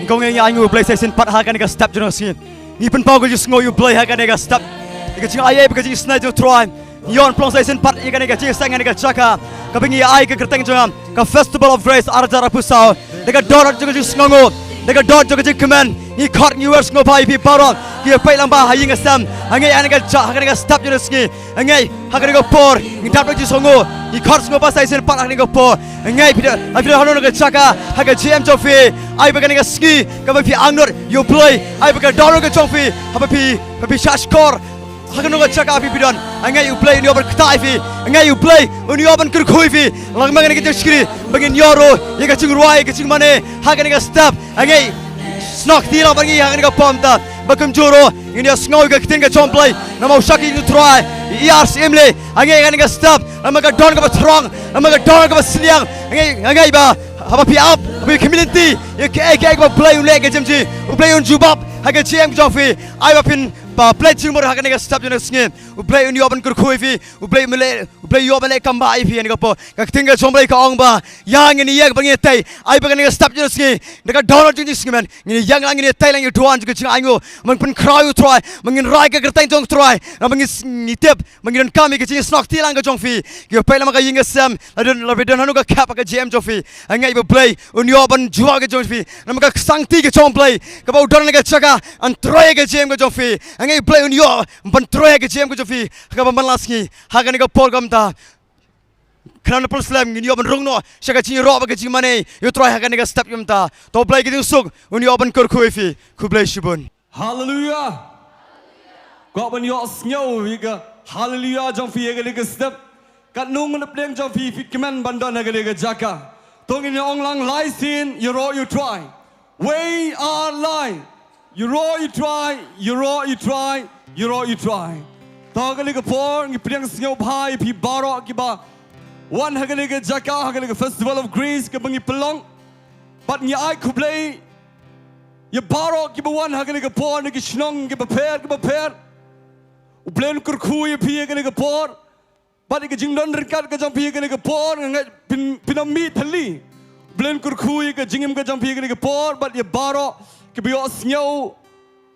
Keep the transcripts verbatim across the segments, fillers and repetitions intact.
Kong ngi ai nguh ïa u Blei sa shisien pat ha kane ka step jong ka sngi. Ngi pynpaw ka jingsngew ïa u Blei ha kane ka step. Ïa ka jingai ïa ka jingisnei jong u Trai. Ngi ïoh ban pynlong sa shisien pat ïa kane ka jingïaseng ha kane ka jaka kaba ngi ai ka kyrteng jong nga ka Festival of Grace ar hajar arphew saw. Da ka dohnud jong ka jingsngewnguh, da ka dohnud jong ka jingkmen, ngi khot ngi wer sngewbha ïa phi baroh kiba peit lang ba ha ïing ha sem, ha kane ka jaka, ha kane ka step jong ka sngi. Hynrei ha kane ka por ngi dap da ka jingsngewnguh, ngi khot sngewbha sa shisien pat ha kane ka por. Hynrei phi don, phi don hano hano ka jaka ha ka J M jong phi, ai ba kane ka sngi kaba phi angnud ïa u Blei, ai ba ka dohnud ka jong phi, haba phi, ba phi shah shkor ha kano ka jaka phi, phi don. Hynrei u Blei un ïoh ban ktah ïa phi, hynrei u Blei un ïoh ban kyrkhu ïa phi. Lang ma kane ka jingshakri ba ngin ïoh ruh ïa ka jingrwai, ïa ka jingmane ha kane ka step. Hynrei snoh kti lang bad ngi ha kane ka por mynta, ba kumjuh ruh ngin ïa sngew ïa ka ktien ka jong u Blei. Namar u shakri u Trai i ar siem leh ha ngi ha kane ka step. Namar ka don kaba throng, namar ka don kaba sliang. Hynrei, hynrei ba haba phi ap, haba phi khmih lynti ïa kaei kaei kaba u Blei u leh ka jong phi, u Blei un jubab ha ka jingim ka jong phi. Ai ba phin, ba pynleit jingmut ha kane ka step jong ka sngi. U Blei un ïoh ban kyrkhu ïa phi, u Blei un leh, u Blei ïoh ban leh kam ba ïa phi ha kane ka por. Ka ktien ka jong u Blei ka ong ba ïa ngin ïa ba ngin tei, ai ba kane ka step jong ka sngi, da ka dohnud jong ka jingsngewkmen, ngin ïa lang, ngin ïa tei lang ïa u duwan jong ka jingainguh. Ban pynkhraw ïa u Trai, ba ngin rai ka kyrteng jong u Trai. Namar ngi, ngi tip ba ngi donkam ïa ka jingsnoh kti lang ka jong phi. Kiba peit lang ha ka ïing ka sem, la don, la don hano ka khep ha ka J M jong phi, hynrei ba u Blei un ïoh ban jubab ka jong phi. Namar ka ksangti ka jong u Blei kaba u don ha ka jaka, yn trei ha ka J M ka jong phi. Hynrei u Blei un ïoh ban trei ha ka J M ka jong phi ha kaba man la sngi. Ha kane ka por kumta, khnang na pynslem ngin ïoh ban rung noh sha ka jingïaroh bad ka jingmane ïa u Trai ha kane ka step kumta. To Blei ka jingsuk un ïoh ban kyrkhu ïa phi. Khublei shibun. Haleluya. Kwah ban ïoh sngew ïa ka haleluya jong phi ha kane ka step. Katno ngut na pdeng jong phi phi kmen ban don ha kane ka jaka? To ngin ïa ong lang lai sien, ïaroh ïa u Trai. Wei ar lai. Ïaroh ïa u Trai, ïaroh ïa u Trai, ïaroh ïa u Trai. To ha kane ka por ngi pdiang sngewbha ïa phi baroh kiba wan ha kane ka jaka, ha kane ka Festival of Grace kaba ngi pynlong. Bad ngi ai khublei ïa baroh kiba wan ha kane ka por na ki shnong kiba pher kiba pher. U Blei un kyrkhu ïa phi ha kane ka por. Bad ïa ka jingdon ryngkat ka jong phi ha kane ka por, nga ngeit phin, phin ym mih thylli. U Blei un kyrkhu ïa ka jingim ka jong phi ha kane ka por, bad ïa baroh kiba ïohsngew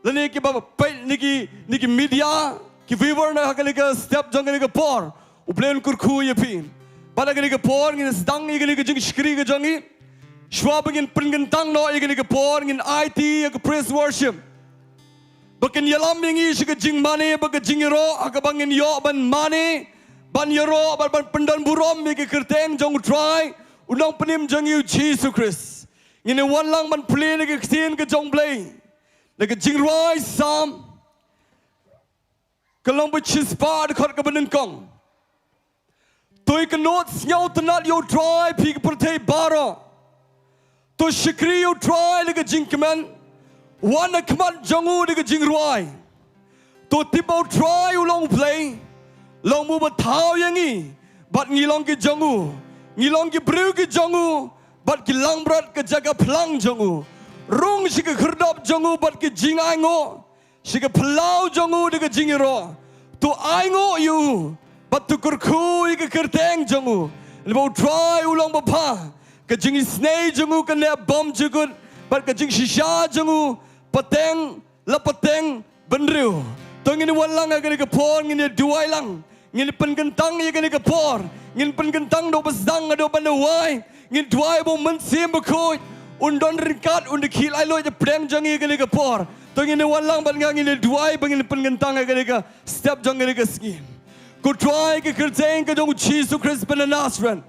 lane kiba peit na ki, na ki media, ki viewer na ha kane ka step jong kane ka por. U Blei un kyrkhu ïa phi. Bad ha kane ka por ngin sdang ïa kane ka jingshakri ka jong ngi. Shuwa ba ngin pynkyntang noh ïa kane ka por, ngin aiti ïa ka praise worship ba kin ïalam ïa ngi sha ka jingmane bad ka jingïaroh, ha kaba ngin ïoh ban mane, ban ïaroh, ban, ban pyndon burom ïa ka kyrteng jong u Trai, u Nongpynim jong ngi u Jisu Khrist. Ngin ïa wan lang ban pule na ka ktien ka jong u Blei na ka Jingrwai Salm ka lynnong ba shispah, dkhot kaba nyngkong. To ïakynduh sngewtynnad ïa u Trai phi ki pyrthei baroh. To shakri ïa u Trai da ka jingkmen. Wan ha khmat jong u da ka jingrwai. To tip ba u Trai u long u Blei. Long u ba thaw ïa ngi bad ngi long ki jong u. Ngi long ki briew ki jong u bad ki langbrot ka jaka phlang jong u. Rung sha ka khyrdop jong u bad ka jingainguh, sha ka phyllaw jong u da ka jingïaroh. To ainguh ïa u bad to kyrkhu ïa ka kyrteng jong u. Namar u Trai u long babha. Ka jingisynei jong u ka neh bymjukut bad ka jingshisha jong u pateng la pateng bynriew. To ngin wan lang ha kane ka por, ngin ïa duwai lang. Ngin pynkyntang ïa kane ka por. Ngin pynkyntang da u ba sdang haduh ban da wai. Ngin duwai ba u Mynsiem Bakhuid un don ryngkat, un da khih laitluid hapdeng jong ngi ha kane ka por. To ngin wan lang bad nga, ngin duwai ba ngin pynkyntang ha kane ka step jong kane ka sngi. Ko Trai, ha ka kyrteng ka jong u Jisu Khrist ba na Nasareth,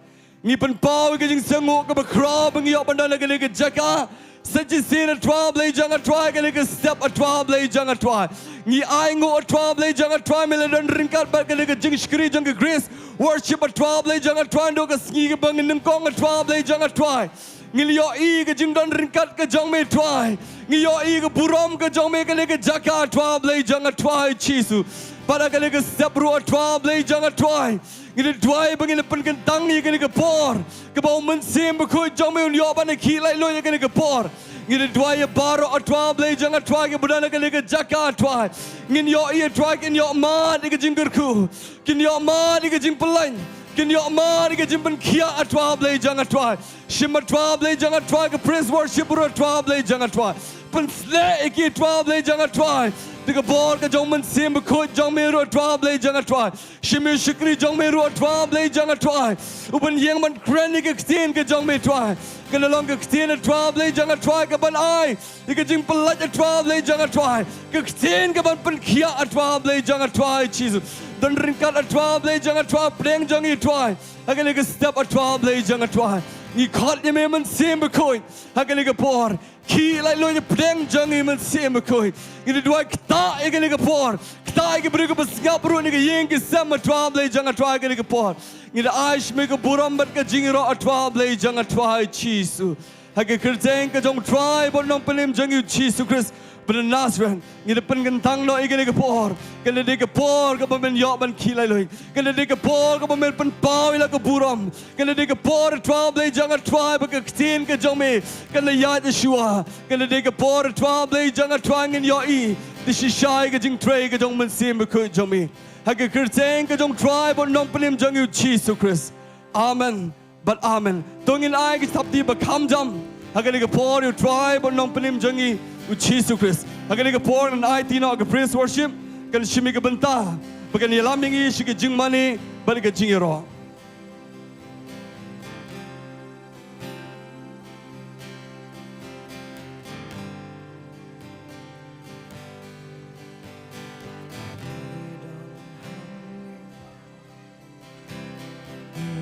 ngi pynpaw ïa ka jingsngewnguh kaba khraw ba ngi ïoh ban don ha kane ka jaka. Sa shisien, A Trai Blei jong nga, A Trai, ha kane ka step, A Trai Blei jong nga, A Trai. Ngi ainguh, A Trai Blei jong nga, A Trai, me la don ryngkat bad kane ka jingshakri jong ka Grace Worship, A Trai Blei jong nga, A Trai, naduh ka sngi kaba nyngkong, A Trai Blei jong nga, A Trai. Ngi ïohi ka jingdon ryngkat ka jong me, A Trai. Ngi ïohi ka burom ka jong me ha kane ka jaka, A Trai Blei jong nga, A Trai Jisu. Bad ha kane ka step ruh, A Trai Blei jong nga, A Trai, ngi da duwai ba ngin pynkyntang ïa kane ka por, kaba u Mynsiem Bakhuid jong me un ïoh ban da khih laitluid ïa kane ka por. Ngi da duwai ïa baroh, A Trai Blei jong nga, A Trai, kiba don ha kane ka jaka, A Trai. Ngin ïohi, A Trai, kin ïoh mad ïa ka jingkyrkhu, kin ïoh mad ïa ka jingpyllait. Kin ïoh mar ïa ka jingpynkhiah, A Trai Blei jong nga, A Trai. Shim, A Trai Blei jong nga, A Trai, ka praise worship ruh, A Trai Blei jong nga, A Trai. Pynshlur ïa ki, A Trai Blei jong nga, A Trai. Da ka bor ka jong u Mynsiem Bakhuid jong me ruh, A Trai Blei jong nga, A Trai. Shim ïa u shakri jong me ruh, A Trai Blei jong nga, A Trai. U ban ïeng ban kren ïa ka ktien ka jong me, A Trai. Kan long ka ktien, A Trai Blei jong nga, A Trai, ka ban ai ïa ka jingpyllait, A Trai Blei jong nga, A Trai. Ka ktien ka ban pynkhiah, A Trai Blei jong nga, A Trai Jisu. Don ryngkat, A Trai Blei jong nga, A Trai, pdeng jong ngi, A Trai. Ha kane ka step, A Trai Blei jong nga, A Trai, ngi khot ïa me Mynsiem Bakhuid ha kane ka por. Khih laitluid pdeng jong ngi Mynsiem Bakhuid. Ngi duwai, ktah ïa kane ka por. Ktah ïa ki briew kiba sngap ruh na ki ïing ki sem, A Trai Blei jong nga, A Trai, ha kane ka por. Ngi da ai sha me ka burom bad ka jingïaroh, A Trai Blei jong nga, A Trai Jisu. Ha ka kyrteng ka jong U Trai bad Nongpynim jong ngi U Jisu Khrist ba na Nasareth, ngi da pynkyntang noh ïa kane ka por. Kan da dei ka por kaba men ïoh ban khih laitluid. Kan da dei ka por kaba men pynpaw ïa la ka burom. Kan da dei ka por, A Trai Blei jong nga, A Trai, ba ka ktien ka jong me kan da ïaid shuwa. Kan da dei ka por, A Trai Blei jong nga, A Trai, ngin ïohi da shisha ïa ka jingtrei ka jong U Mynsiem Bakhuid jong me. Ha ka kyrteng ka jong U Trai bad Nongpynim jong ngi U Jisu Khrist. Amen bad amen. To ngin ai ka jingthap kti ba kham jam ha kane ka por ïa U Trai bad Nongpynim jong ngi U Jisu Khrist. Ha kane ka por ngan aiti noh ka praise worship, kan shim ïa ka bynta ba kan ïalam ïa ngi sha ka jingmane bad ka jingïaroh.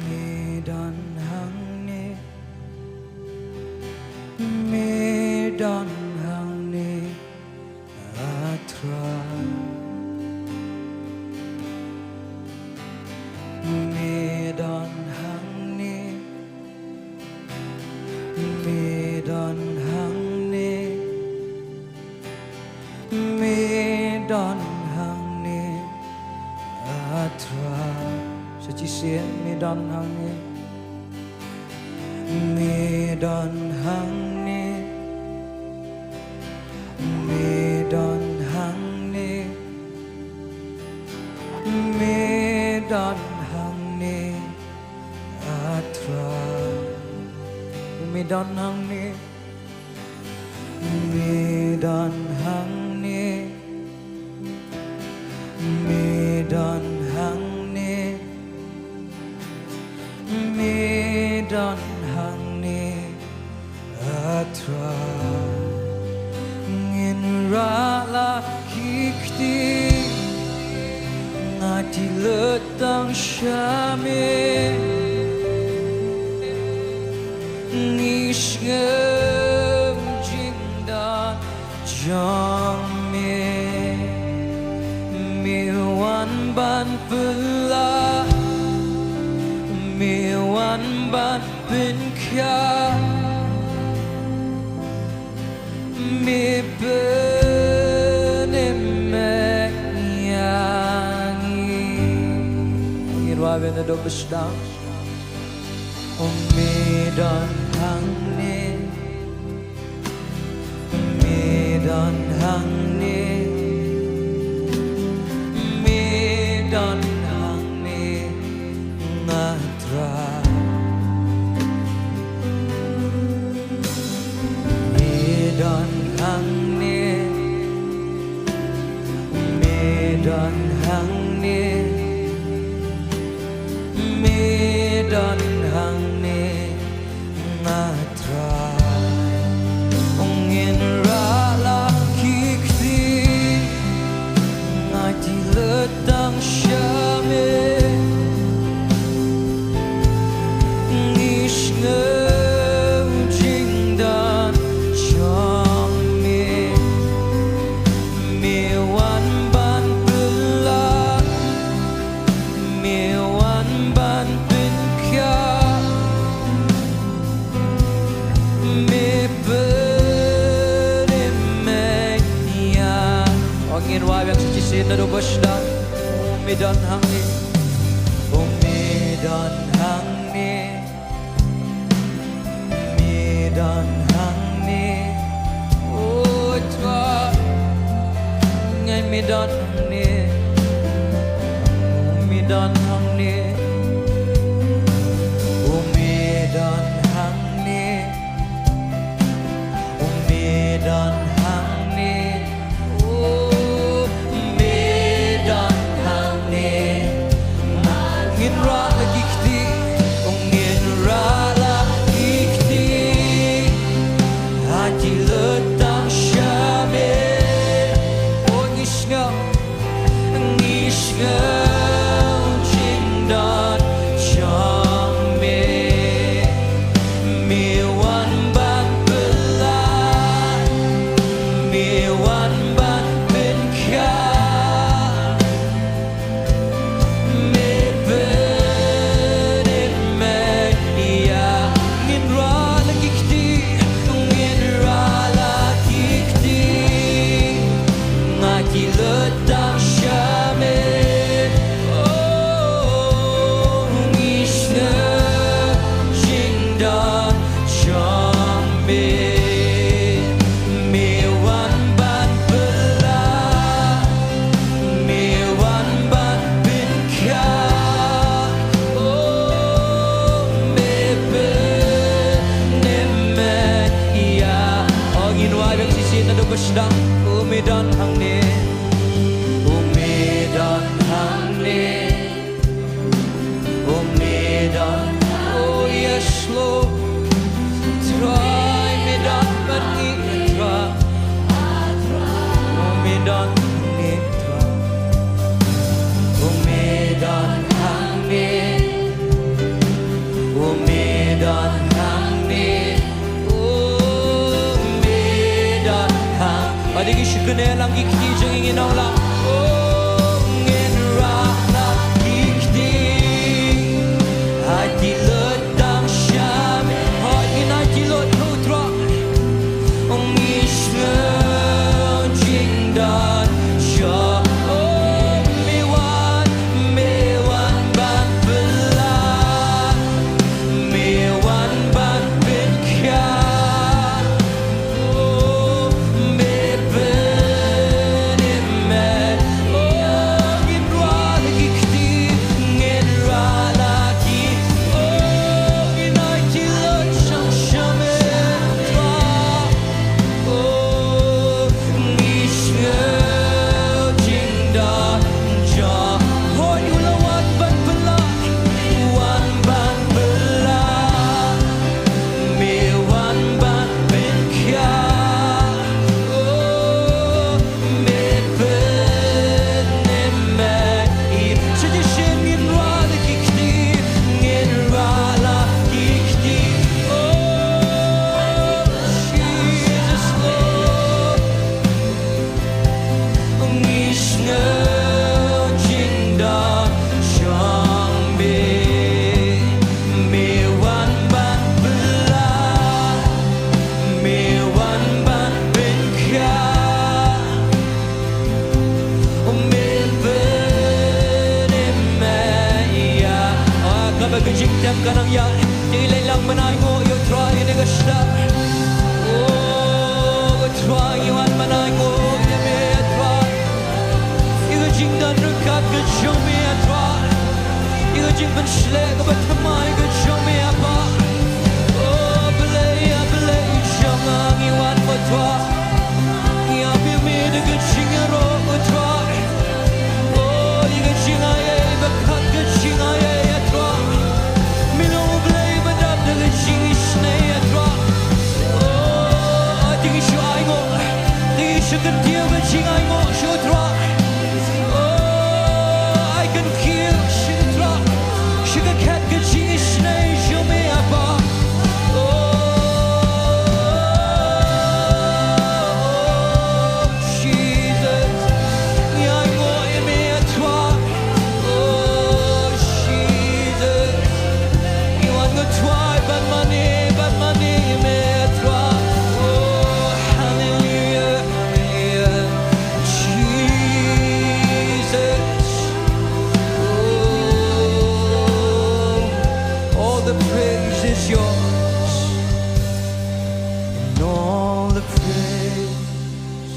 Me don hangne, me don hangne, A Trai. Me don hangne, me don hangne, me don hangne, A Trai. Sa shisien, me don hangne. Me don hangne. Me don hangne. Me don hangne, A Trai. Me don hangne. Me don hangne. Me don hangne. Me don hangne, A Trai. Ngin rah la ki kti, nga die lut tang sha me. Ngi sngew jingdon jong me. Me wan ban pynlah, me wan ban pynkhiah, me pynim ïa ngi. Ngin wad ïa na doh ba sdang. O me don hangne, me don hangne, me don hangne, A Trai. Me don hangne, me don hangne, me don hangne, A Trai. Ngin rah la ki kti, nga die lut tang sha me. Ngi sngew jingdon jong me. Me wan ban pynlah, me wan ban pynkhiah, me pynim ïa. O ngin wad biang sa shisien naduh ba sdang. Me don hangne, o me don hangne, me don hangne, O Trai. Ngai me don hangne, me don hangne. Ngin rah la ki kti, ngin rah la ki kti. Ha ki lut tang sha me. O ngi sngew, ngi sngew jingdon jong me. Me wan ban pynlah, me wan ban pynkhia. Me pynmih ïa, ngin rah la ki kti, ngin rah la ki kti. Nga ki lut tang sha me. Oh, ngi sngew jingdon jong me. Me wan ban pynlah, me wan ban pynkhia. Oh, me pynmih ïa. O ngin wad biang shisien naduh ba sdang. Oh, me don hangne. Oh, me don hangne. Oh, me don, oh, yes, Lord. Trai, me don bad ngi, Trai. Oh, me don bad ngi, Trai. Oh, me don hangne. Oh, me don hangne. Oh, me don hangne. Ade ki shu kane lang ki kti jong ngi nong lang. Oh, ngin rah la ki kti. Ha ki lut tang sha me. Ha ngin ha ki lut, oh Trai. Ngi sngew jingdon jong, oh, me wan, me wan ban pynlah, me wan ban pynkhia. Oh, me pynmih. Oh, ngin rah la ki kti, ngin rah la ki. Oh, ngin ai ki lut sha me, Trai. Oh, ngi sngew jingdon jong. Hooid, u la wan ban pynlah, wan ban pynlah. Me wan ban pynkhia. Oh, me pynmih. Sa shisien ngin rah la ki kti, ngin rah la ki kti. Oh, Jesus, Lord. Ngi sngew jingdon jong me. Me wan ban pynlah, me wan ban pynkhia. Me pynmih ïa. Ah, kaba ka jingtem ka nang ïaid. Te leit lang ban ainguh ïa u Trai ïa kane ka step. Oh, ko Trai, ngi wan ban ainguh ïa me, Trai. Ïa ka jingdon ryngkat ka jong me, Trai. Ïa ka jingpynshlur kaba thymmai ka jong me, Kpa. Oh, Blei, ïa Blei jong nga, ngi wan, ko Trai. Ïa phi me da ka jingïaroh, ko Trai. Oh, ïa ka jingaiei, ba kat ka jingaiei, ïa Trai. Me long U Blei ba dap da ka jingisynei, ïa Trai. Oh, ai te ngi shu ainguh, te ngi shu kyntiew ka jingainguh sha u Trai. Oh, ai kyntiew sha u Trai. Sha ka khet ka jingisynei jong me, Kpa. Oh, Jesus, ngi ainguh ïa me, Trai. Oh, Jesus, ngi wan, ko Trai, ban mane, ban mane ïa me, Trai. Oh, hallelujah, hallelujah, Jesus. Oh, all the praise is yours. And all the praise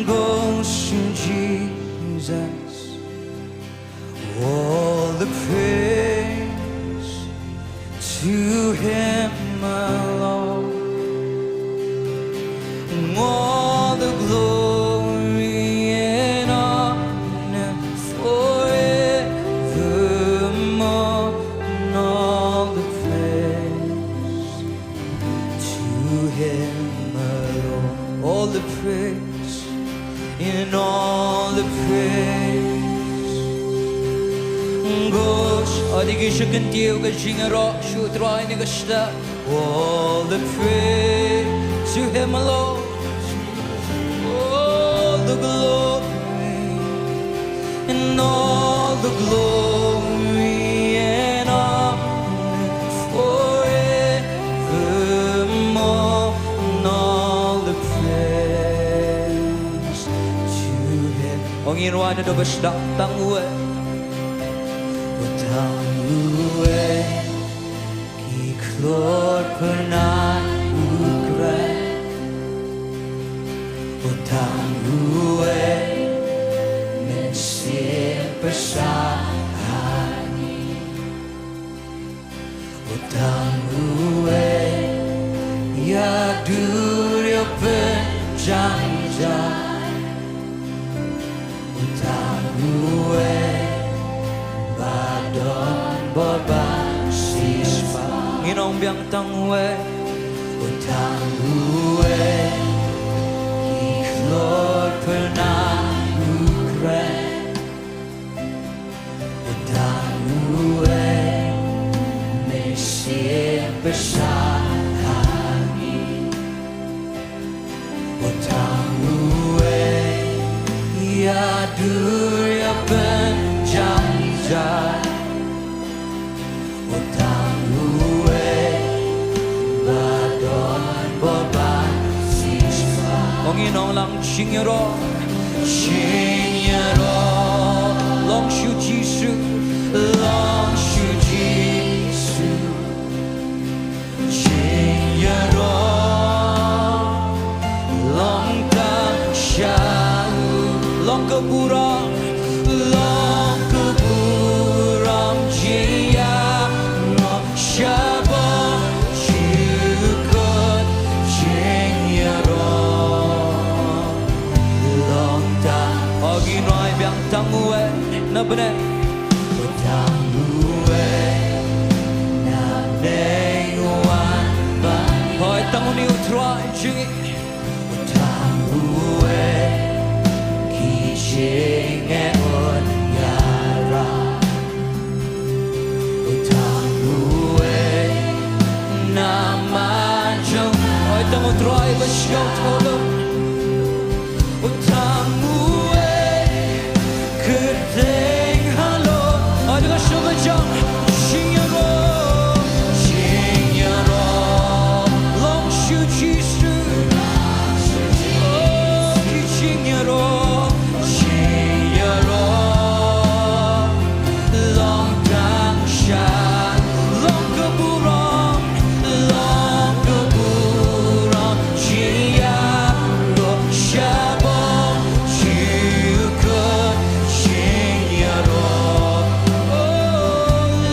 goes to Jesus. All the praise to him alone. All the glory and honor forever Te ngin shu kyntiew ka jingïaroh sha U Trai ha kane ka step. All the praise to Him alone. All the glory and all the glory and honor forevermore. And all the praise to Him. Ong ïa u Trai, naduh ba sdang, tang uwei. Tang uwei, ki khlur pynban u kren. Tang uwei, mynsiem pyrshah ha ngi. Tang uwei, ïa dur ïa pynjah jai. Tang uwei, ba don bor ban shisha. Ngin ong biang tang uwei. Tang uwei, ki khlur pynban u kren. Tang uwei, mynsiem pyrshah ha ngi. Tang uwei, ïa dur ïa pynjah jai. Tang uwei, ba don bor ban shisha. Ong ïa u Trai lang jingïaroh. Jingïaroh long sha U Jisu, long sha U Jisu. Jingïaroh long tang sha u, long ka burom, long ka burom jingïaroh sha bor jukut. Jingïaroh long tang. Ong ïa u Trai biang tang uwei na bneng. Tang uwei na bneng wan ban. Hoi, tang une U Trai jong ngi. Tang uwei, ki jingeh un ïarap. Tang uwei na man jong. Hoi, tang U Trai ba sngewthuh. Tang uwei, kyrteng halor. Hoi, da ka shong ka jong. Jingïaroh, jingïaroh long sha U Jisu. Oh, ki jingïaroh, jingïaroh long tang sha, long ka burom, long ka burom jingïaroh sha bor jukut. Jingïaroh, oh,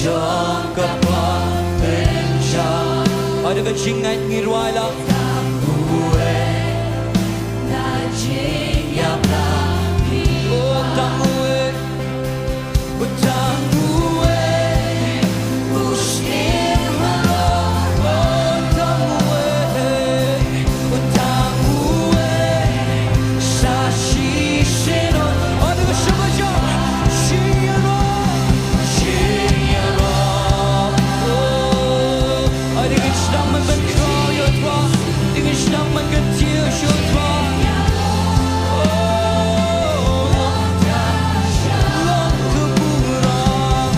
Long ka pynshong. Ïa ka jingngeit ngi rwai lang. Oh, tang uwei. Oh, tang uwei. Oh, tang uwei. Tang uwei sa shisien. Ïa ka shu ka jong. Shisien. Shisien. Ïa ka sdang ban pynkhraw ïa u Trai. Ïa ka sdang ban kyntiew sha u Trai. Long ka burom.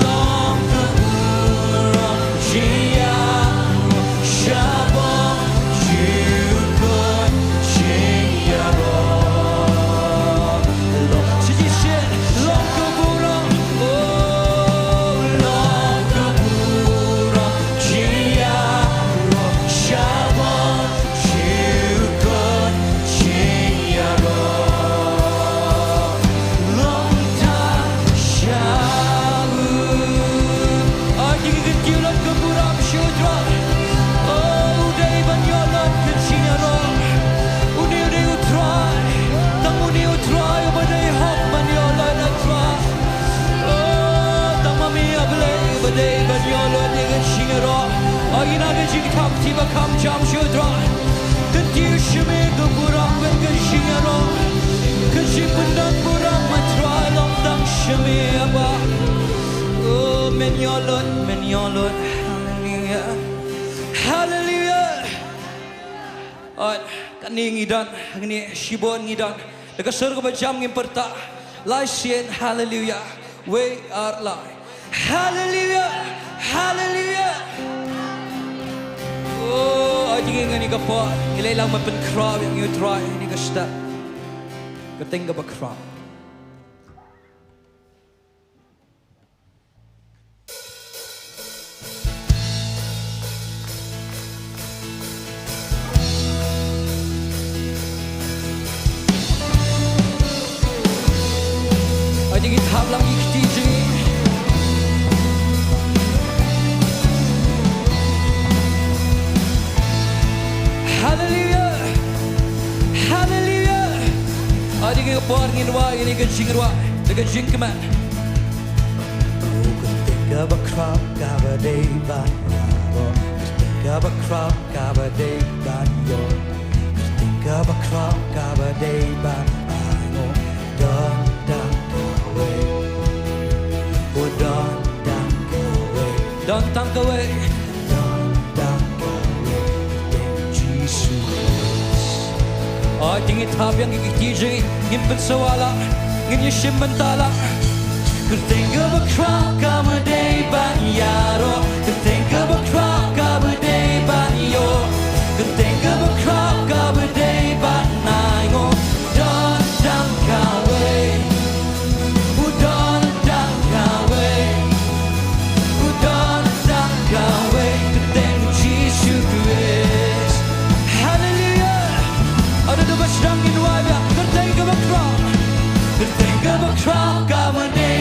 Long ka burom. Oh, tang ma me, A Blei, ba dei ban ïoh lut ïa ka jingïaroh. Ïa kane ka jingthap kti ba kham jam sha u Trai. Kyntiew sha me ka burom bad ka jingïaroh. Ka jingpyndon burom, A Trai, long tang sha me, A Bah. Oh, men ïoh lut, men ïoh lut. Haleluia. Haleluia. Oi, kane ngi don, kane shibun ngi don. Da ka sur kaba jam ngin pyrta. Lai sien, haleluia. Wei ar lai. Haleluia. Haleluia. Oh, ai ngi ngani ka por. Ngi leit lang ban pynkhraw ïa ngi u Trai, ngi ka stad. Kyrteng kaba khraw. Ai ngi thap lang ki kti jong ngi. Haleluia. Haleluia. Ai ngi ka por ngin wai ïa ngi ka jingrwai, da ka jingkmen. Oh, kyrteng kaba khraw kaba dei ban ïaroh. Kyrteng kaba khraw kaba dei ban ïoh. Kyrteng kaba khraw kaba dei ban ainguh. Don tang kawei. Oh, don tang kawei. Don tang kawei. Don tang kawei. Kyrteng Jisu Khrist. Ai ngi thap ïa ngi ki kti jong ngi, ngin pynsawa lang, ngin ïashim bynta lang. Kyrteng kaba khraw kaba dei ban ïaroh. Kyrteng kaba khraw kaba dei ban ïoh. Kyrteng kaba khraw kaba dei ban ainguh. Don tang kawei. U don tang kawei. U don tang kawei. Kyrteng Jisu Khrist. Haleluia. Ai da kaba sdang ngin wai ïa kyrteng kaba khraw. Kyrteng kaba khraw kaba dei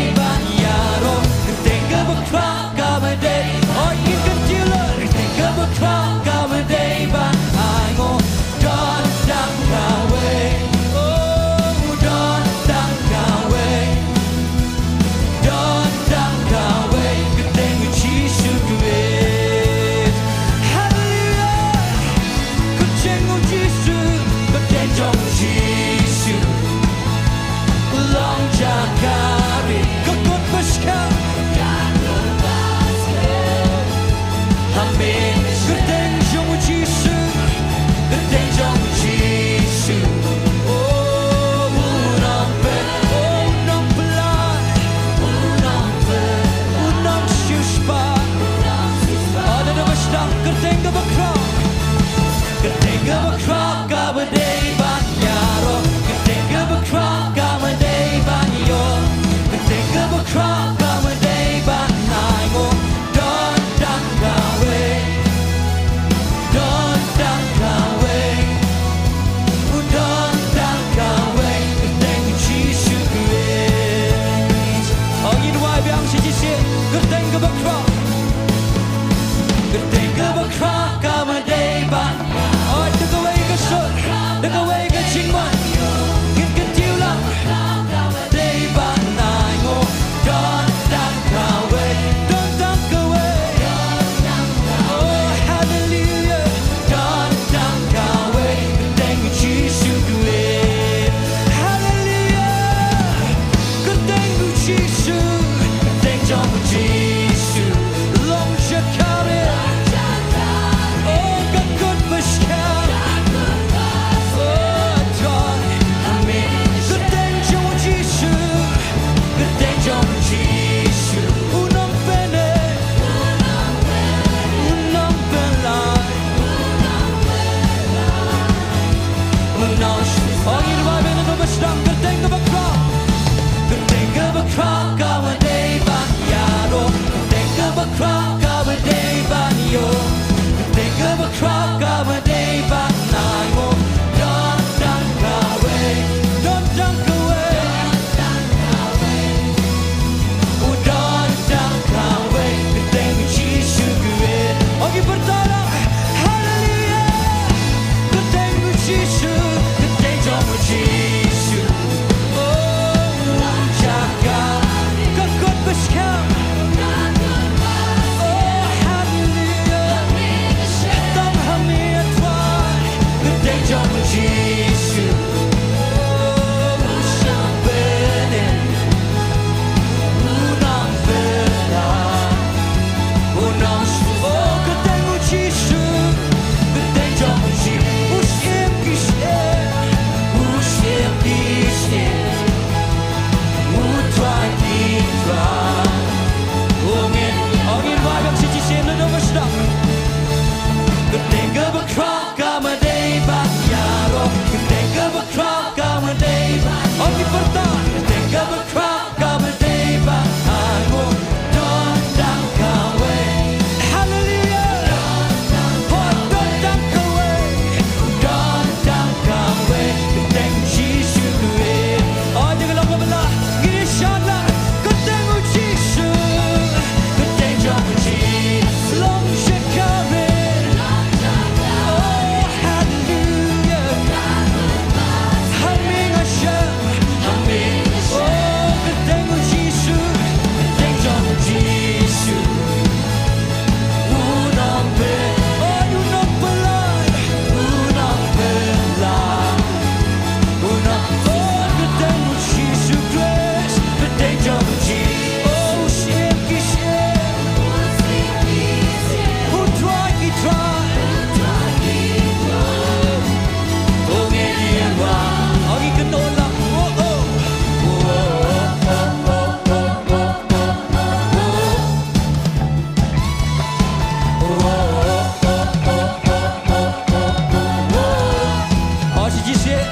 Ka ba dei ban ai nguh, don tang kawei. Don tang kawei. Don tang kawei. Kyrteng Jisu Khrist. Ong ïa u wai biang shisha. Kyrteng kaba khraw. Kyrteng kaba khraw ka ba dei ban. Oh, da kawei ka sur, da kawei ka jingmut. Ngin kyntiew lang. Dei ban ai nguh, don tang kawei, don tang kawei. Oh, hallelujah. Don tang kawei, kyrteng Jisu Khrist. Hallelujah. Kyrteng u Jisu, kyrteng jong u Jisu. Long shakari. Oh, ka kut ba skhem. Oh, joy. Amen. Kyrteng jong u Jisu, kyrteng jong u Jisu. U nongpynim, u nongpyllait. Ong ïa u wai biang, kyrteng kaba khraw. Kyrteng kaba khraw ka ba dei ban ïaroh. Kyrteng kaba khraw ka ba dei ban ïoh. Kyrteng kaba khraw ka ba dei ban ai nguh. Don tang kawei. Don tang kawei. U don tang kawei, kyrteng Jisu Khrist. Oh, ki pyrta lang. Hallelujah. Kyrteng Jisu, kyrteng jong Jisu. Oh, u jaka, ka kut ba skhem. Oh, hallelujah. Tang ha me, Trai, kyrteng jong Jisu. Oh, u nongpynim, u nongpyllait, u nong-, oh, kyrteng u Jisu, kyrteng jong u Jisu, u Syiem ki syiem, u Syiem ki syiem, u Trai ki trai. Oh, ngin, oh, ngin wad bad shisien, nongpynim. Kyrteng kaba khraw ka ba dei ban ïaroh, kyrteng kaba khraw ka ba dei ban, oh, ki pyrta, kyrteng kaba khraw ka ba dei ban ai nguh, don tang kawei. Hallelujah. Oh, don tang kawei. Don tang kawei. Kyrteng Jisu Khrist. Oh, jingïalong kaba lah. Ngin ïa shad lang. Kyrteng u Jisu. Kyrteng jong u Jisu. Long shakri. Oh, hallelujah. Ha me nga shah. Ha me nga shah. Oh, kyrteng u Jisu. Kyrteng jong u Jisu. U nongpyllait. Oh, u nongpyllait. U nongpyllait. U nong-, oh, kyrteng u Jisu Khrist. Kyrteng jong u Jisu. Oh, u Syiem ki syiem. U Trai ki trai. Oh, ngin ïa wad. Oh, ngin kynnoh lang. Oh, oh. Oh, shi jingshit.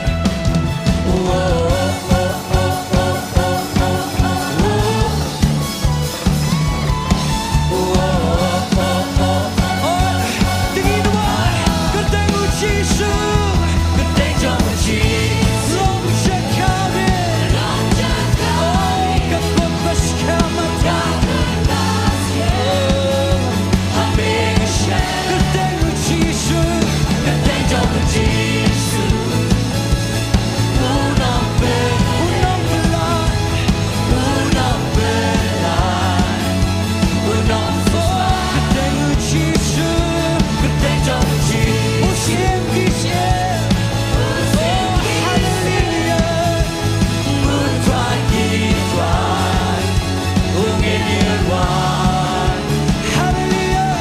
Hallelujah.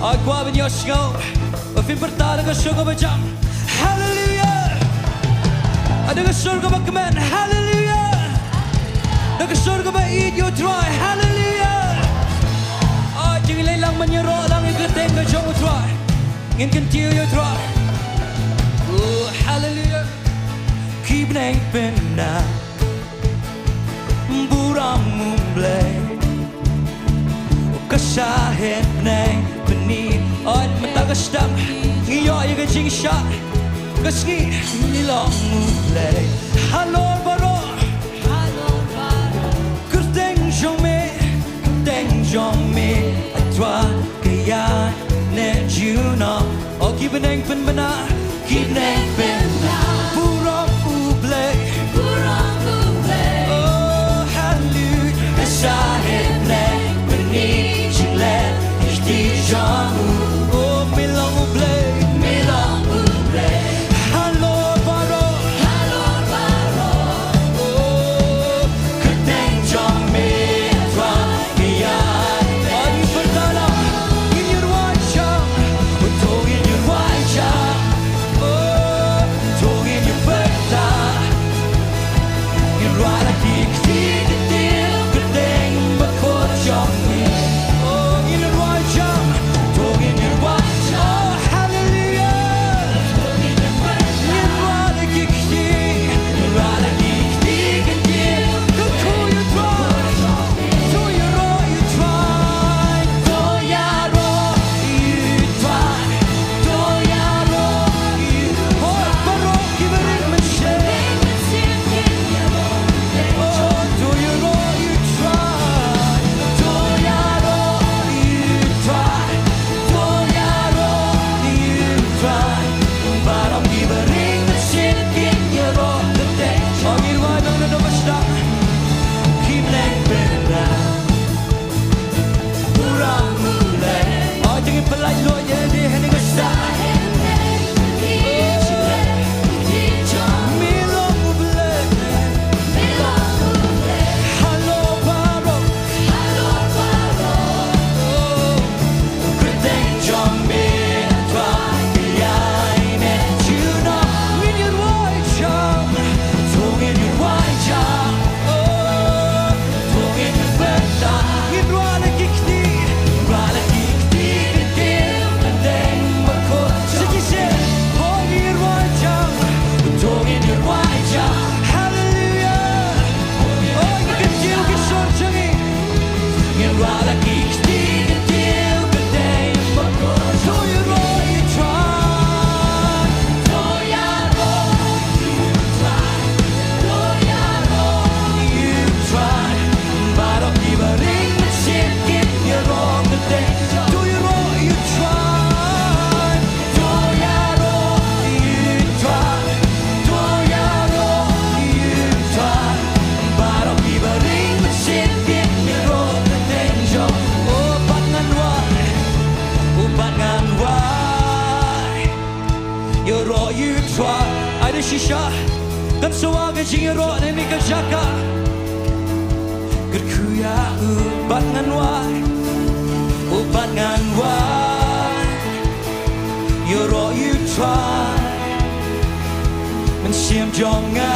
Ai kwah ban ïohsngew ba phin pyrta da ka sur kaba jam. Hallelujah. Da ka sur kaba kmen. Hallelujah. Da ka sur kaba ïeit ïa u Trai. Hallelujah. Ai, jingïaleh lang ban ïaroh lang ïa ka kyrteng ka jong u Trai. Ngin kyntiew ïa u Trai. Oh, hallelujah. Ki bneng pynah. Bun Ong U Blei, u ka shah heh bneng bneng. Oi, mynta ka step ngi ïoh ïa ka jingshah ka sngi. Ngi long U Blei. Halor baroh, halor baroh. Kyrteng jong me, kyrteng jong me, A Trai, ka ïaineh junom. O ki bneng pynbna, ki bneng pynbna. Burom U Blei, burom U Blei. Oh, hallelujah. Ka shah heh bneng bneng, jingleh ïa ki kti jong u. Oh, me long U Blei, me long U Blei. Halor baroh, halor baroh. Oh, kyrteng jong me, A Trai, ka ïaineh. Ïa pyrta lang, ngin ïa rwai jam. Oh, to ngin ïa rwai jam. Oh, to ngin ïa pyrta. Ngin rwai la ki kti ki tiew, kyrteng bakhuid jong me. Oh, ngin ïa rwai jam. To ngin ïa rwai jam. Oh, hallelujah. Ngin rwai la ki kti, ngin rwai la ki kti ki tiew. Ka kyrkhu ïa U Trai. To ïaroh ïa U Trai. To ïaroh ïa U Trai. To ïaroh ïa U Trai. Hooid, baroh kiba ring mynsiem. Oh, to ïaroh ïa U Trai. To ïaroh ïa U Trai. To ïaroh ïa U Trai. Baroh kiba ring mynsiem kin ïaroh kyrteng. Oh, ngin rwai nang na ka bastad. Ki bneng pynbna. Burom U Blei. Oh, to ngin pynlait luid ïa lade hangne ka step. Me long U Blei. Halor baroh. Oh, kyrteng jong me, A Trai, ka ïaineh junom. Ngin ïa rwai jam. To ngin ïa rwai jam. Oh, to ngin ïa pyrta. Ngin rwai la ki kti. Rwai la ki kti ki tiew, kyrteng bakhuid. Sa shisien. Oh, ngin ïa rwai jam. To ngin ïa rwai jam. Hallelujah. Oh, ki kyntiew ki sur jong ngi. Ngin rwai la ki kti ki tiew, kyrteng bakhuid. To ïaroh ïa U Trai. To ïaroh ïa U Trai. To ïaroh ïa U Trai. Baroh kiba ring mynsiem kin ïaroh kyrteng. To ïaroh ïa U Trai. To ïaroh ïa U Trai. To ïaroh ïa U Trai. Baroh kiba ring mynsiem kin ïaroh kyrteng jong u. Oh, bad ngan wai. Oh, bad ngan wai. Ïaroh ïa U Trai. Ai da shisha. Kan sa wai ka jingïaroh na kane ka jaka. Kyrkhu ïa u bad ngan wai. Oh, bad ngan wai. Ïaroh ïa U Trai. Mynsiem jong nga.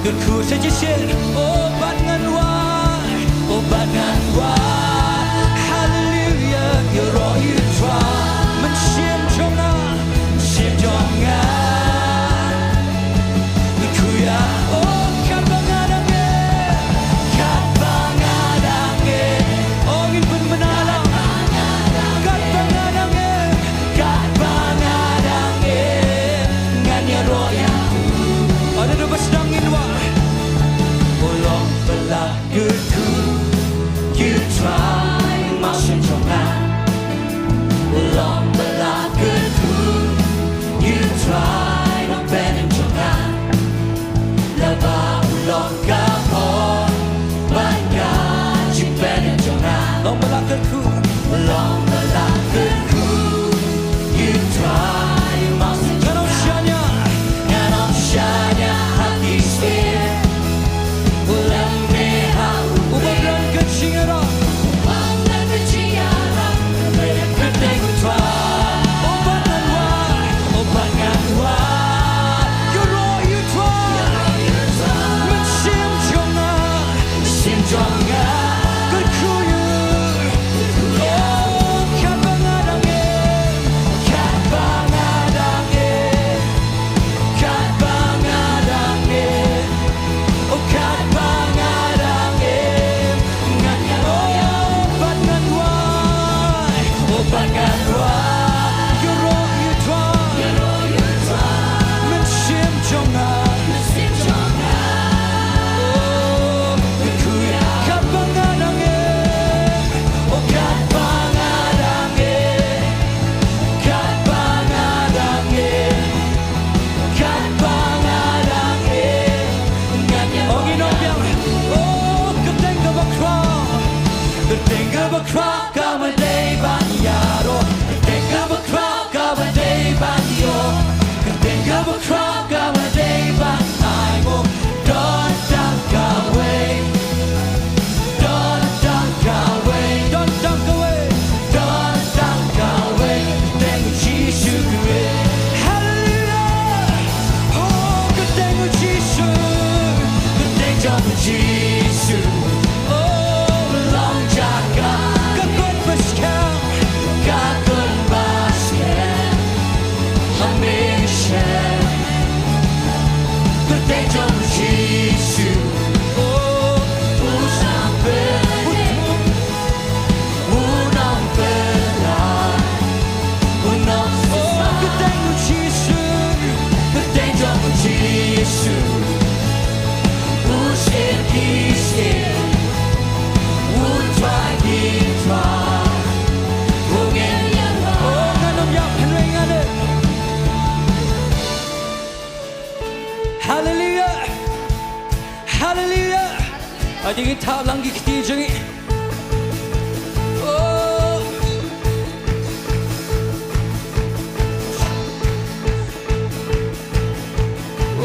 Kyrkhu sa shisien. Oh, bad ngan wai. Oh, bad ngan wai. Hallelujah. Ïaroh ïa U Trai. Mynsiem jong nga. Mynsiem jong nga. Kyrkhu ïa, oh, katba nga dang im, katba nga dang im. Oh, ngin pynbna lang. Katba nga dang im, katba nga dang im, ngan ïaroh ïa u. Oh, da kaba sdang ngin wai. Oh, long ba la kyrkhu ïa U Trai, mynsiem jong nga. Oh, long ba la kyrkhu ïa U Trai, nongpynim jong nga. Naba u long ka por bad ka jingpynim jong nga. Long ba la kyrkhu. Long ba la kyrkhu ïa U Trai, mynsiem jong nga. Ngan ym shaniah, ngan ym shaniah ha ki sien. U lem ne ha u, uba kren ka jingïarap. Uba kren ka jingïarap. Kyrteng U Trai. Oh, bad ngan wai. Oh, bad ngan wai. Ïaroh ïa U Trai. Mynsiem jong nga. Mynsiem jong nga. Kyrkhu ïa u. Oh, katba nga dang im. Katba nga dang im. Katba nga dang im. Oh, katba Khraw kaba dei ban ïaroh, ka dei kaba khraw kaba dei ban ïoh, ka dei kaba khraw kaba dei ban ai nguh. Don tang kawei, don tang kawei, don tang kawei, don tang kawei, ka dei u Jisu Khrist. Haleluia. Oh, ka dei u Jisu, ka dei jong u Jisu. Oh, long jaka, ka kot ba skhem, ka kot ba skhem. Hamish, ka dei jong u Jisu. Oh, u Nongpynim, u Nongpynim, u Nong. Oh, ka dei u Jisu, ka dei jong u Jisu. U Shisien, u Trai ki trai. Oh, ngan ym ïap hynrei ngan ïa. Haleluia. Haleluia. Ïa ngi thap lang ki kti jong ngi. Oh.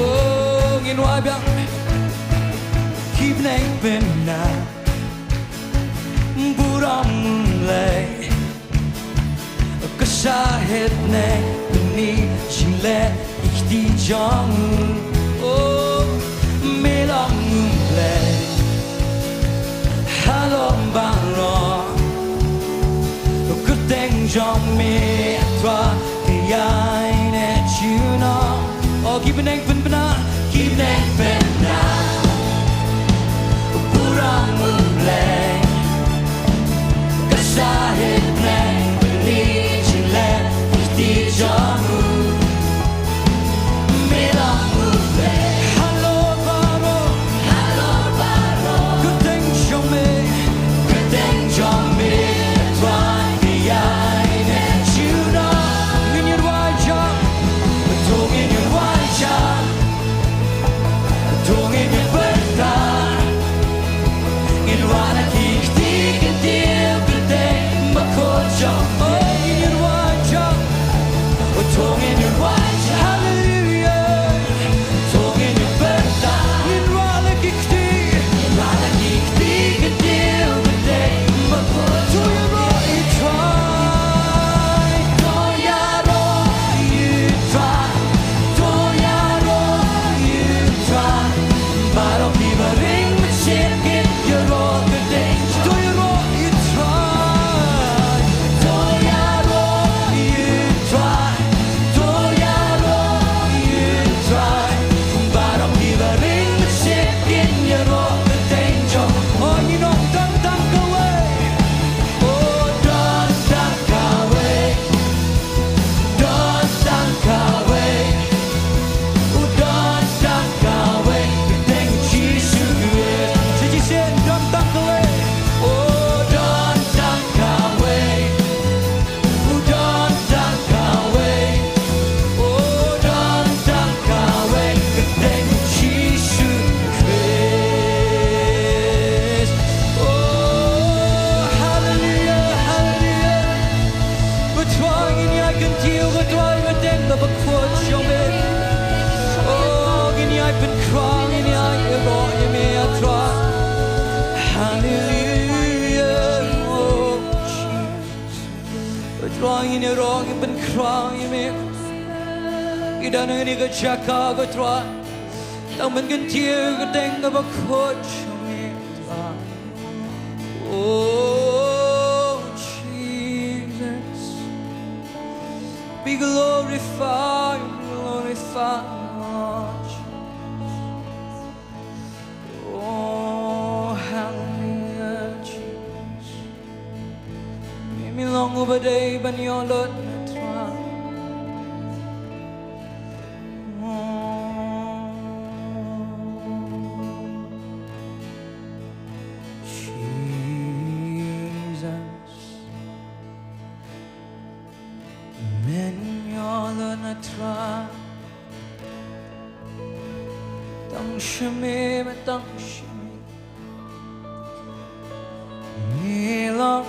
Oh, ngin wad biang. Ki bneng bynta, burom U Blei. Ka shahid ne bni jingleh ïa ki kti jong u. Oh, me long U Blei halor baroh. Kyrteng jong me Trai, ka ïaineh junom. Oh, ki bneng pynbna, ki bneng pynbna, burom U Blei. Ka shahid ne bni jingleh ïa ki kti jong u. Me long U Blei halor baroh, halor baroh. Kyrteng jong me, kyrteng jong me Trai, ka ïaineh junom. Ngin ïarwai jam, to ngin ïarwai jam. To ngin ïa bynta, ngin wad na ki kti kyntiew, kyrteng bakhuid jong me. Oh, ngin ïarwai jam. To ngin ïarwai jam. Haleluia. To ngin ïa bynta, ngin wad na ki kti, ngin wad na ki kti kyntiew, kyrteng bakhuid. To ïaroh ïa u Trai, to ïaroh ïa u Trai. To ïaroh ïa u Trai. Baroh kiba ring mynsiem kin ïaroh kyrteng. To ïaroh ïa u Trai. To ïaroh ïa u Trai. To ïaroh ïa u Trai. Baroh kiba ring mynsiem kin ïaroh kyrteng jong. Oh, ngi ong don tang kawei. Oh, don tang kawei. Don tang kawei. U don tang kawei. Kyrteng Jisu Khrist. Sa shisien, don tang kawei. U don tang kawei. U don tang kawei. U don tang kawei. Kyrteng Jisu Khrist. Oh, haleluia, haleluia. Ko Trai, ngin ïai kyntiew, ko Trai, kyrteng kaba khuid jong me. Oh, ngin ïai pynkhraw, ngin ïai ïaroh ïa me, ko Trai. Haleluia. Oh, Jesus. Ko Trai, ngin ïaroh, ngin pynkhraw ïa me. Ngi don ha kane ka jaka, ko Trai. Tang ban kyntiew, kyrteng kaba khuid jong me, ko Trai. Oh, Jesus, be glorified, be glorified, Lord Jesus. Oh, hallelujah, Jesus. Me, me long uba dei ban ïoh lut na Trai. Oh, Jesus. Men ïoh lut na Trai. Tang sha me, me tang sha me. Me long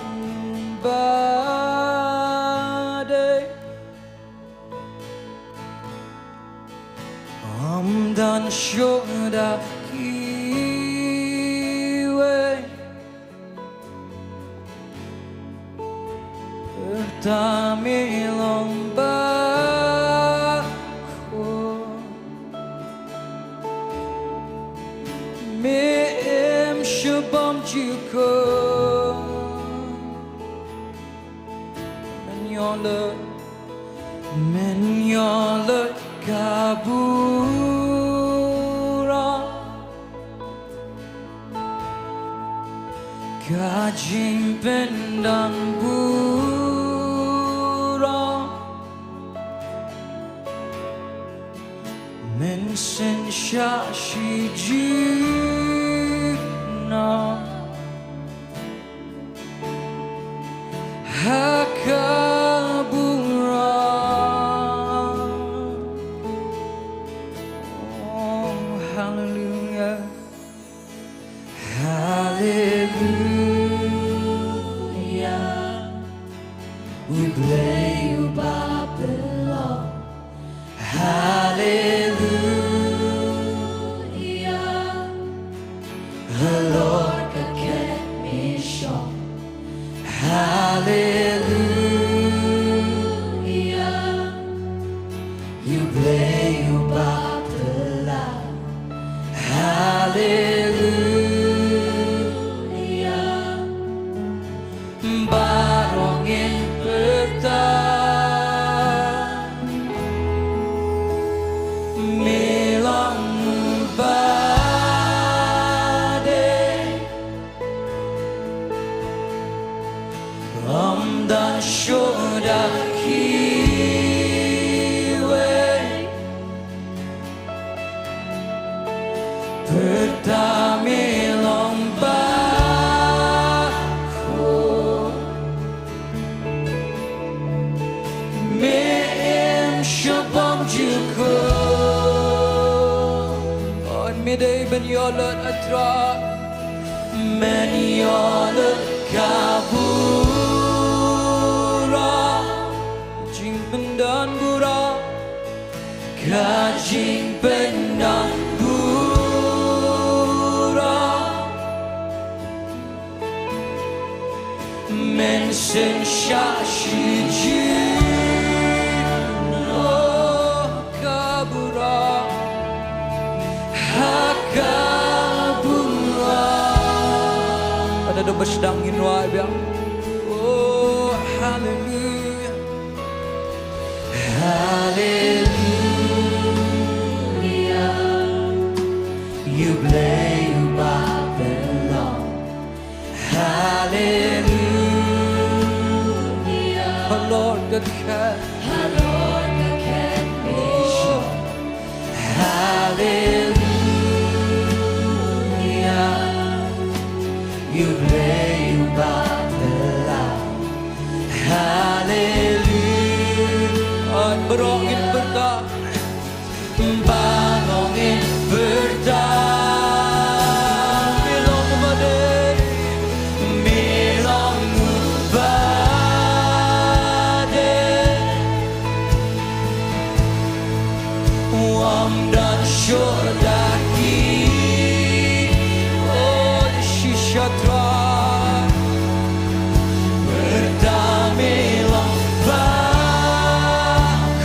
Tang me long ba khun, me im sha bymjukut. Men ïoh lut, men ïoh lut ka burom, ka jingpyndonkam burom. Men synshar shi junom ha ka burom. Oh, haleluya. Haleluya. U Blei uba pynlong. Haleluya. Halor ka khet mishong. Haleluya. U Blei uba pynlong. Haleluya. Baroh ngin pyrta, me long uba dei, ym don shuh da kiwei. Pyrta me long ba khun, me im sha bymjukut. Oh, me dei ban ïoh lut, ah Trai. Men ïoh lut ka burom, jingpyndonkam burom, ka jingpyndonkam burom. Men synshar shi junom ha ka burom, ha ka burom. Lada don ba sdang, ngin wad biang. Oh, haleluya. Haleluya. U Blei uba pynlong. Haleluya. Halor ka khet. Halor ka khet mishong. Haleluya. U Blei uba pynlong. Haleluya. Baroh ngin pyrta. Baroh ngin pyrta. Me long uba dei, me long uba dei. Ym don shuh da kiwei. Oh, shisha Trai. Pyrta me long ba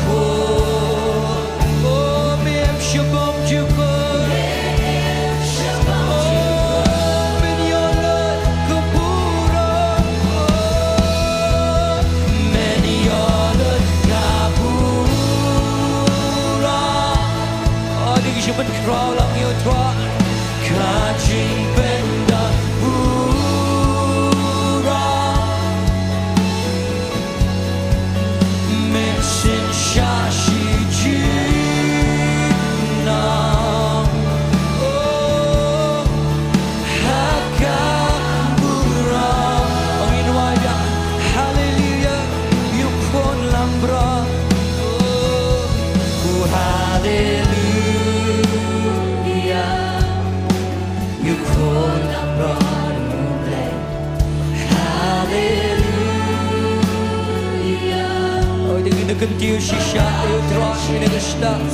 khun. Oh, me im sha bymjukut. Oh, men ïoh lut ka burom. Men ïoh lut ka burom. Oh, dei ki jingpynkhraw lang ïa u Trai. Ka jingpyndonkam burom. Men synshar shi junom. Oh, ha ka burom. Ong ïa u Trai. Haleluya. Ïa u khun langbrot. Oh, haleluya. Ïa u khun langbrot U Blei. Haleluya. Oh, dei ngin ïa kyntiew shisha ïa u Trai, ngin ïa kyrteng.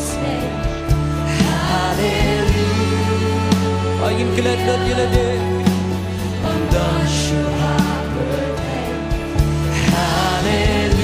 Haleluya. Oh, ngin klet lut ïa lade. Ym don shuh ha pyrthei. Haleluya.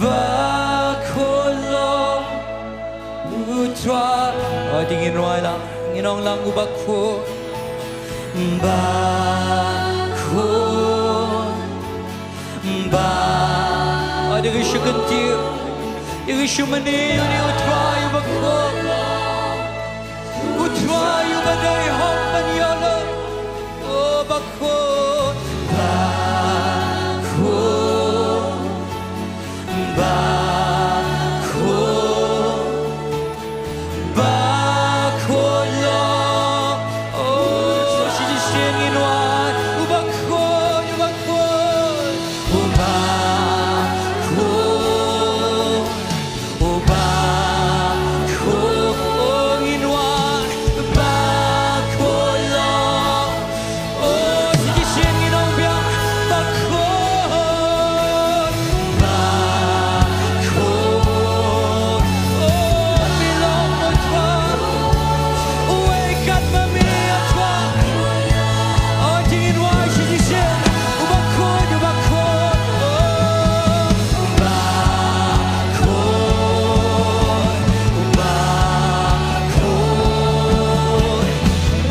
Bakhuid long U Trai. Hooid, to ngin rwai lang, ngin ong lang, U bakhuid. Bakhuid. Ba. Hooid, to ngin shu kyntiew, to ngin shu mane ïa une U Trai U bakhuid. U Trai uba dei hok ban ïoh lut. O bakhuid, bakhuid, bakhuid, bakhuid long. O, shi shisien ngin wan. U bakhuid, u bakhuid, u bakhuid. U bakhuid, ngin wan, bakhuid long. O, shi shisien ngin ong biang, bakhuid, bakhuid. O, me long U Trai. Uwei kat ma me, U Trai. O, to ngin wan shi shisien. U bakhuid, u bakhuid. O. Bakhuid, bakhuid,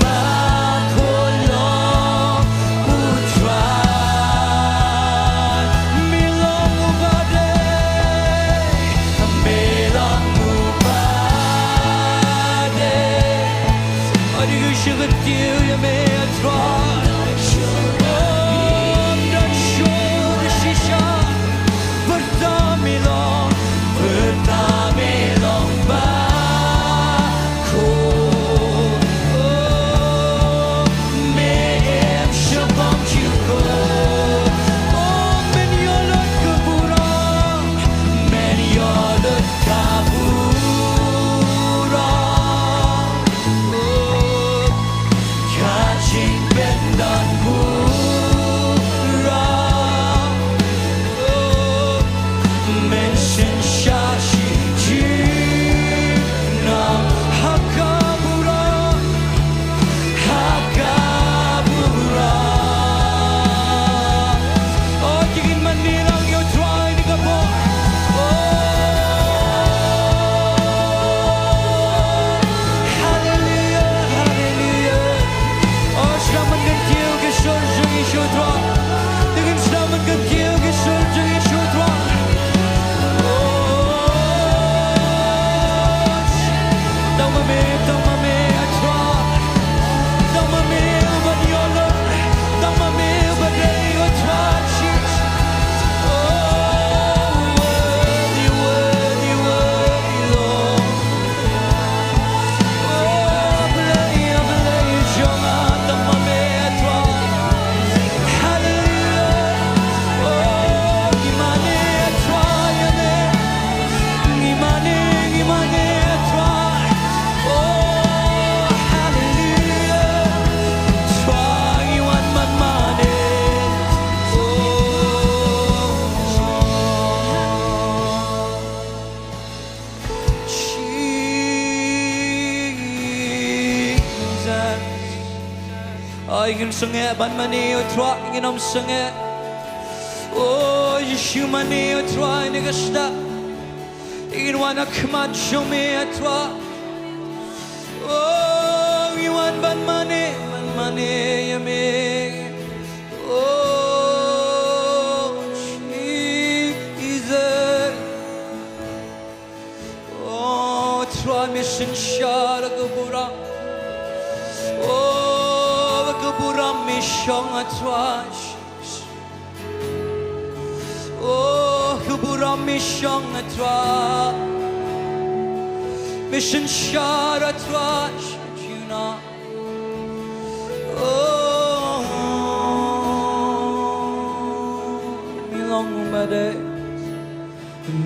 bakhuid long U Trai. Me long uba dei, me long uba dei. Hooid, to ngin shu kyntiew ïa me, U Trai. Ym don shuh shisha. Bad me long, bad me long bakhuid. Me im sha bymjukut. O, men ïoh lut ka burom, men ïoh lut ka burom. Ka jingpyndonkam burom. Men synshar shi junom ha ka burom, ha ka burom. O, to ngin mane lang ïa U Trai ha kane ka por. O, haleluia, haleluia. O, sngap ban kyntiew ki sur jong ngi sha U Trai. To ngin sngap ban kyntiew ki sur jong ngi sha U Trai. O, tang ma me, tang ma me, U Trai. Tang ma me uban ïoh lut, tang ma me uba dei, U Trai Jisu. O, worthy, worthy, worthy Lord. O Blei, O Blei jong nga, tang ma me, U Trai. Haleluia. O, ngi mane, U Trai, ïa me. Ngi mane, ngi mane, U Trai. O, haleluia. Trai, ngi wan ban mane. O, Jesus. Ai, ngin sangeh ban mane, O Trai, ngin ym sangeh. O Jisu, mane, O Trai, ha kane ka step. Ngin wan ha khmat jong me, O Trai. O, ngi wan ban mane, ban mane ïa me. O Jesus. O Trai, me synshar ka burom. O ka burom me shong, O Trai. O ka burom me shong, O Trai. Me synshar, O Trai, sha junom. O, me long uba dei,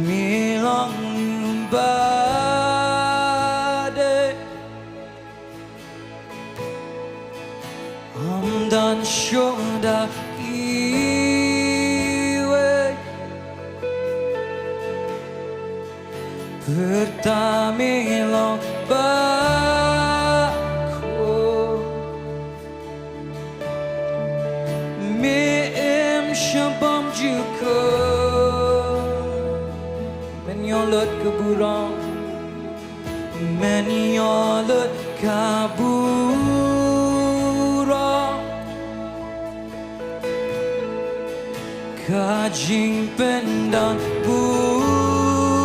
me long uba dei. Ym don shuh da iwei. Pyrta me long bakhuid. Me im sha bymjukut. Ïoh lut ka burom, men ïoh lut ka burom. Ka jingpyndonkam burom,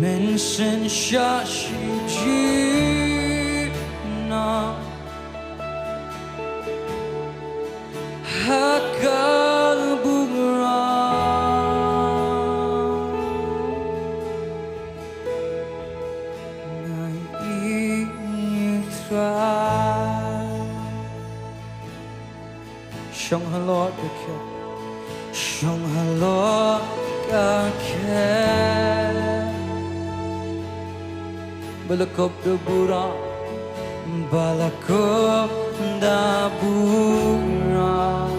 men synshar shi junom ha ka burom. Nga ïeit ïa u Trai. Shong halor ka khet, shong halor ka khet. Ba la kup da burom, ba la kup da burom.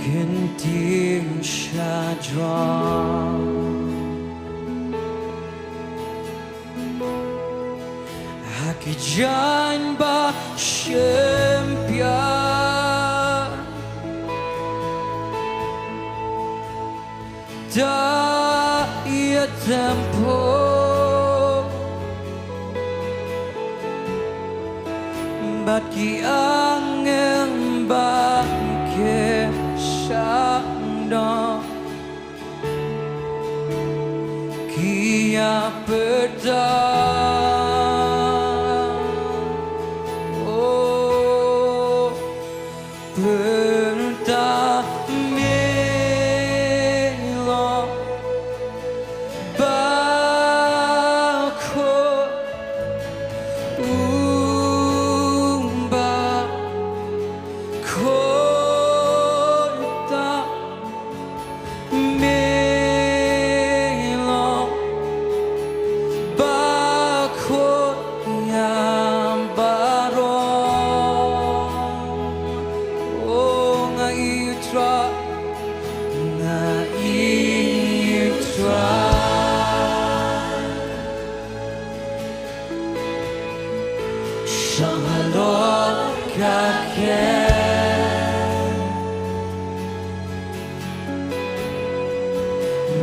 Kyntiew shajrong ha ki jaiñ ba shemphang. Da ïa templo bad ki angel ba ki sangdong ki ïa pyrta. Oh, pyrta me long ba khuid, u ba khuid tam. Me long ba khuid ïa baroh. Oh, nga ïeit ïa u Trai, nga ïeit ïa u Trai. Shong halor ka khet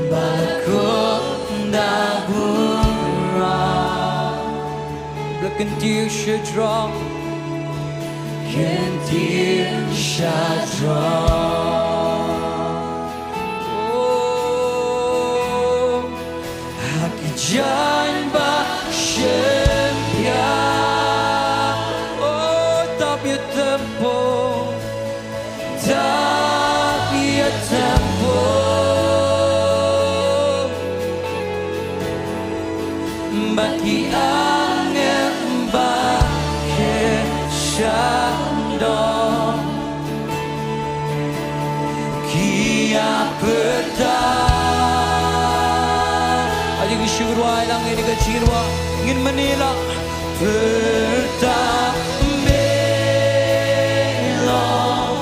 ba la kup da burom. Ba la kyntiew shajrong, kyntiew shajrong. Oh, ha ki jaiñ ba shemphang. Oh, tap ïa templo, tap ïa templo bad ki angel ba ki sangdong ki ïa pyrta. Ayu, ngin shu rwai lang ïa ka jingrwai, ngin mane lang. Pyrta me long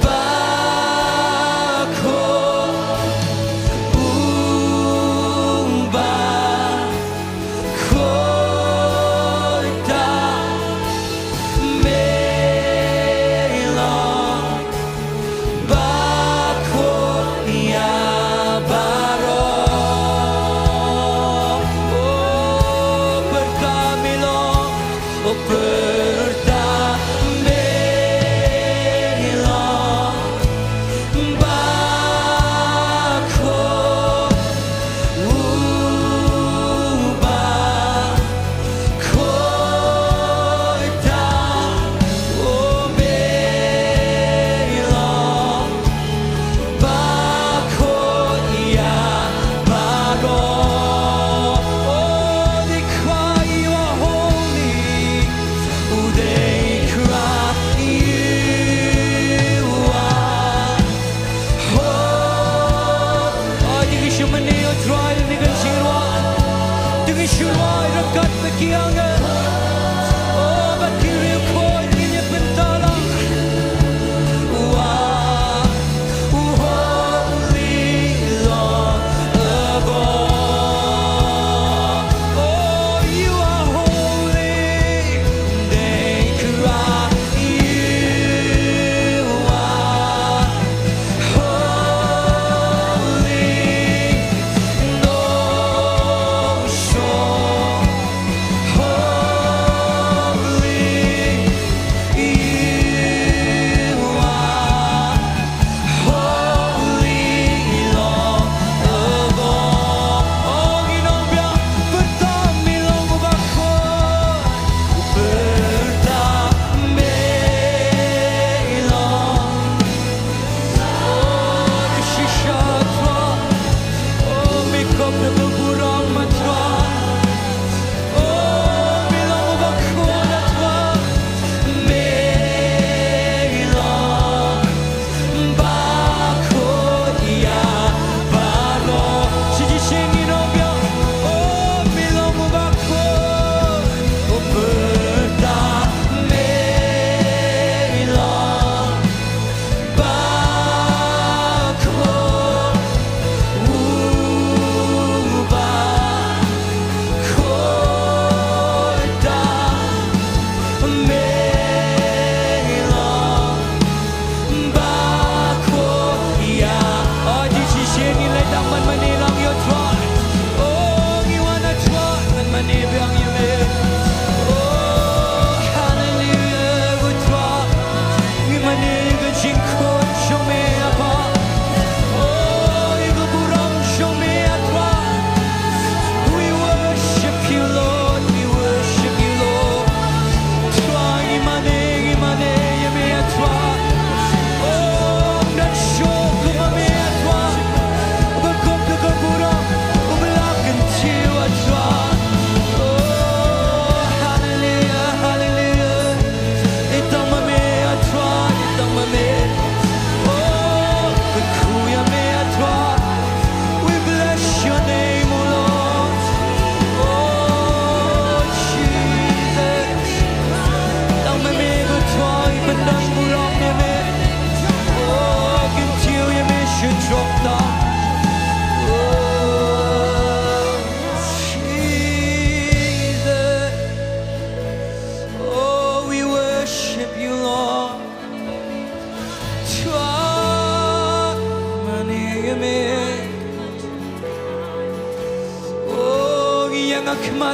ba khuid, u ba khuid tam. Me long ba khuid ïa baroh. Oh, pyrta me long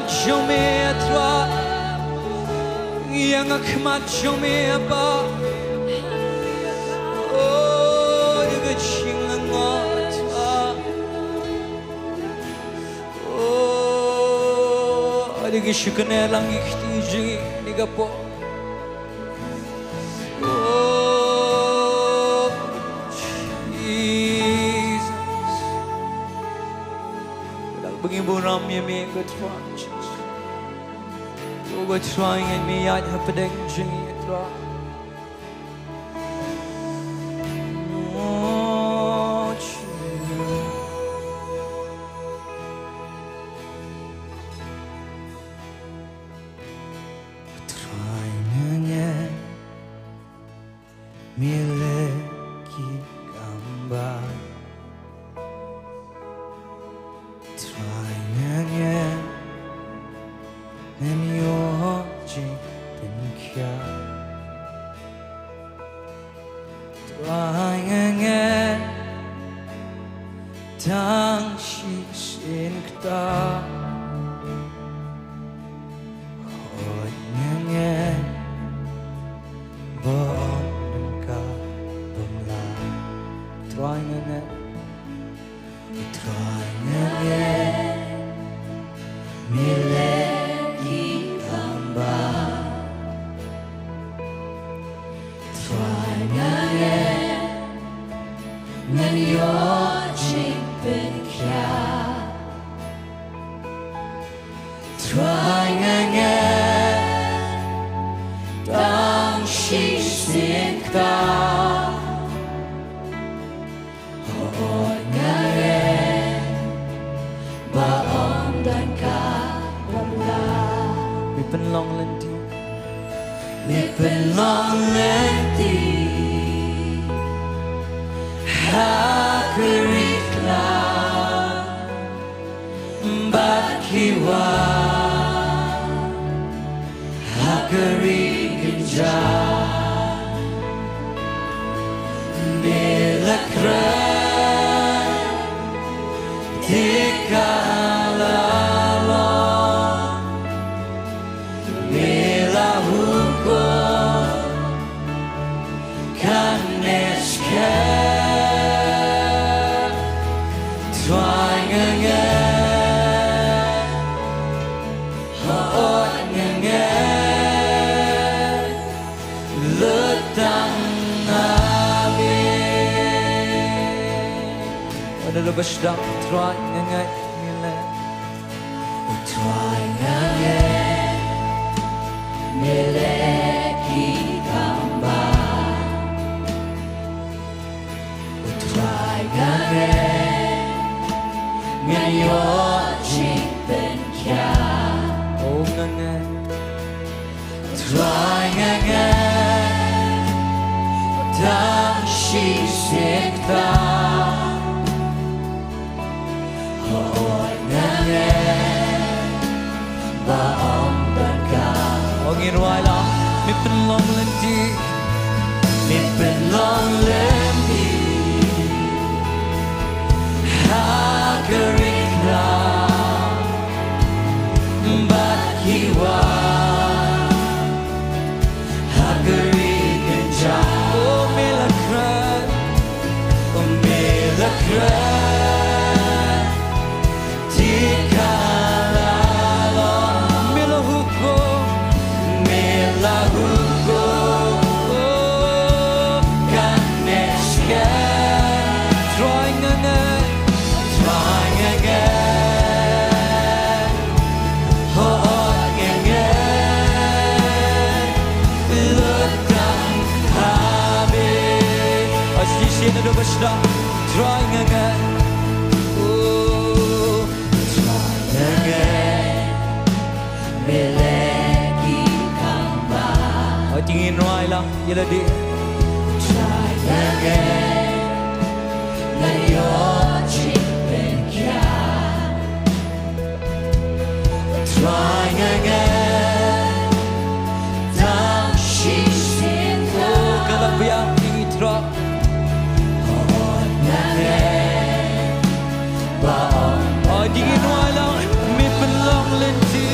Jong me Trai, ïa nga khmat jong me Kpa. O, da ka jingngeit Trai. O, da ka jingkynnoh lang ki kti jong ngi kane ka por. O, Jesus. Dang ba ngi burom ïa me ko Trai Jisu. O ko Trai, ngin ïaid hapdeng jong ngi Trai. O Jisu. Trai, nga ngeit me leh ki kam ba. Trai, nga ngeit men ïoh jingpynkhiah. Trai, nga ngeit tang shisien kata. Hooid, nga ngeit ba ym don kaba ym lah. Trai, nga ngeit. Trai, nga ngeit me leh ki kam ba. Trai, nga ngeit ngan ïoh jingpynkhiah. Trai, nga ngeit tang shisien kata. Hooid, nga ngeit ba ym don kaba ym lah. Me pynlong lynti. Me pynlong lynti ha ka ri khlaw bad ki wah ha ka ri kynjah. Me la kren te ka la long. Me la hukum kane skhem. Trai, nga ngeit, hooid, nga ngeit lut tang ha me. Wan da kaba sdang, Trai, nga ngeit me leh. O Trai, nga ngeit me leh ki kam ba. O Trai, nga ngeit ngan ïoh jingpynkhiah. O, nga ngeit. Trai, nga ngeit tang shisien kata. Hooid, nga ngeit ba ym don kaba. O, ngin rwai lang. Me pynlong lynti. Me pynlong lynti ha ka ri khlaw bad ki wah ha ka ri kynjah. O, me la kren, o, me la kren te ka la long. Me la hukum, me la hukum, o, kane skhem. Trai, nga ngeit, Trai, nga ngeit. Hooid, nga ngeit lut tang ha me. Hooid, shisien naduh ba sdang. Trai, nga ngeit. O, Trai, nga ngeit me leh ki kam ba. Hooid, te ngin rwai lang ïa lade. Trai, nga ngeit ngan ïoh jingpynkhiah. Trai, nga ngeit tang shisien. O, ka la biang ïa ngi, Trai. Hooid, nga ngeit ba ym. Hooid, te ngin rwai lang. Me pynlong lynti.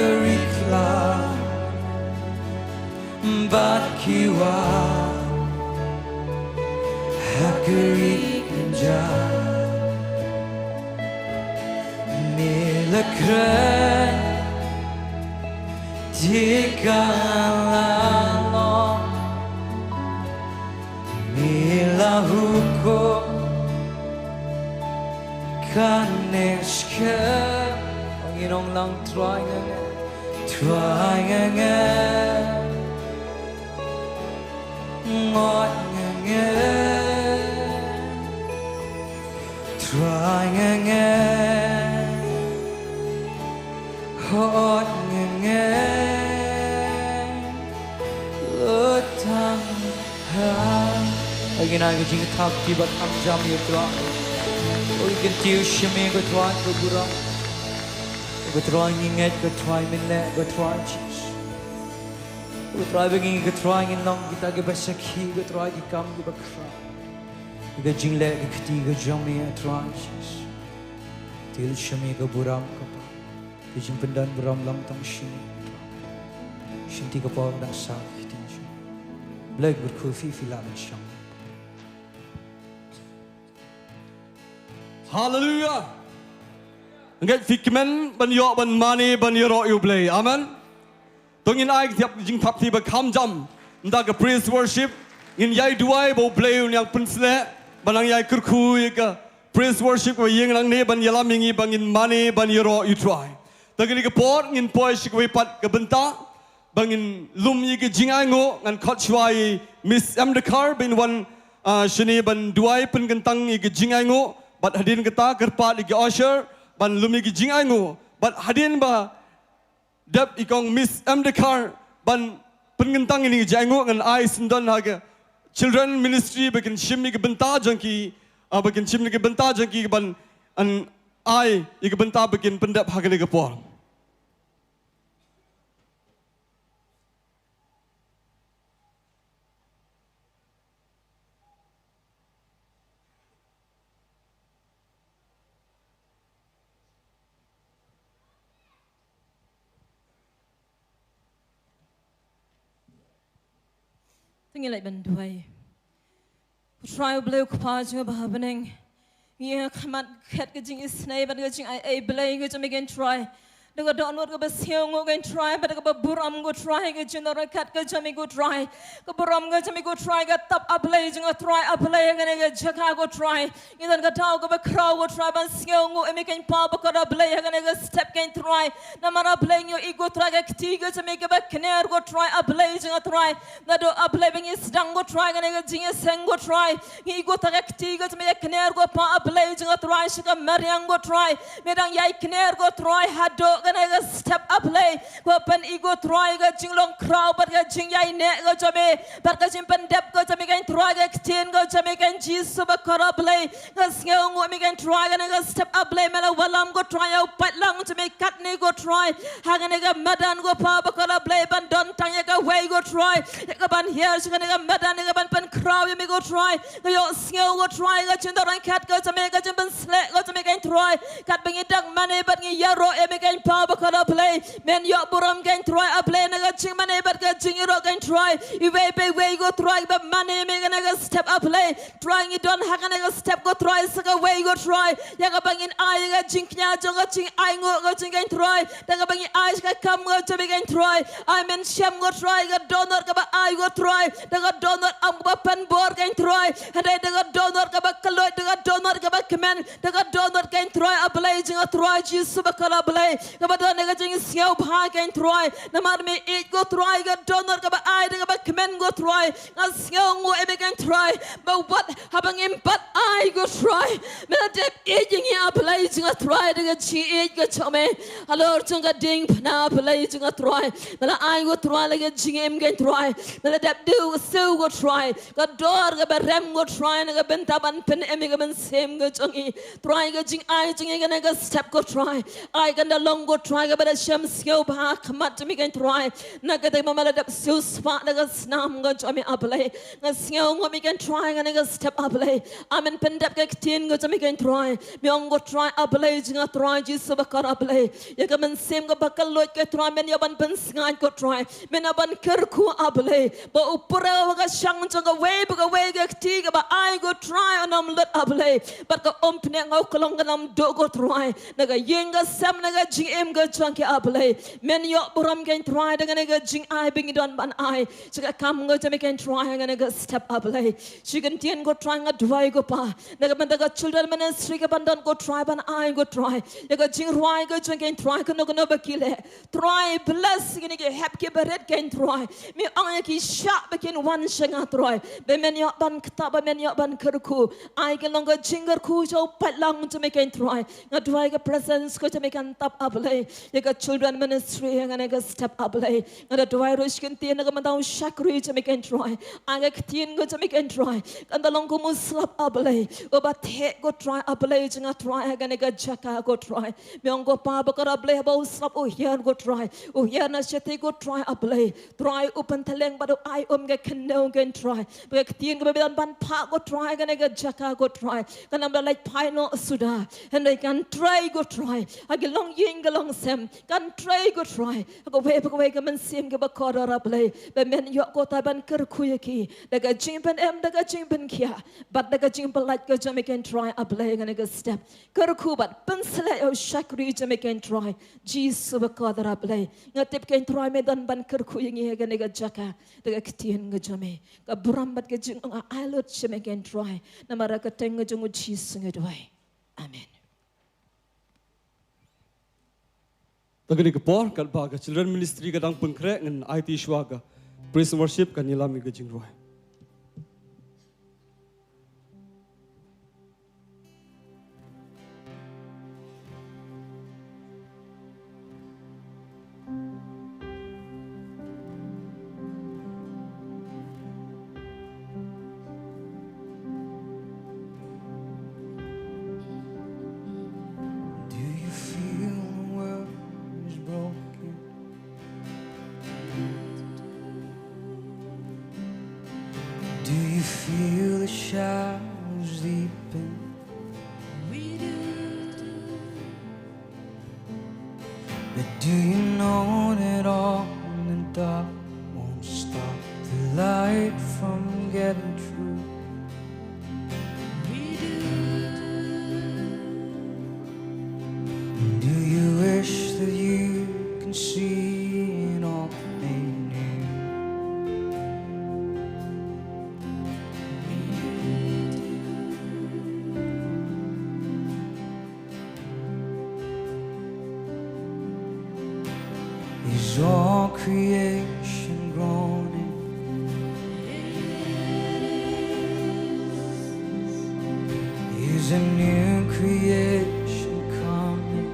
Ri khlaw bad ki wah ha ka ri kynjah, me la kren te ka la long, me la hukum kane shkhet. Ngi ong lang, Trai nga ngeit, Trai nga ngeit, ngot nga ngeit, Trai nga ngeit, hok nga ngeit, lut tang ha. Ngin ai ka jingthap kti bad kham jam ïa u Trai. Ngi kyntiew shim ïa u Trai, ka burom. Ko Trai, ngi ngeit ko Trai, men leh ko Trai Jisu. Ko Trai, ba ngi ko Trai ngin long kita kiba sakhi ko Trai, ki kam kiba khraw. Ka jingleh ka kti ka jong me Trai Jisu. Te shim ïa ka burom ko Pa. Ka jingpyndonkam burom long tang sha me. Shisien ka por da sa ka kti jong me. Blei kyrkhu phi, phi lah ban shong. Haleluia. Ngeit phi kmen ban ïoh ban mane ban ïaroh ïa u Blei. Amen. To ngin ai ka jingthap kti ba kham jam. Mynta ka praise worship ngin ïai duwai ba u Blei un ïa pynsleh, ba nang ïai kyrkhu ïa ka praise worship ba ïeng nangne ban ïalam ïa ngi ba ngin mane ban ïaroh ïa u Trai. To kane ka por ngin poi sha kawei pat ka bynta ba ngin lum ïa ka jingainguh, ngan khot shuwa ïa Miss M Dkhar ban wan, ah, shane ban duwai pynkyntang ïa ka jingainguh, bad hadien kata kyrpad ïa ka usher ban lum ïa ka jingainguh, bad hadien ba dep i kong Miss M Dkhar ban pynkyntang ïa ka jingainguh, ngan ai syndon ha ka Children Ministry ba kin shim ïa ka bynta jong ki, ah, ba kin shim ïa ka bynta jong ki ban, an ai ïa ka bynta ba kin pyndep ha kane ka por. To ngin leit ban duwai. Ko Trai U Blei U Kpa jong nga ba ha bneng, ngi ïa khmat khet ka jingisynei bad ka jingai ei Blei ka jong me ko Trai. Da ka dohnud kaba sngewnguh ko Trai, bad da kaba burom ko Trai, ka jingdonkam khet ka jong me ko Trai. Ka burom ka jong me ko Trai ka tap, A Blei jong nga Trai, A Blei, ha kane ka jaka ko Trai. Ngi don ka daw kaba khraw ko Trai ban sngewnguh ïa me ko Pa bakordor Blei ha kane ka step ko Trai. Namar A Blei ngi ïohi ko Trai ka kti ka jong me kaba kner ko Trai, A Blei jong nga Trai. Naduh A Blei ba ngi sdang ko Trai kane ka jingïaseng ko Trai, ngi ïohi ko Trai ka kti ka jong me ka kner ko Pa, A Blei jong nga Trai, sha ka mariang ko Trai. Me dang ïai kner ko Trai haduh kane ka step A Blei. Ko pyn-i ko Trai ka jinglong khraw bad ka jingïaineh ka jong me, bad ka jingpyndep ka jong me ko Trai, ka ktien ka jong me ko Jisu bakordor Blei. Nga sngewnguh ïa me ko Trai, kane ka step A Blei me la wallam ko Trai ïa u paidlang jong me katne ko Trai. Ha kane ka madan ko Pa bakordor Blei ban don tang ïa kawei ko Trai, ïa kaban hiar sha kane ka madan, ïa kaban pynkhraw ïa me ko Trai. Nga ïohsngew ko Trai ka jingdonkam khet ka jong me, ka jingpynsleh ka jong me ko Trai. Katba ngi dang mane bad ngi ïaroh ïa me ko Pa bakordor Blei, men ïoh burom ko Trai, A Blei, na ka jingmane bad ka jingïaroh ko Trai. Iwei pa iwei ko Trai ba mane ïa me kane ka step A Blei. Trai ngi don ha kane ka step ko Trai sa kawei ko Trai, ïa kaba ngin ai ïa ka jingkñia jong ka jingainguh ka jong me ko Trai. Da kaba ngin ai sha ka kam ka jong me ko Trai. Ai men shem ko Trai ka dohnud kaba ai ko Trai, da ka dohnud am kaba pynbor ko Trai. Hynrei da ka dohnud kaba kylluid, da ka dohnud kaba kmen, da ka dohnud ko Trai, A Blei jong nga Trai Jisu bakordor Blei. Kaba don ïa ka jingsngewbha ko Trai. Namar me ïeit ko Trai ka dohnud kaba ai da kaba kmen ko Trai. Nga sngewnguh ïa me ko Trai ba wat haba ngim pat ai ko Trai, me la dep ïeit ïa ngi, A Blei jong nga Trai, da ka jingïeit ka jong me. Halor jong ka diengphna, A Blei jong nga Trai, me la ai ko Trai la ka jingim ko Trai. Me la dep duh siew ko Trai ka dor kaba rem ko Trai, na ka bynta ban pynim ïa ka mynsiem ka jong ngi. Trai ka jingai jong ngi kane ka step ko Trai, ai kan da long ko Trai kaba da shem sngewbha ha khmat jong me ko Trai. Na kata ka daw me la Siewspah da ka snam ka jong me, A Blei. Nga sngew ngop ïa kane ko Trai ha kane ka step, A Blei. Amen. Pyndep ka ktien ka jong me, ko Trai. Me ong ko Trai, A Blei jong nga, Trai Jisu bakor, A Blei. Ïa ka mynsiem kaba kylluid, ko Trai, men ïoh ban pynsngaid, ko Trai. Men ïoh ban kyrkhu, A Blei. Ba u pura ha ka shang jong kawei pa kawei ka kti kaba ai, ko Trai, un ym lut, A Blei. Bad ka umphniang, ka umklong kan ym duh, ko Trai. Na ka ïing ka sem, na ka jingim ka jong ki, A Blei. Men ïoh burom, ko Trai, da kane ka jingai ba ngi don ban ai sha ka kam ka jong me, ko Trai, ha kane ka step, A Blei. Sha ka ktien, ko Trai, nga duwai, ko Pa, na ka bynta ka children ministry kaban don, ko Trai, ban ai, ko Trai, ïa ka jingrwai ka jong ki, ko Trai, kano kano ba ki leh. Trai, bless ïa kine ki hep kiba rit, ko Trai. Me ong ïa ki, shah ba kin wan sha nga, Trai. Ba men ïoh ban ktah, ba men ïoh ban kyrkhu. Ai ka long ka jingkyrkhu sha u paidlang jong me, ko Trai. Nga duwai ka presence ka jong me kan tap, A Blei, ïa ka children ministry ha kane ka step, A Blei. Nga da duwai ruh sha ka ktien na ka bynta u shakri jong me, ko Trai. Ai ka ktien ka jong me, ko Trai, kan da long kum u slap, A Blei, uba theh, ko Trai, A Blei jong nga, Trai, ha kane ka jaka, ko Trai. Me ong, ko Pa bakor, A Blei, haba u slap u hiar, ko Trai, u hiar na shatei, ko Trai, A Blei. Trai, u pynthylleng bad u ai um ka khyndew, ko Trai. Ba ka ktien kaba me don ban phah, ko Trai, ha kane ka jaka, ko Trai, kan ym da lait phai noh suda. Hynrei kan trei, ko Trai, ha ki longïing ki longsem. Kan trei, ko Trai, ha kawei pa kawei ka mynsiem kaba kordor, A Blei. Ba men ïoh, ko Trai, ban kyrkhu ïa ki da ka jingpynim, da ka jingpynkhiah, bad da ka jingpyllait ka jong me, ko Trai, A Blei, ha kane ka step. Kyrkhu bad pynshlei ïa u shakri jong me, ko Trai Jisu bakor, A Blei. Nga tip, ko Trai, me don ban kyrkhu ïa ngi ha kane ka jaka da ka ktien ka jong me. Ka burom bad ka jingong nga ai lut sha me, ko Trai. Namar ka kyrteng ka jong u Jisu nga duwai. Amen. Te ha kane ka por, katba ka children ministry ka dang pynkhreh, ngan aiti shuwa ka praise and worship, kan ïalam ïa ka jingrwai. Do you feel the world is broken? Do you feel the shadows deepen? We do. But do you know that all in the dark won't stop the light from getting through? We do. Do you wish that you can see it all made new? Is all creation groaning? Is a new creation coming?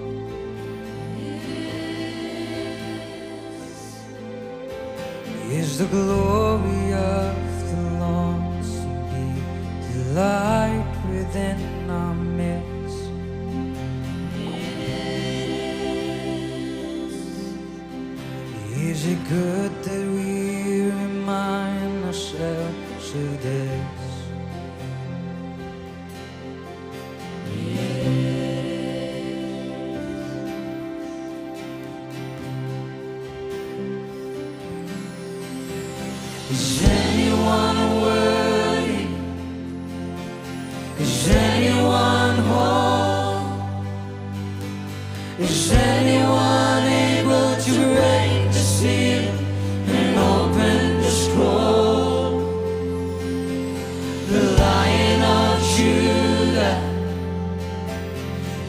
Is the glory of the Lord to be the light within our midst? Is it good that we remind ourselves of this? Is anyone worthy? Is anyone whole? Is anyone able to break the seal and open the scroll? The Lion of Judah,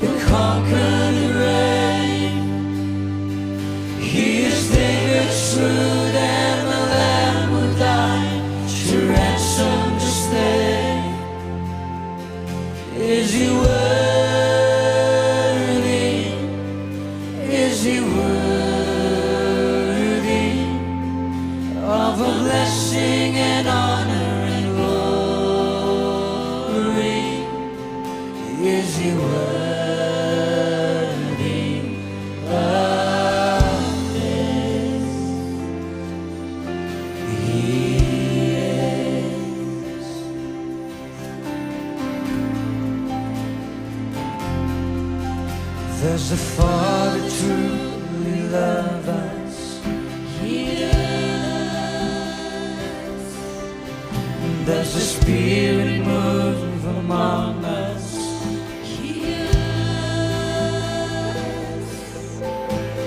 who conquered the grave. He is David's root and the Lamb who died to ransom the slave. Is he worthy? Is he worthy of a blessing and honor and glory? Is he worthy of this? Does the Father truly love us? Yes. Does the Spirit move among us? Yes.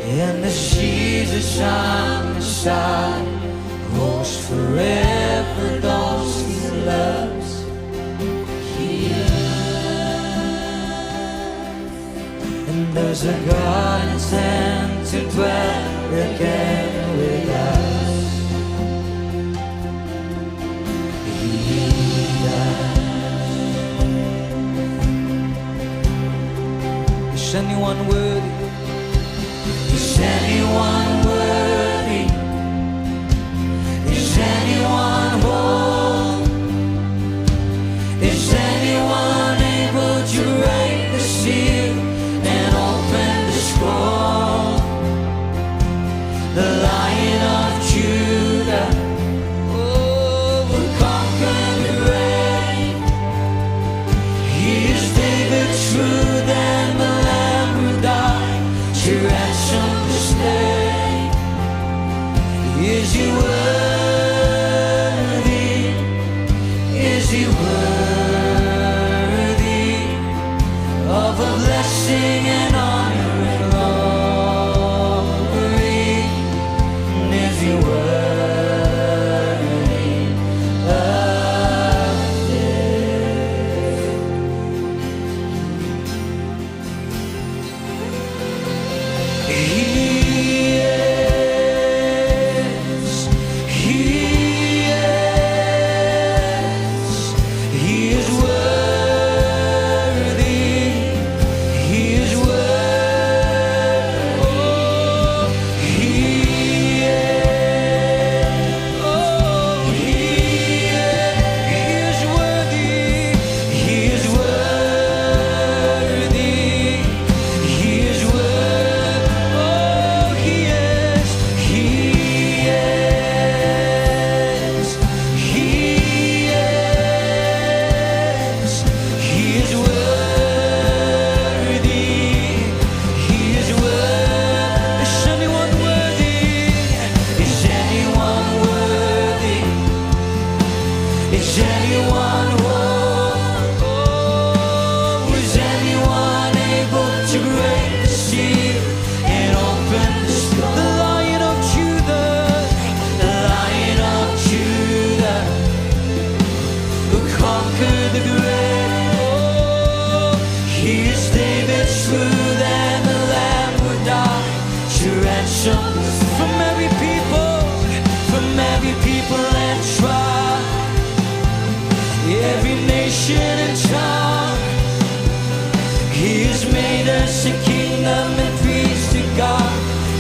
And does Jesus, our Messiah, host forever those he loves? Yes. And does our God intend to dwell again with us? He does. Is anyone worthy? Is anyone worthy? Is anyone whole? Is anyone able to break the seal and open the scroll? The Lion of Judah, oh, who conquered the grave. He is David's root and the Lamb who died to ransom the slave. Is he worthy? Is he worthy of a blessing and honor and glory? Is he worthy of this? He is, he is, he is worthy, he is worthy, oh, he is. Oh, he is, he is worthy, he is worthy, he is worthy. Oh, he is, he is, he is, he is worthy, he is worthy. Is anyone worthy? Is anyone worthy? Is anyone whole? Oh, is anyone able to break the seal and open the scroll? The Lion of Judah, the Lion of Judah, who conquered the grave. Oh, he is David's root and the Lamb who died to ransom from every people, from every people and tribe, every nation and tongue. He has made us a kingdom and priests to God,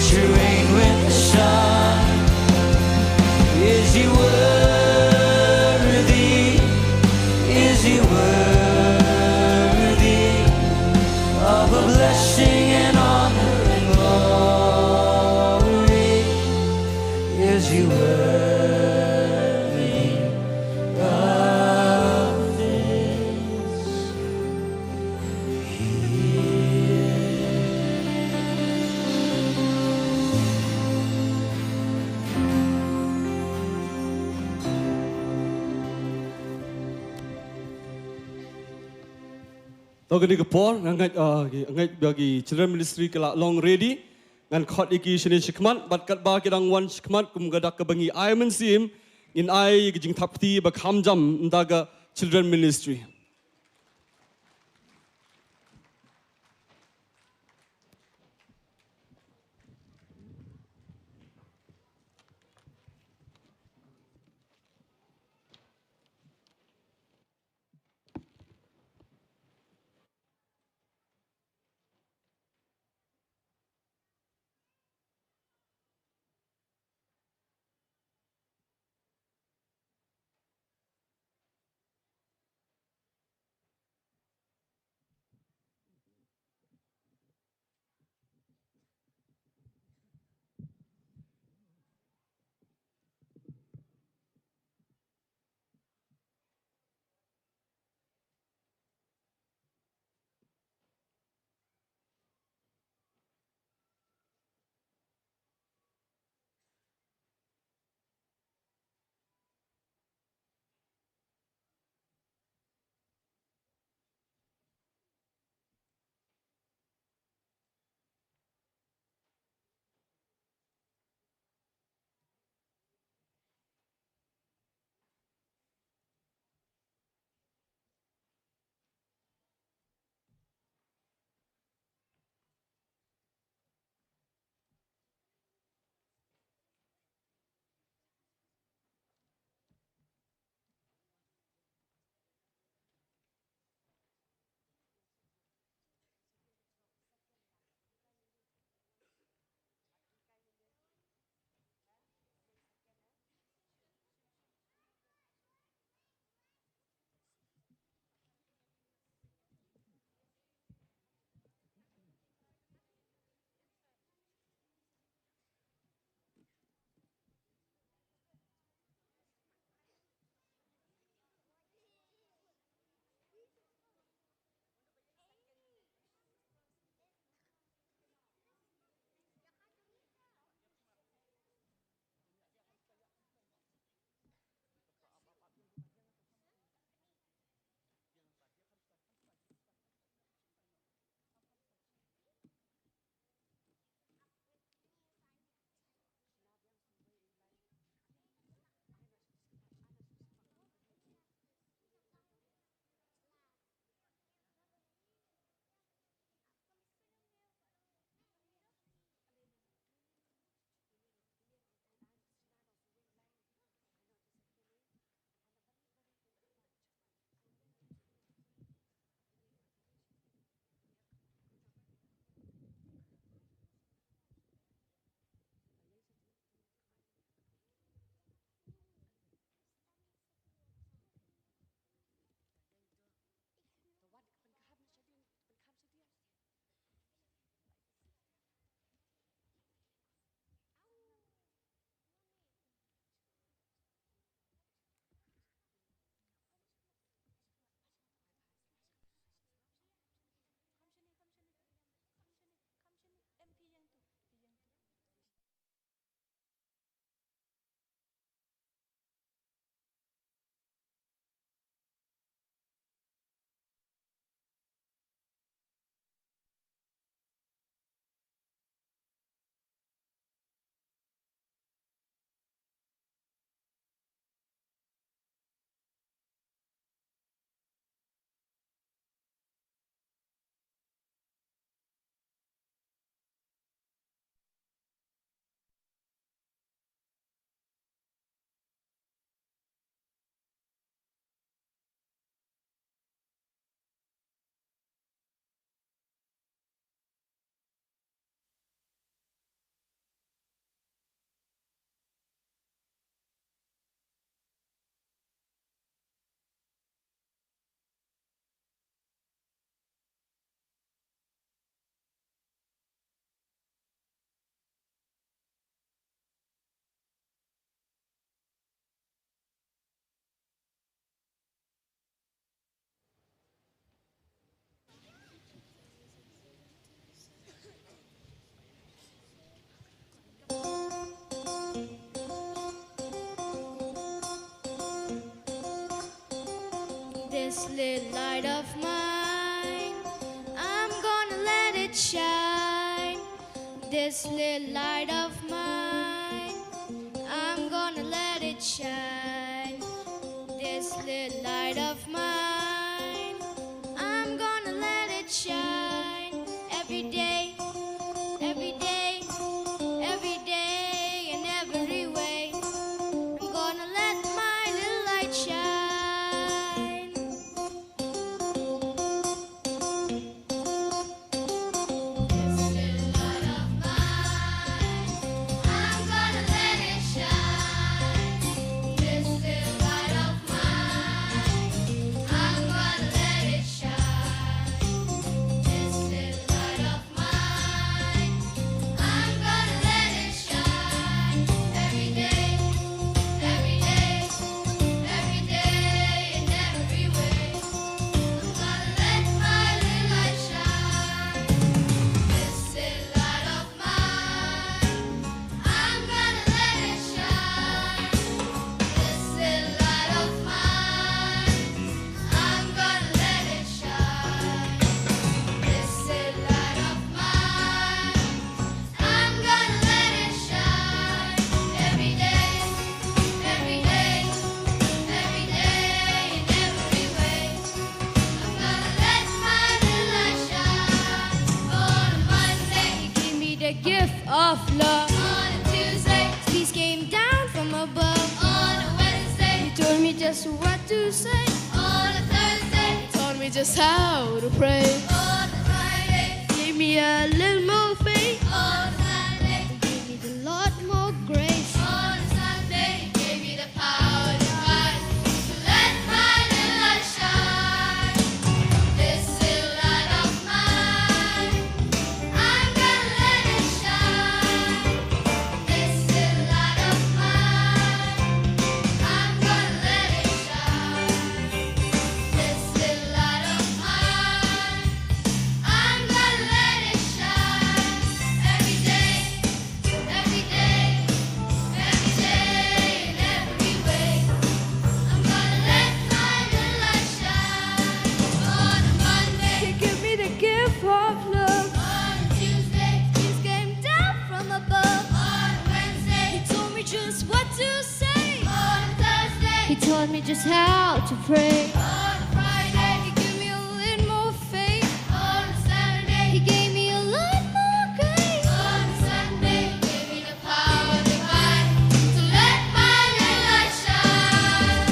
to reign with the Son. Is he worthy? Is he worthy of a blessing and honor and glory? Is he worthy of this? He is. To kane ka por, nga ngeit, ah, ki, nga ngeit ba ki children ministry ki la long ready. Ngan khot ïa ki shane shakhmat, bad katba ki dang wan shakhmat, kum ka dak kaba ngi ai mynsiem, ngin ai ka jingthap kti ba kham jam na ka children ministry. This little light of mine, I'm gonna let it shine. This little light of mine, I'm gonna let it shine. This little light of mine, I'm gonna let it shine. Every day, every day, every day, in every way, I'm gonna let my little light shine. This little light of mine, I'm gonna let it shine. This little light of mine, I'm gonna let it shine. This little light of mine, I'm gonna let it shine. Every day, every day, every day, in every way, I'm gonna let my little light shine. This little light of mine, I'm gonna let it shine. This little light of mine, I'm gonna let it shine. This little light of mine, I'm gonna let it shine. Every day, every day, every day, in every way, I'm gonna let my little light shine. On a Monday, he gave me the gift of love. On a Tuesday, peace came down from above. On a Wednesday, he told me just what to say. On a Thursday, he taught me just how to pray. On a Friday, he gave me a little more faith. On a Saturday, he gave me a lot more grace. On a Sunday, he gave me the power to fight, to let my little light shine. This little light of mine, I'm gonna let it shine. This little light of mine, I'm gonna let it shine. This little light of mine, I'm gonna let it shine. Every day, every day, every day, in every way, I'm gonna let my little light shine. On a Monday, he gave me the gift of love. On a Tuesday, peace came down from above. On a Wednesday, he told me just what to say. On a Thursday, he taught me just how to pray. On a Friday, he gave me a little more faith. On a Saturday, he gave me a lot more grace. On a Sunday, he gave me the power divine to let my little light shine.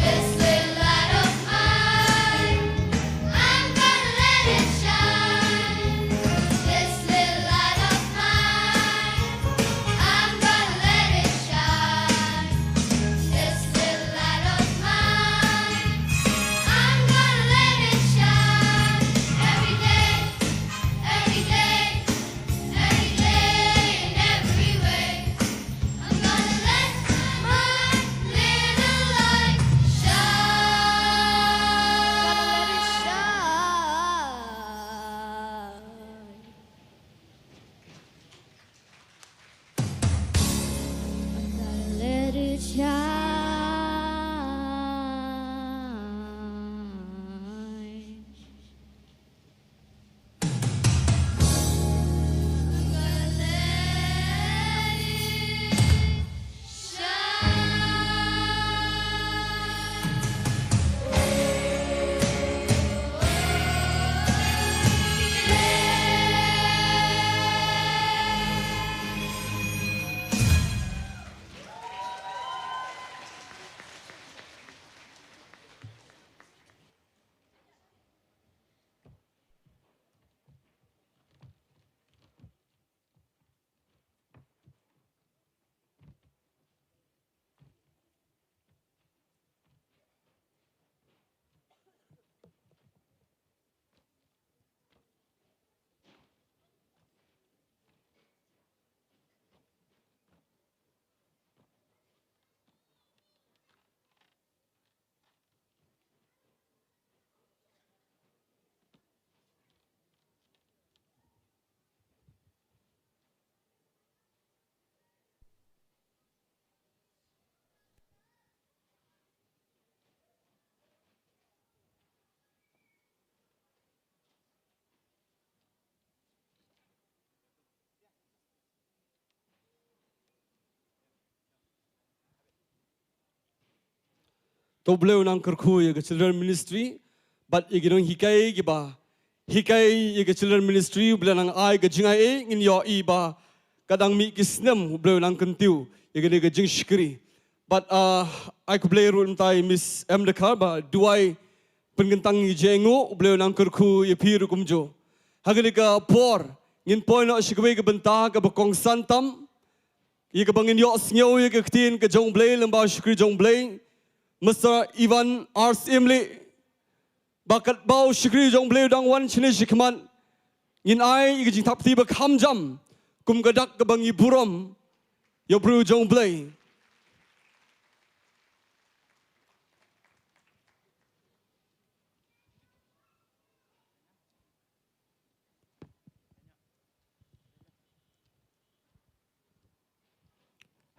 This little light of mine, I'm gonna let it shine. This little light of mine, I'm gonna let it shine. This little light of mine, I'm gonna let it shine. Every day, every day, every day, in every way, I'm gonna let my little light shine. Gonna let it shine. I'm gonna let it shine. To U Blei u nang kyrkhu ïa ka children ministry bad ïa ki nonghikai kiba hikai ïa ka children ministry, U Blei nang ai ka jingai ei. Ngin ïohi ba ka dang mih ki snem, U Blei u nang kyntiew ïa kane ka jingshakri. Bad, ah, ai khublei ruh mynta ïa Miss M Dkhar ba duwai pynkyntang ïa ka jingaiñguh. U Blei u nang kyrkhu ïa phi ruh kumjuh. Ha kane ka por ngin poi noh sha kawei ka bynta kaba kongsan tam, ïa kaba ngin ïohsngew ïa ka ktien ka jong U Blei lyngba u shakri jong U Blei, Mister Ivan R Syiemlieh. Ba katba u shakri jong U Blei u dang wan shane shakhmat, ngin ai ïa ka jingthap kti ba kham jam kum ka dak kaba ngi burom ïa u briew jong U Blei.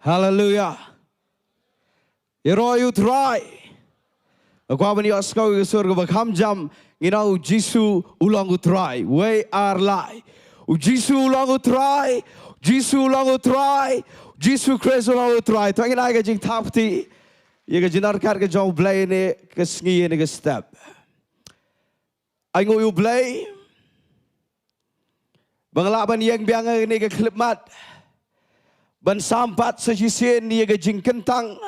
Haleluia. Ïaroh ïa U Trai. Nga kwah ban ïohsngew ïa ka sur kaba kham jam, ngin ong: U Jisu u long U Trai. Wei, ar, lai. U Jisu u long U Trai. U Jisu u long U Trai. U Jisu Khrist u long U Trai. To ngin ai ka jingthap kti ïa ka jingdon ryngkat ka jong U Blei ha kane ka sngi, ha kane ka step. Ainguh ïa U Blei ba nga lah ban ïeng biang ha kane ka khyllipmat ban sam pat sa shisien ïa ka jingkyntang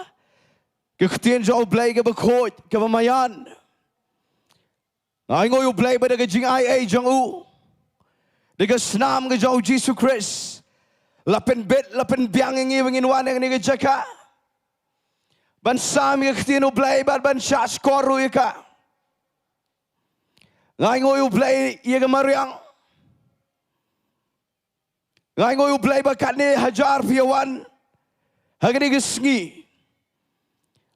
ka ktien jong U Blei kaba khuid, kaba maïan. Nga ainguh ïa U Blei ba da ka jingai ei jong u, da ka snam ka jong U Jisu Khrist, la pynbit, la pynbiang ïa ngi ba ngin wan ha kane ka jaka ban sam ïa ka ktien U Blei bad ban shahshkor ruh ïa ka. Nga ainguh ïa U Blei ïa ka mariang. Nga ainguh ïa U Blei ba katne hajar phi ïa wan ha kane ka sngi.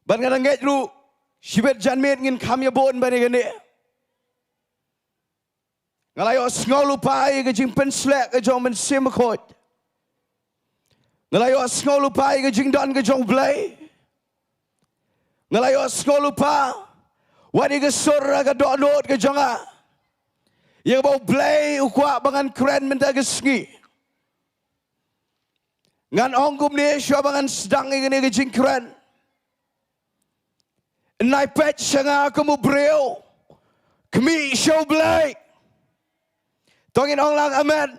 Bad nga da ngeit ruh shibit janmiet ngin kham ïa bun ban ïa kane. Nga la ïohsngew lypa ïa ka jingpynsleh ka jong U Mynsiem Bakhuid. Nga la ïohsngew lypa ïa ka jingdon ka jong U Blei. Nga la ïohsngew lypa wat ïa ka sur ha ka dohnud ka jong nga ïa kaba U Blei u kwah ba ngan kren mynta ka sngi. Ngan ong kumne shuwa ba ngan sdang ïa kane ka jingkren: Nai peit sha nga kum u briew, khmih sha U Blei. To ngin ong lang amen.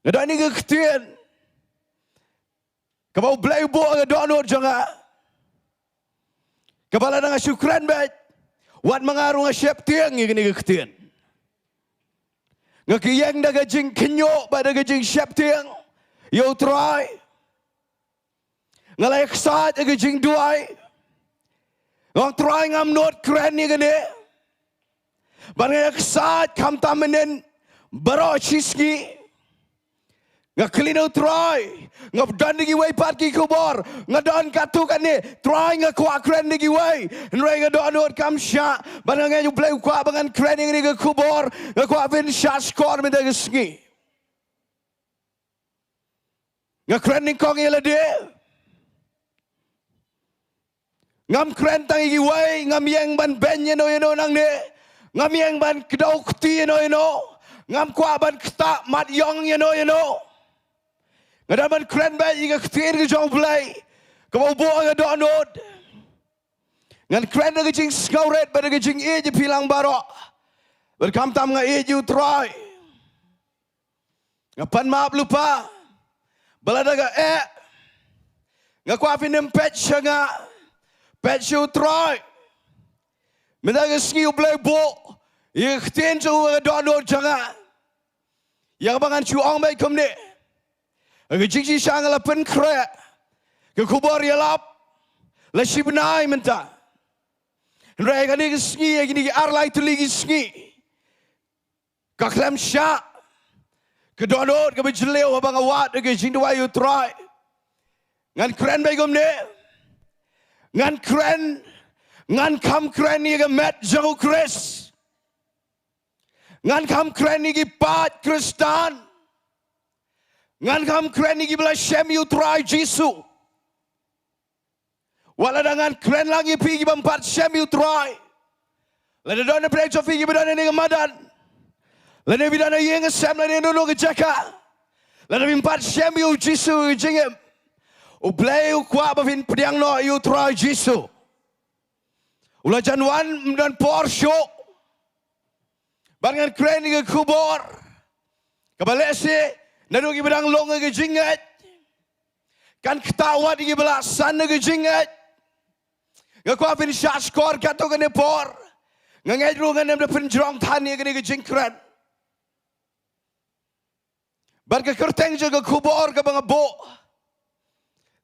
Nga don ïa ka ktien kaba U Blei u buh ha ka dohnud jong nga, kaba lada nga shu kren beit, wat ma nga ruh nga sheptieng ïa kane ka ktien. Nga ïeng da ka jingkhynñiuh bad da ka jingsheptieng ïa U Trai. Nga la ïaksaid ha ka jingduwai. Nga ong, Trai, ngam nud kren ïa kane. Bad nga ïaksaid khamtam mynnin baroh shi sngi. Nga kylli na U Trai, nga don da kiwei pat ki khubor, nga don katto katne, Trai, nga kwah kren da kiwei. Hynrei ka dohnud kam shah. Bad nga ngeit U Blei u kwah ba ngan kren ïa kane ka khubor. Nga kwah ban shahshkor mynta ka sngi. Nga kren nyngkong ïa lade. Ngam kren tang ïa kiwei, ngam ïeng ban beiñ ïano ïano nangne. Ngam ïeng ban kdew kti ïano ïano. Ngam kwah ban ktah mat ïong ïano ïano. Nga don ban kren beit ïa ka ktien ka jong U Blei kaba u buh ha ka dohnud. Ngan kren da ka jingsngewrit bad da ka jingïeit ïa phi lang baroh. Bad khamtam nga ïeit ïa U Trai. Nga pan map lypa ba lada nga eh, nga kwah phin ym peit sha nga, peit sha U Trai. Mynta ka sngi U Blei u buh ïa ka ktien jong u ha ka dohnud jong nga. Ïa kaba ngan shu ong beit kumne: ha ka jingshisha nga la pynkhreh ka khubor ïalap la shi bnai mynta. Hynrei ha kane ka sngi, ha kine ki ar lai tylli ki sngi, ka khlem shah ka dohnud kaba jylliew haba nga wad ha ka jingduwai ïa U Trai. Ngan kren beit kumne. Ngan kren, ngan kham kren ïa ka met jong U Khrist. Ngan kham kren ïa ki paid Khristan. Ngan kham kren ïa kiba la shem ïa U Trai Jisu. Wat lada ngan kren lang ïa phi ki bym pat shem ïa U Trai, lada don na pdeng jong phi kiba don ha kane ka madan, lada phi don ha ïing ha sem, lada don ha kano kano ka jaka, lada phim pat shem ïa U Jisu ha ka jingim, U Blei u kwah ba phin pdiang noh ïa u Trai Jisu. U la jan wan ym don por shuh. Bad ngan kren ïa ka khubor kaba lehse naduh kiba dang long ha ka jingngeit kan ktah wat ïa kiba la san ha ka jingngeit. Nga kwah phin shahshkor katto katne por. Nga ngeit ruh ngan ym da pynjrong than ïa kane ka jingkren. Bad ka kyrteng jong ka khubor kaba nga buh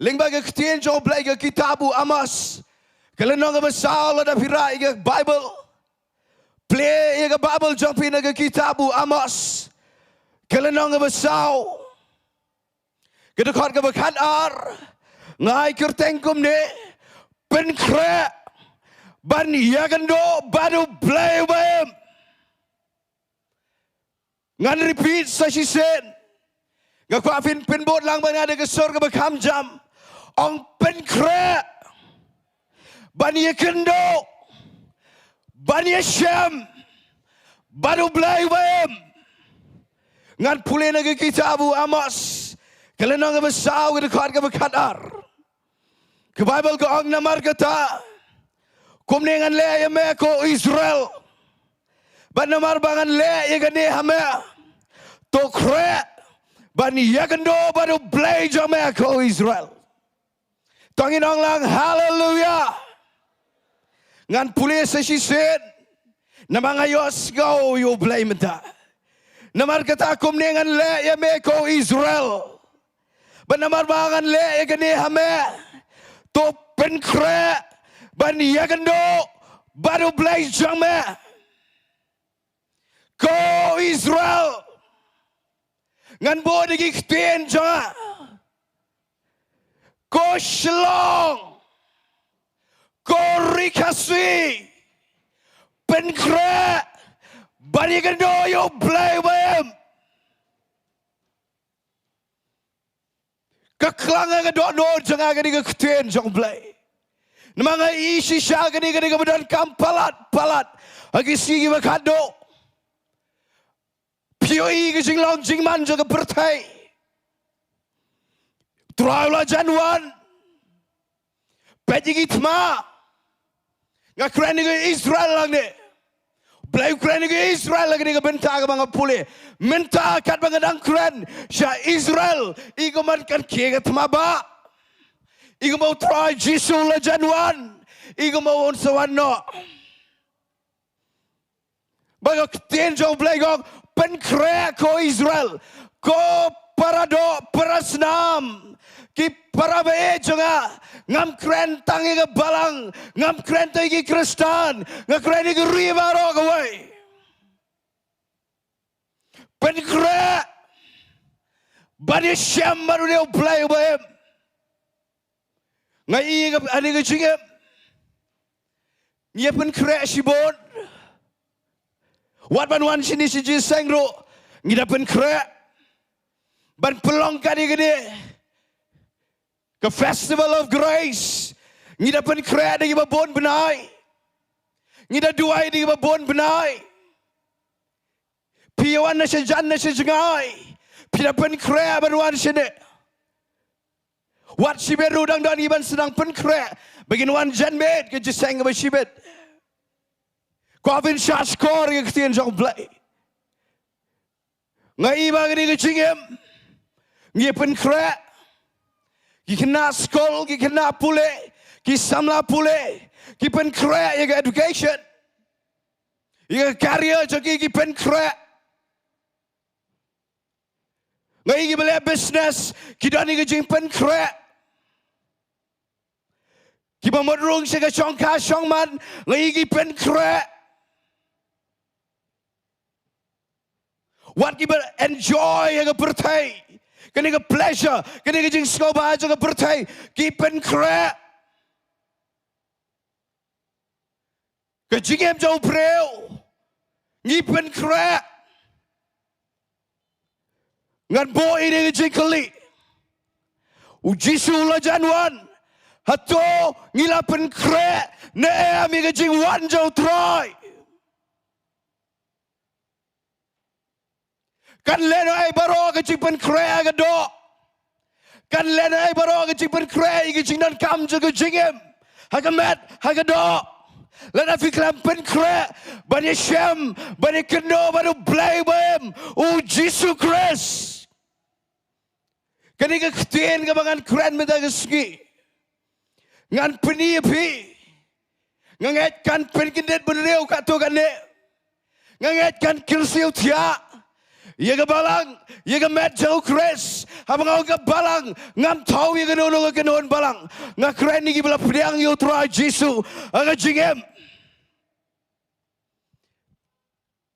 lyngba ka ktien jong U Blei, ka kitab u Amos, ka lynnong kaba saw. Lada phi rah ïa ka Baibl, plie ïa ka Baibl jong phi na ka kitab u Amos, ka lynnong kaba saw, ka dkhot kaba khatar. Nga ai kyrteng kumne: Pynkhreh ban ïakynduh bad U Blei uba im. Ngan repeat sa shisien. Nga kwah phin pynbud lang bad nga da ka sur kaba kham jam. Ong: Pynkhreh ban ïakynduh, ban ïashem bad U Blei uba im. Ngan pule na ka kitab u Amos, ka lynnong kaba saw, ka dkhot kaba khatar. Ka Baibl ka ong: Namar kata, kumne ngan leh ïa me, ko Israel, bad namar ba ngan leh ïa kane ha me, to khreh ban ïakynduh bad U Blei jong me, ko Israel. To ngin ong lang, Haleluia. Ngan pule sa shisien, namar nga ïohsngew ïa U Blei mynta. Namar kata, kumne ngan leh ïa me, ko Israel, bad namar ba ngan leh ïa kane ha me, to pynkhreh ban ïakynduh bad U Blei jong me. Ko Israel, ngan buh da ki ktien jong nga. Ko Shillong, ko Ri Khasi, pynkhreh ban ïakynduh ïa U Blei uba im. Ka klang ha ka dohnud jong nga kane ka ktien jong U Blei. Namar nga ïohi shisha kane, kane kaba donkam palat palat ha ki sngi kiba khatduh. Phi ïohi ka jinglong jingman jong ka pyrthei. Trai u la jan wan. Peit ïa ki thma. Nga kren ïa ka Israel hangne. Blei u kren ïa ka Israel hangne, ka bynta kaba nga pule. Mynta katba nga dang kren sha Israel, i kumno kan khie ka thma ba, i kumno u Trai Jisu u la jan wan, i kumno un sa wan noh. Ba ka ktien jong U Blei ka ong, pynkhreh ko Israel, ko para doh para snam, ki para baieit jong nga. Ngam kren tang ïa ka balang, ngam kren tang ïa ki Khristan, nga kren ïa ka ri baroh kawei. Pynkhreh ban ïashem bad une U Blei uba im. Nga ïohi ha kane ka jingim, ngi ïa pynkhreh shibun. Wat ban wan shane sha jingïaseng ruh ngi da pynkhreh. Ban pynlong kane, kane ka Festival of Grace, ngi da pynkhreh da kiba bun bnai. Ngi da duwai da kiba bun bnai. Phi ïa wan na sha jan na sha jngai, phi da pynkhreh ban wan shane. Wat shibit ruh dang don kiban sdang pynkhreh ba kin wan janmiet ka jingïaseng kaba shibit. Kwah phin shahshkor ïa ka ktien jong U Blei. Nga ïohi ba kane ka jingim ngi pynkhreh. Ki khynnah skul, ki khynnah pule, ki samla pule, ki pynkhreh ïa ka education. Ïa ka career jong ki, ki pynkhreh. Nga ïohi kiba leh business ki don ïa ka jingpynkhreh. Kiba mut rung sha ka shongkha shongman, nga ïohi ki pynkhreh. Wat kiba enjoy ïa ka pyrthei, kane ka pleasure, kane ka jingsngewbha jong ka pyrthei, ki pynkhreh. Ka jingim jong u briew ngi pynkhreh. Ngan buh ïa ka jingkylli. U Jisu u la jan wan. Hato ngi la pynkhreh ne em ïa ka jingwan jong u Trai? Kan lehnohei baroh ka jingpynkhreh ha ka doh. Kan leh ei baroh ka jingpynkhreh ïa ka jingdonkam jong ka jingim ha ka met ha ka doh. Lada phi khlem pynkhreh ban ïashem, ban ïakynduh bad U Blei ba im, U Jisu Khrist. Kane ka ktien kaba ngan kren mynta ka sngi. Ngan pyni ïa phi. Nga ngeit kan pynkyndit bynriew katto katne. Nga ngeit kan kyrsiew thiah ïa ka balang, ïa ka met jong U Khrist. Haba nga ong ka balang, ngam thaw ïa kano kano ka kynhun balang. Nga kren ïa kiba la pdiang ïa U Trai Jisu ha ka jingim.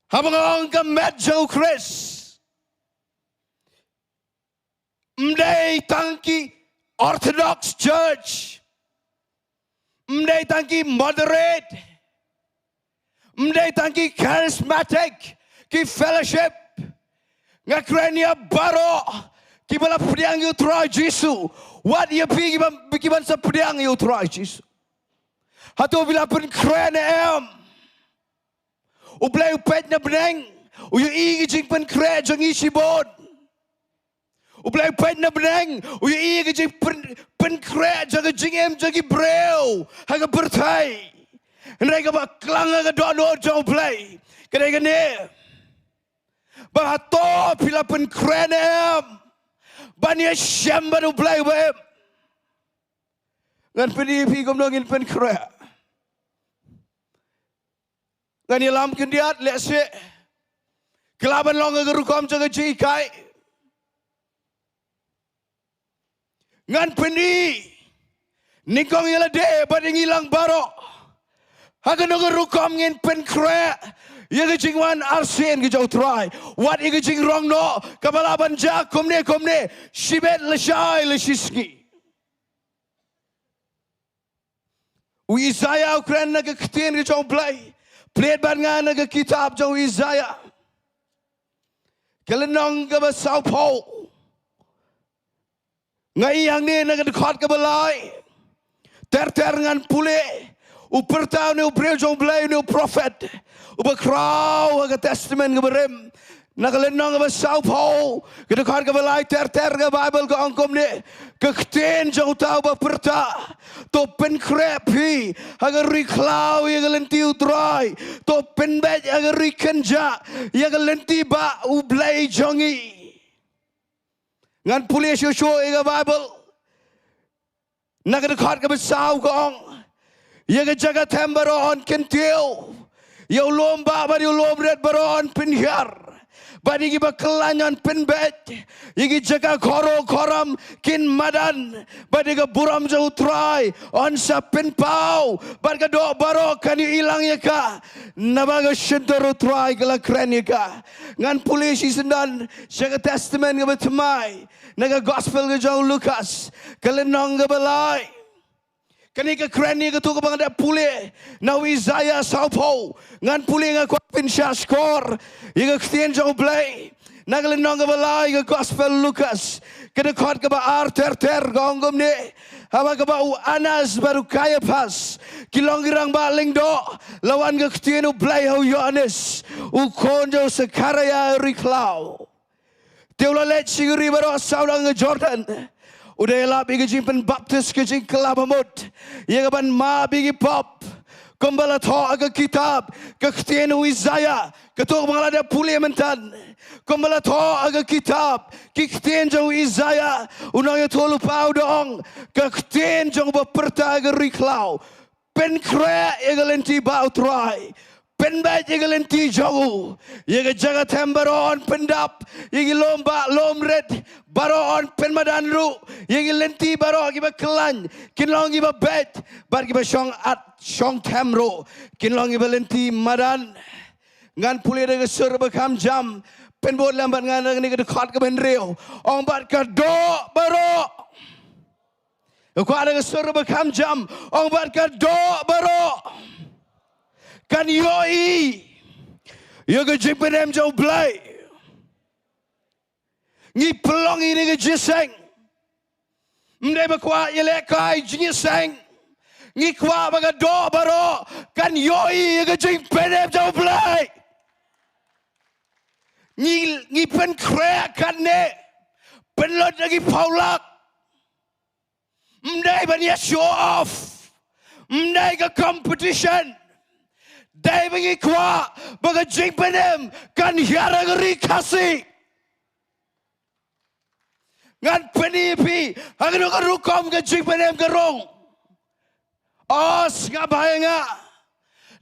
Haba nga ong ka met jong U Khrist, ym dei tang ki Orthodox Church, ym dei tang ki Moderate, ym dei tang ki Charismatic, ki Fellowship. Nga kren ïa baroh kiba la pdiang ïa U Trai Jisu. Wat ïa phi kiba, kiban sa pdiang ïa U Trai Jisu. Hato phi la pynkhreh ne em? U Blei u peit na bneng, u ïohi ka jingpynkhreh jong ngi shibun. U Blei u peit na bneng, u ïohi ka jingpyn, pynkhreh jong ka jingim jong ki briew ha ka pyrthei. Hynrei kaba klang ha ka dohnud jong U Blei ka dei kane, ba hato phi la pynkhreh ne em ban ïashem bad U Blei ba im? Ngan pyni ïa phi kumno ngin pynkhreh. Ngan ïalam khyndiat lehse ka lah ban long ka rukom jong ka jinghikai. Ngan pyni nyngkong ïa lade bad ïa ngi lang baroh ha kano ka rukom ngin pynkhreh ïa ka jingwan arsien ka jong U Trai. Wat ïa ka jingrong noh kaba lah ban jia kumne kumne, shibit lashai lashisngi. U Isaiah u kren na ka ktien ka jong U Blei. Plie bad nga na ka kitab jong u Isaiah, ka lynnong kaba sawphew. Nga ïohi hangne na ka dkhot kaba lai. Ter ter ngan pule. U pyrta une u briew jong U Blei, une u prophet uba khraw ha ka Testament kaba rim. Na ka lynnong kaba sawphew, ka dkhot kaba lai ter ter ka Baibl ka ong kumne: Ka ktien jong uta uba pyrta: To pynkhreh phi ha ka ri khlaw ïa ka lynti U Trai. To pynbeit ha ka ri kynjah ïa ka lynti bah U Blei jong ngi. Ngan pule shuh shuh ïa ka Baibl. Na ka dkhot kaba saw ka ong: Ïa ka jaka them baroh yn kyntiew, ïa u lum bah bad ïa u lum rit baroh yn pynhiar, bad ïa kiba khlaiñ yn pynbeit. Ïa ki jaka khoro khoram kin madan, bad ïa ka burom jong U Trai yn sa pynpaw, bad ka doh baroh kan ïohi lang ïa ka, naba ka shyntur U Trai ka la kren ïa ka. Ngan pule shisyndon sha ka Testament kaba thymmai, na ka Gospel ka jong u Lukas, ka lynnong kaba lai. Kane ka kren ïa kato kaba nga dep pule na u Isaiah sawphew. Ngan pule, nga kwah pynshah shkor ïa ka ktien jong U Blei. Na ka lynnong kaba lai ka Gospel Lukas, ka dkhot kaba ar ter ter ka ong kumne: Haba kaba u Annas bad u Kaiaphas ki long ki rangbah lyngdoh, la wan ka ktien U Blei ha u Ïoannis, u khun jong u Sakharaïa ha ri khlaw. Te u la leit sha ki ri baroh sawdong ka Jordan, u da ïalap ïa ka jingpynbaptis, ka jingkylla bamut, ïa kaban map ïa ki pop. Kumba la thoh ha ka kitab, ka ktien u Isaiah, kato kaba nga la dep pule mynta. Kumba la thoh ha ka kitab, ki ktien jong u Isaiah, u nongïathuhlypa u da ong: Ka ktien jong uba pyrta ha ka ri khlaw: Pynkhreh ïa ka lynti bah U Trai. Pynbeit ïa ka lynti jong u. Ïa ka jaka them baroh yn pyndap, ïa ki lum bah lum rit baroh yn pynmadan ruh. Ïa ki lynti baroh kiba khlaiñ kin long kiba beit, bad kiba shong at shong them ruh kin long kiba lynti madan. Ngan pule da ka sur ba kham jam. Pynbud lem bad nga na kane ka dkhot kaba hynriew. Ong: Bad ka doh baroh. Nga kwah da ka sur ba kham jam. Ong: Bad ka doh baroh kan ïohi ïa ka jingpynim jong U Blei. Ngi pynlong ïa kane ka jingïaseng. Ym dei ba kwah ïalehkai jingïaseng. Ngi kwah ba ka doh baroh kan ïohi ïa ka jingpynim jong U Blei. Ngi, ngi pynkhreh katne, pynlut da ki phew lak. Ym dei ban ïa show off. Ym dei ka competition. Dei ba ngi kwah ba ka jingpynim kan hiar ha ka ri Khasi. Ngan pyni ïa phi ha kano ka rukom ka jingpynim ka rung. O, sngap bha ïa nga.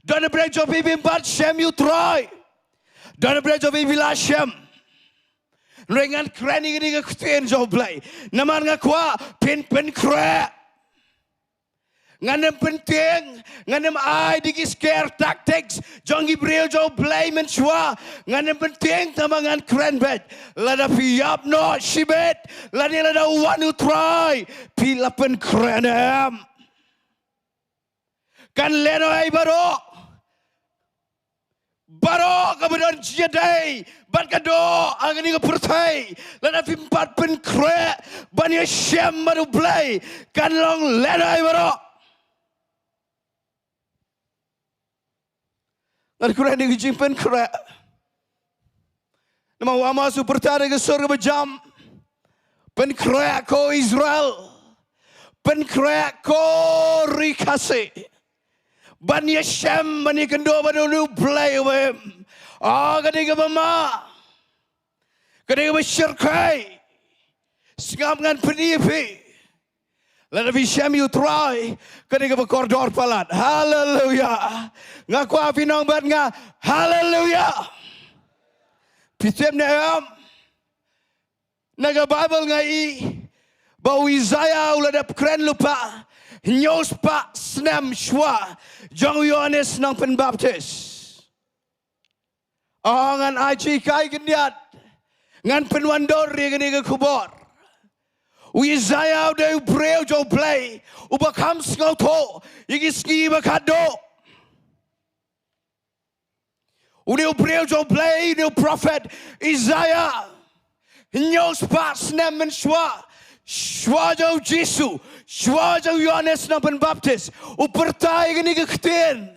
Don na pdeng jong phi phim pat shem ïa U Trai. Don na pdeng jong phi phi la shem. Hynrei ngan kren ïa kane ka ktien jong U Blei. Namar nga kwah phin pynkhreh. Ngan ym pyntieng, ngan ym ai da ki scare tactics jong ki briew jong U Blei mynshuwa. Ngan ym pyntieng tang ba ngan kren beit. Lada phi ïap noh shibit, lada, lada wan U Trai, phi la pynkhreh ne em? Kan lehnohei baroh. Baroh kaba don jingïadei bad ka doh ha kane ka pyrthei, lada phim pat pynkhreh ban ïashem bad U Blei, kan long lehnohei baroh. Ngan kren ïa ka jingpynkhreh. Namar U Amos u pyrta da ka sur kaba jam. Pynkhreh ko Israel. Pynkhreh ko ri Khasi. Ban ïashem, ban ïakynduh bad une U Blei uba im. O, ka dei kaba ma. Ka dei kaba shyrkhei. Sngap, ngan pyni ïa phi. Lada phi shem ïa U Trai, ka dei kaba kordor palat. Haleluya. Nga kwah phi nang bad nga. Haleluya. Phi tip ne em? Na ka Baibl nga i ba u Isaiah u la dep kren lypa hynñiew spah snem shuwa jong u Ïoannis Nongpynbaptis. O, ngan ai jinghikai khyndiat. Ngan pynwandur ïa kane ka khubor. U Isaiah u dei u briew jong U Blei uba kham sngewthuh ïa ki sngi ba khatduh. Une u briew jong U Blei, une u prophet Isaiah. Hynñiew spah snem mynshuwa, shuwa jong u Jisu, shuwa jong u Ïoannis Nongpynbaptis, u pyrta ïa kane ka ktien.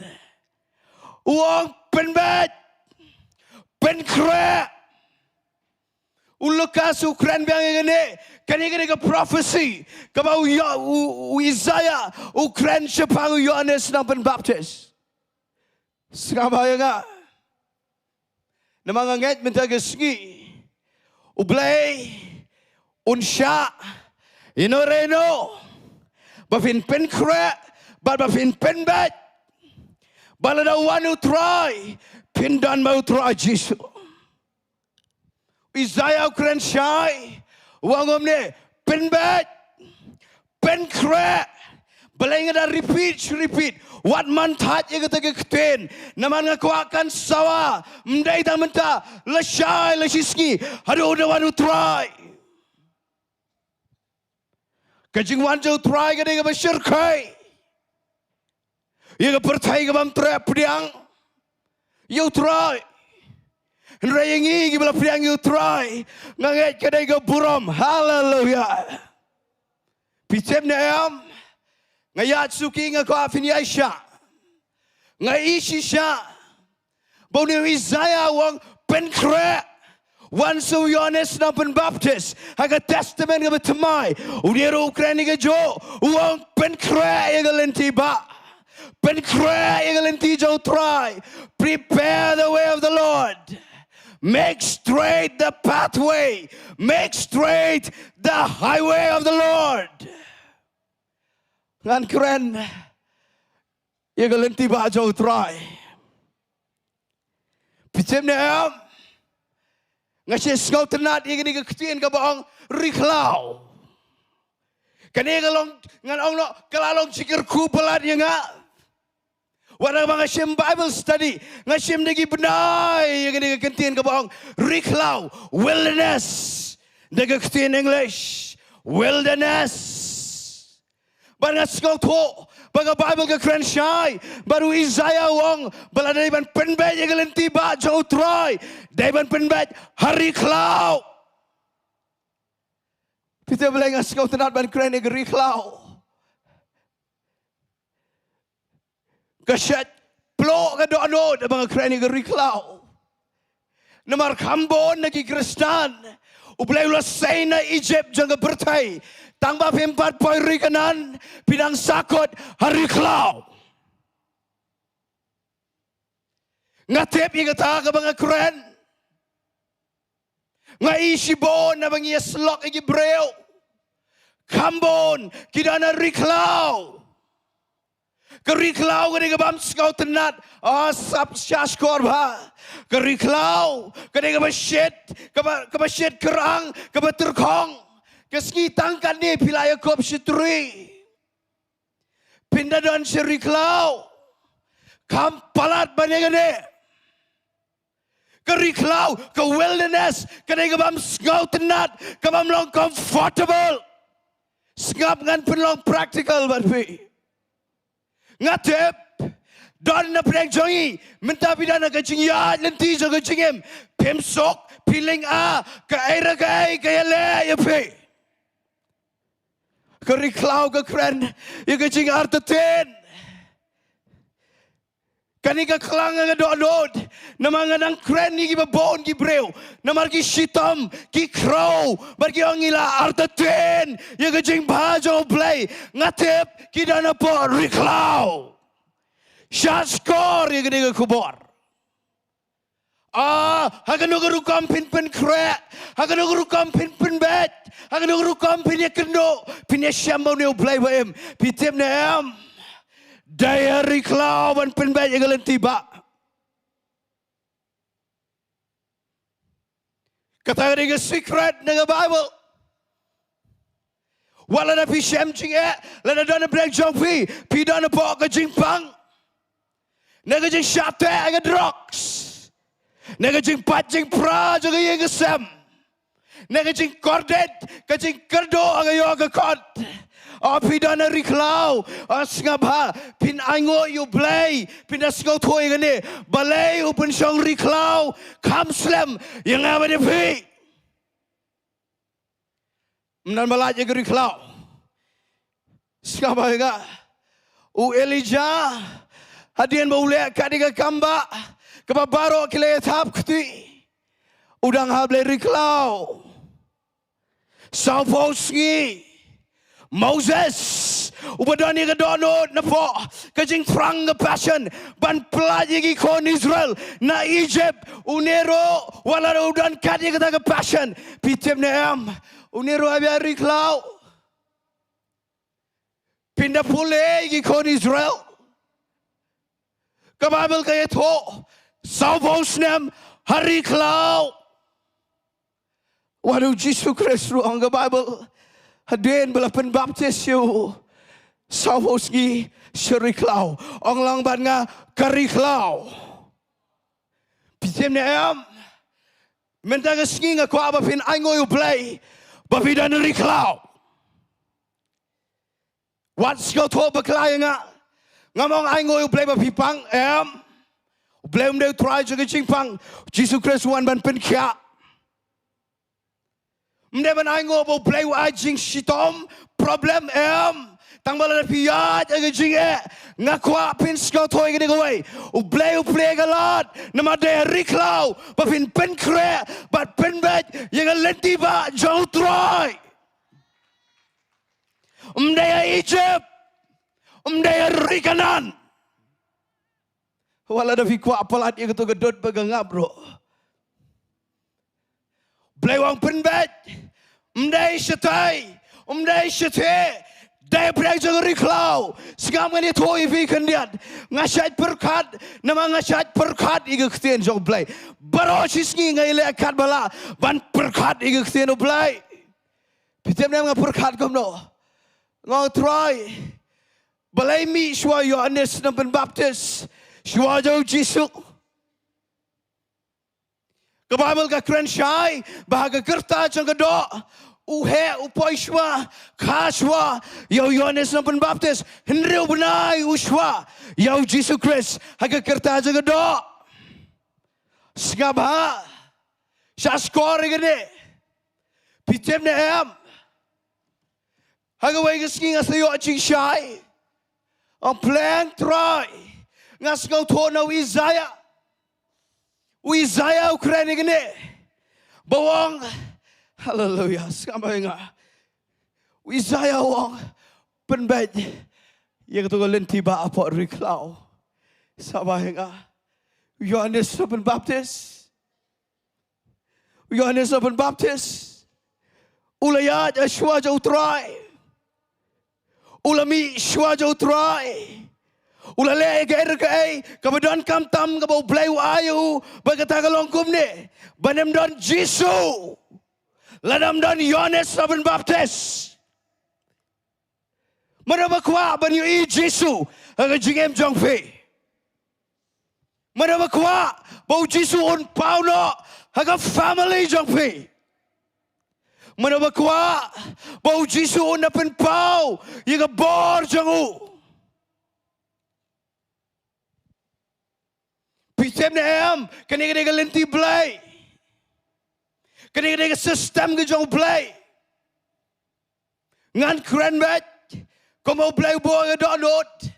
U ong pynbeit, pynkhreh. U Lukas u kren biang ïa kane, kane, kane ka prophecy kaba u, Ïo-, u, u Isaiah u kren shaphang u Ïoannis Nongpynbaptis. Sngap bha ïa nga. Namar nga ngeit mynta ka sngi U Blei un shah ïano re ïano ba phin pynkhreh bad ba phin pynbeit. Bad lada wan U Trai, phin don bad U Trai Jisu. Isaiah u kren shai, u ong kumne, pynbeit, pynkhreh. Balei nga da repeat, repeat? Wat man thait ïa kata ka ktien. Namar nga kwah kan sawa, ym dei tang mynta, lashai, lashisngi, haduh da wan U Trai. Ka jingwan jong U Trai ka dei kaba shyrkhei ïa ka pyrthei kabym treh pdiang ïa U Trai. Hynrei ïa ngi kiba la pdiang ïa U Trai, nga ngeit ka dei ka burom. Haleluya. Phi tip ne em? Nga ïaid suki, nga kwah phin ïaishah. Nga i shisha ba une u Isaiah u ong pynkhreh. Wan sa u Ïoannis Nongpynbaptis ha ka Testament kaba thymmai, une ruh u kren ïa kajuh, u ong pynkhreh ïa ka lynti bah. Pynkhreh ïa ka lynti jong U Trai. Prepare the way of the Lord. Make straight the pathway. Make straight the highway of the Lord. Ngan kren ïa ka lynti bah jong U Trai. Phi tip ne em? Nga sngewtynnat ïa kane ka ktien kaba ong ri khlaw. Kane ka long, ngan ong noh, ka la long jingkyrkhu palat ïa nga. Wat haba nga shim Bible study, nga shim da ki bnai ïa kane ka ktien kaba ong ri khlaw, wilderness. Da ka ktien English, wilderness. Bad nga sngewthuh ba ka Bible ka kren shai bad u Isaiah u ong ba lada dei ban pynbeit ïa ka lynti bah jong U Trai, dei ban pynbeit ha ri khlaw. Phi tip balei nga sngewtynnat ban kren ïa ka ri khlaw? Ka shait ploh ka dohnud haba nga kren ïa ka ri khlaw. Namar kham bun na ki Khristan U Blei u la sei na Egypt jong ka pyrthei. Tang ba phim pat poi ri Kanaan, phi dang sakut ha ri khlaw. Nga tip ïa kata kaba nga kren. Nga i shibun naba ngi ïasyllok ïa ki briew. Kham bun ki don ha ri khlaw. Ka ri khlaw ka dei ka bym sngewtynnat. Ah, sap shah shkor bha. Ka ri khlaw ka dei kaba shit, kaba, kaba shit kyrang, kaba tyrkhong. Ka sngi tang katne phi la ïakob shatri. Phin da don sha ri khlaw. Kham palat ban ïa kane. Ka ri khlaw, ka wilderness, ka dei ka bym sngewtynnat, ka bym long comfortable. Sngap, ngan pynlong practical bad phi. Nga tip, don na pdeng jong ngi, mynta phi don ha ka jingïaid lynti jong ka jingim, phim suk, phi lynga, kaei re kaei ka ïaleh ïa phi. Ka ri khlaw ka kren ïa ka jingartatien. Kane ka khlaiñ nga dohnud namar nga dang kren ïa kiba bun ki briew, namar ki shitom, ki khrew bad ki ong ngi la artatien ïa ka jingbha jong U Blei. Nga tip ki don hapoh ri khlaw. Shah shkor ïa kane ka khubor. Ah, ha kano ka rukom phin pynkhreh, ha kano ka rukom phin pynbeit, ha kano ka rukom phin ïakynduh, phin ïashem bad une U Blei ba im. Phi tip ne em? Dei ha ri khlaw ban pynbeit ïa ka lynti bah. Kata ka dei ka secret na ka Bible. Wat lada phi shem jingeh, lada don na pdeng jong phi, phi don hapoh ka jingpang, na ka jingshah teh ka drugs, na ka jingpait jingpra jong ka ïing ka sem, na ka jingkordit, ka jingkyrduh ha ka ïoh ka kot. O phi don ha ri khlaw, o sngap bha, phin ainguh ïa U Blei, phin da sngewthuh ïa kane. Balei u pynshong ri khlaw, kham slem ïa nga bad ïa phi. Ym don ba lait ïa ka ri khlaw. Sngap bha ïa nga. U Elijah, hadien ba u leh kat ïa ka kam bah kaba baroh ki la ïa thap kti, u dang hap leit ri khlaw. Sawphew sngi. Moses, uba don ïa ka dohnud napoh ka jingthrang, ka passion ban pyllait ïa ki khun Israel na Egypt, une ruh wat lada u don kat ïa kata ka passion, phi tip ne em, une ruh hap ïa ri khlaw. Phin da pule ïa ki khun Israel. Ka Bible ka ïathuh, sawphew snem ha ri khlaw. Wat u Jisu Khrist ruh, ong ka Bible, hadien ba la pynbaptis ïa u, sawphew sngi sha ri khlaw. Ong lang bad nga, ka ri khlaw. Phi tip ne em? Mynta ka sngi nga kwah ba phin ainguh ïa U Blei ba phi don ha ri khlaw. Wat sngewthuh bakla ïa nga. Ngam ong ainguh ïa U Blei ba phi pang, em. U Blei um dei u trai jong ka jingpang. Jisu Khrist u wan ban pynkhiah. Um dei ban ainguh ba U Blei u ai jingshitom, problem, em. Tang ba lada phi ïaid ha ka jingeh, nga kwah phin sngewthuh ïa kane kawei. U Blei u plie ka lad namar dei ha ri khlaw ba phin pynkhreh bad pynbeit ïa ka lynti bah jong u Trai. Um dei ha Egypt, um dei ha ri Kanaan. Wat lada phi kwah palat ïa kato ka dud ba ka ngap ruh. Blei u ong pynbeit, um dei shatei, um dei shatei, dei pyrshah jong ka ri khlaw. Sngap, ngan ïathuh ïa phi khyndiat. Nga shait pyrkhat, namar nga shait pyrkhat ïa ka ktien jong U Blei. Baroh shi sngi nga ïaleh katba lah ban pyrkhat ïa ka ktien U Blei. Phi tip ne em nga pyrkhat kumno? Nga ong, Trai, balei mih shuwa Ïoannis Nongpynbaptis shuwa jong u Jisu? Ka Bible ka kren shai ba ha ka kyrta jong ka doh, u heh u poi shuwa, kha shuwa ïa u Ïoannis Nongpynbaptis, hynriew bnai u shuwa ïa u Jisu Khrist ha ka kyrta jong ka doh. Sngap bha, sha skor ïa kane. Phi tip ne em? Ha kawei ka sngi nga sa ïoh jingshai. Ong, pleng Trai, nga sngewthuh na u Isaiah. U Isaiah u kren ïa kane ba u ong, Haleluia. Sngap ïa nga. U Isaiah u ong, pynbeit ïa katu ka lynti ba hapoh ri khlaw. Sngap ïa nga. U Ïohannes u pynbaptis. U Ïohannes u pynbaptis u la ïaid shuwa jong u Trai. U la mih shuwa jong u Trai. U la leh ïa kaei re kaei kaba donkam tam kaba U Blei u ai ïa u, bad kata ka long kumne, ban ym don Jisu lada ym don Ïohannes u pynbaptis. Mano ba kwah ban ïohi Jisu ha ka jingim jong phi? Mano ba kwah ba U Jisu un paw noh ha ka family jong phi? Mano ba kwah ba U Jisu un da pynpaw ïa ka bor jong u? Phi tip ne em, kane ka dei ka lynti Blei. Kane ka dei ka system ka jong U Blei. Ngan kren beit kum U Blei u buh ïa ka dohnud.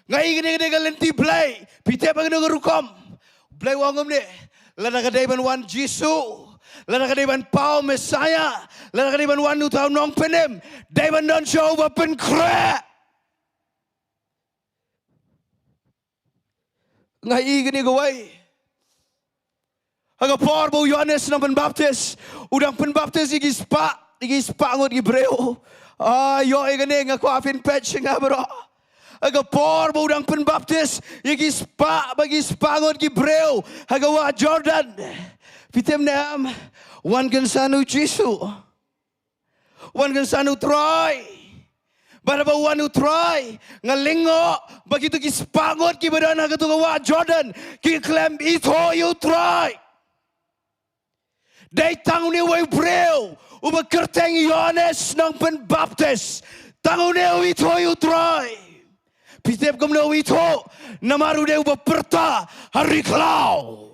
Nga i kane ka dei ka lynti Blei. Phi tip ba kane ka rukom, U Blei u ong kumne, lada ka dei ban wan Jisu, lada ka dei ban paw Messiah, lada ka dei ban wan uta u nongpynim, dei ban don shuwa uba pynkhreh. Nga i kane kawei. Ha ka por ba u Ïohannes u nongpynbaptis u dang pynbaptis ïa ki spah, ïa ki spah ngut ki briew. Ah, ïoh ïa kane, nga kwah phin peit sha nga baroh. Ha ka por ba u dang pynbaptis ïa ki spah, ba ki spah ngut ki briew ha ka wah Jordan, phi tip ne em, wan kynsan u Jisu. Wan kynsan u Trai. Bad haba wan u Trai, nga lyngngoh ba kitu ki spah ngut kiba don ha katu ka wah Jordan ki khlem ithuh ïa u Trai. Dei tang une uwei u briew uba kyrteng Ïohannes nongpynbaptis, tang une u ithuh ïa u Trai. Phi tip kumno u ithuh? Namar u dei uba pyrta ha ri khlaw.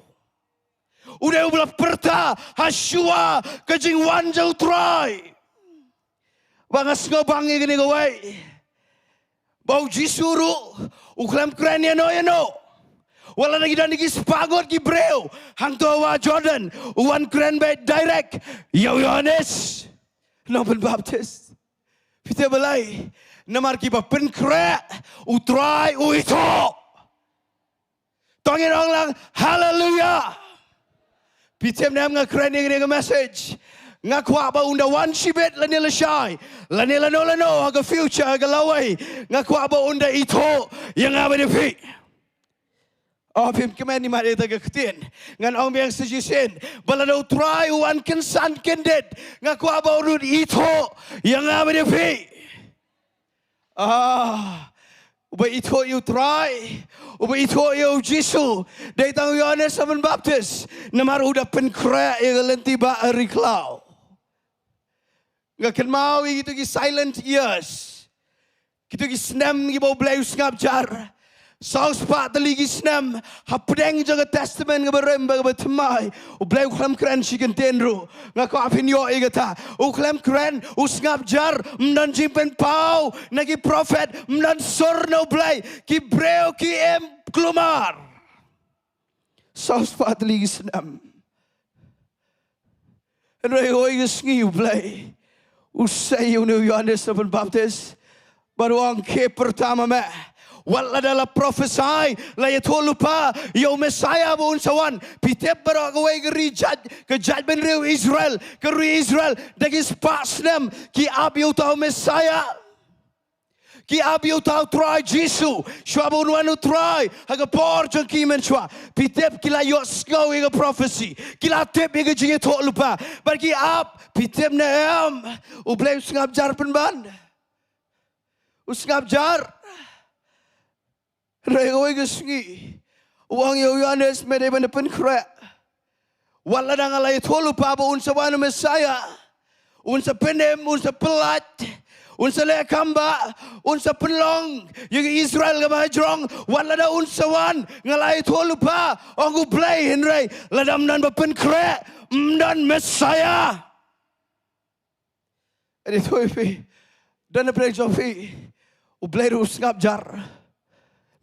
U dei uba la pyrta ha shuwa ka jingwan jong u Trai. Ba nga sngewbang ïa kane kawei, ba u Jisu ruh u khlem kren ïano ïano. Wat la da ki don ki spah ngut ki briew hangto ha wah Jordan, u wan kren beit direct ïa u Ïohannes nongpynbaptis. Phi tip balei? Namar kiba pynkhreh u Trai u ithuh. To ngin ong lang, haleluia. Phi tip ne em, nga kren ïa kane ka message, nga kwah ba un da wan shibit lane lashai, lane lano lano ha ka future, ha ka lawei, nga kwah ba un da ithuh ïa nga bad ïa phi. Oh, phim kmen, i mat ïa kata ka ktien. Ngan ong biang sa shisien, ba lada u Trai u wan kynsan kyndit, nga kwah ba un ithuh ïa nga bad ïa phi. Ah, uba ithuh ïa u Trai, uba ithuh ïa u Jisu, dei tang u Ïohannes nongpynbaptis, namar u da pynkhreh ïa ka lynti ba ha ri khlaw. Nga kynmaw ïa kitu ki silent years, kitu ki snem kiba u Blei u sngap jar. Saw spah tylli ki snem hapdeng jong ka Testament kaba rim bad kaba thymmai, u Blei u khlem kren shi kyntien ruh. Nga kwah phin ïoh ïa kata. U khlem kren, u sngap jar, ym don jingpynpaw na ki prophet, ym don sur na u Blei, ki briew ki im kulmar. Saw spah tylli ki snem. Hynrei ha kawei ka sngi u Blei u sei ïa une u Ïohannes nongpynbaptis, bad u ong, khie pyrta ma me. Wat lada la prophesy, la ïathuhlypa ïa u Messiah ba un sa wan. Phi tip baroh kawei ka ri jait, ka jaitbynriew Israel, ka ri Israel, da ki spah snem ki ap ïa uta u Messiah. Ki ap ïa uta u Trai Jisu, shuwa ba un wan u Trai ha ka por jong ki mynshuwa. Phi tip ki la ïohsngew ïa ka prophecy, ki la tip ïa ka jingïathuhlypa, bad ki ap. Phi tip ne em, u Blei u sngap jar pynban. U sngap jar. Hynrei ha kawei ka sngi u ong ïa u Ïohannes, me dei ban da pynkhreh. Wat lada nga la ïathuhlypa ba un sa wan u Messiah, un sa pynim, un sa pyllait, un sa leh kam bah, un sa pynlong ïa ka Israel kaba hajrong. Wat lada un sa wan, nga la ïathuhlypa, ong u Blei, hynrei lada ym don ba pynkhreh, ym don Messiah. Hynrei to phi, don na pdeng jong phi, u Blei ruh u sngap jar.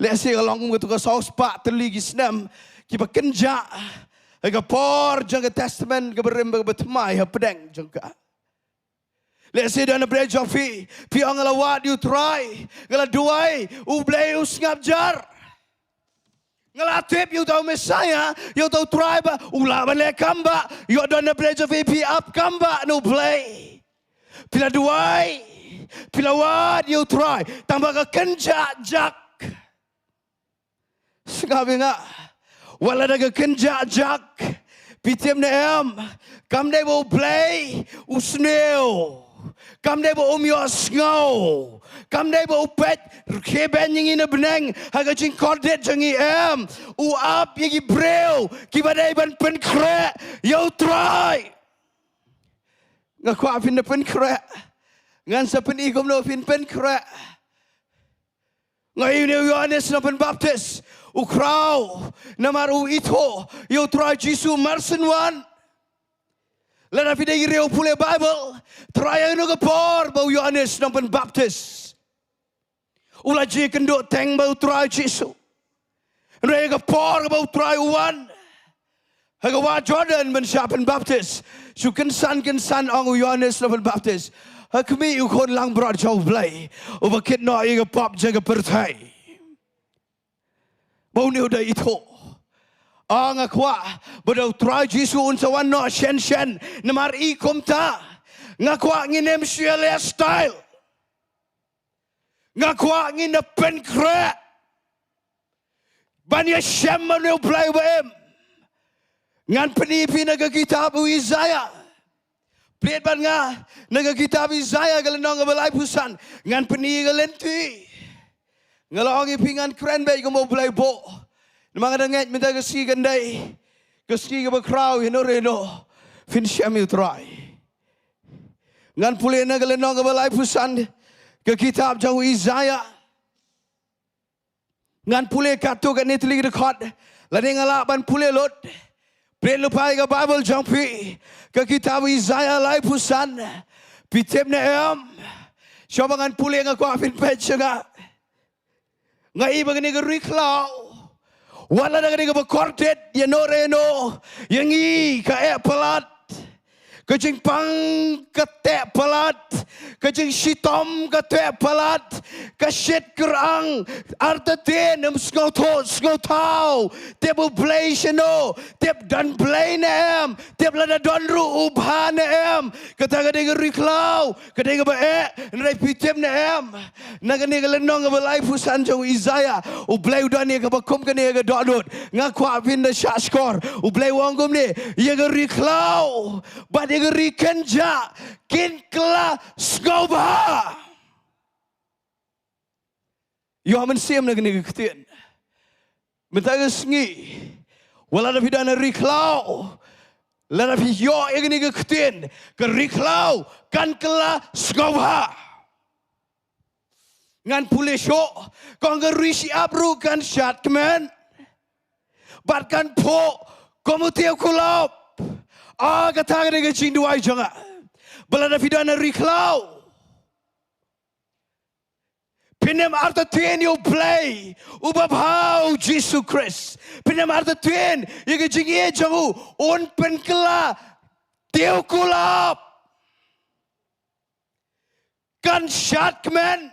Lehse ka long kum katu ka saw spah tylli ki snem kiba kynjah Ha ka por jong ka Testament kaba rim, kaba thymmai hapdeng jong ka. Lehse don na pdeng jong phi, phi ong nga la wad ïa u Trai, nga la duwai, u Blei u sngap jar. Nga la tip ïa uta u Messiah, ïa uta u Trai ba u lah ban leh kam ba, ïoh don na pdeng jong phi, phi ap kam ba na u Blei. Phi la duwai, phi la wad ïa u Trai, tang ba ka kynjah jak. Sngap ïa nga. Wat la da ka kynjah jak, phi tip ne em, kam dei ba u Blei u sniew, kam dei ba um ïohsngew, kam dei ba u peit rkhie beiñ ïa ngi na bneng ha ka jingkordit jong ngi, em. U ap ïa ki briew kiba dei ban pynkhreh ïa u Trai. Nga kwah phin da pynkhreh. Ngan sa pyni kumno phin pynkhreh. Nga ïohi une u Ïohannes Nongpynbaptis u khraw namar u ithuh ïa u Trai Jisu mar shen wan. Lada phi dei ki riew pule Baibl, trai ïa kano ka por ba u Ïohannes Nongpynbaptis u la jingïakynduh teng bad u Trai Jisu. Hynrei ha ka por kaba u Trai u wan ha ka wah Jordan ban shah pynbaptis, shu kynsan kynsan ong u Ïohannes Nongpynbaptis, ha khmih, u Khun langbrot jong u Blei, uba kit noh ïa ka pop jong ka pyrthei. Ba une u da ithuh. Ong, nga kwah ba da u Trai Jisu un sa wan noh shen shen, namar i kumta. Nga kwah ngin ym shu ïaleh style. Nga kwah ngin da pynkhreh ban ïashem ma une u Blei uba im. Ngan pyni phi na ka kitab u Isaiah. Plie bad nga na ka kitab Isaiah, ka lynnong kaba laiphew san. Ngan pyni ka lynti. Nga la ong ïa phi ngan kren beit kumba u Blei buh. Namar nga da ngeit mynta ka sngi kan dei ka sngi kaba khraw ïa no re no phin shem ïa u Trai. Ngan pule na ka lynnong kaba laiphew san ka kitab jong u Isaiah. Ngan pule katto katne tylli ki dkhot lane nga lah ban pule lut. Plie lypa ïa ka Baibl jong phi, ka kitab u Isaiah laiphew san. Phi tip ne em? Shuwa ba ngan pule nga kwah phin peit sha nga. Nga i ba kane ka ri khlaw, wat la da ka dei kaba kordit ïa no re no, ïa ngi ka eh palat. Ka jingpang ka teh palat, ka jingshitom ka teh palat, ka shit kyrang, artatien, ym sngewthuh sngewthaw, tip u Blei shano, tip don Blei ne em, tip lada don ruh u bha ne em. Kata ka dei ka ri khlaw, ka dei kaba eh, hynrei phi tip ne em? Na kane ka lynnong kaba laiphew san jong u Isaiah, u Blei u don ïa kaba kum kane ka dohnud. Nga kwah phin da shahshkor. U Blei u ong kumne, ïa ka ri khlaw bad ïa ka ri kynjah kin kylla sngewbha. Ïoh mynsiem na kane ka ktien. Mynta ka sngi, wat la da phi don ha ri khlaw, lada phi ïoh ïa kane ka ktien, ka ri khlaw kan kylla sngewbha. Ngan pule shuh, ka ong ka ri shyiap ruh kan shad kmen bad kan phuh kum u tiew kulop. Ah, kata ka dei ka jingduwai jong nga. Ba lada phi don ha ri khlaw, phin ym artatien ïa u Blei uba bha, u Jisu Khrist. Phin ym artatien ïa ka jingïeit jong u, un pynkylla tiew kulop. Kan shad kmen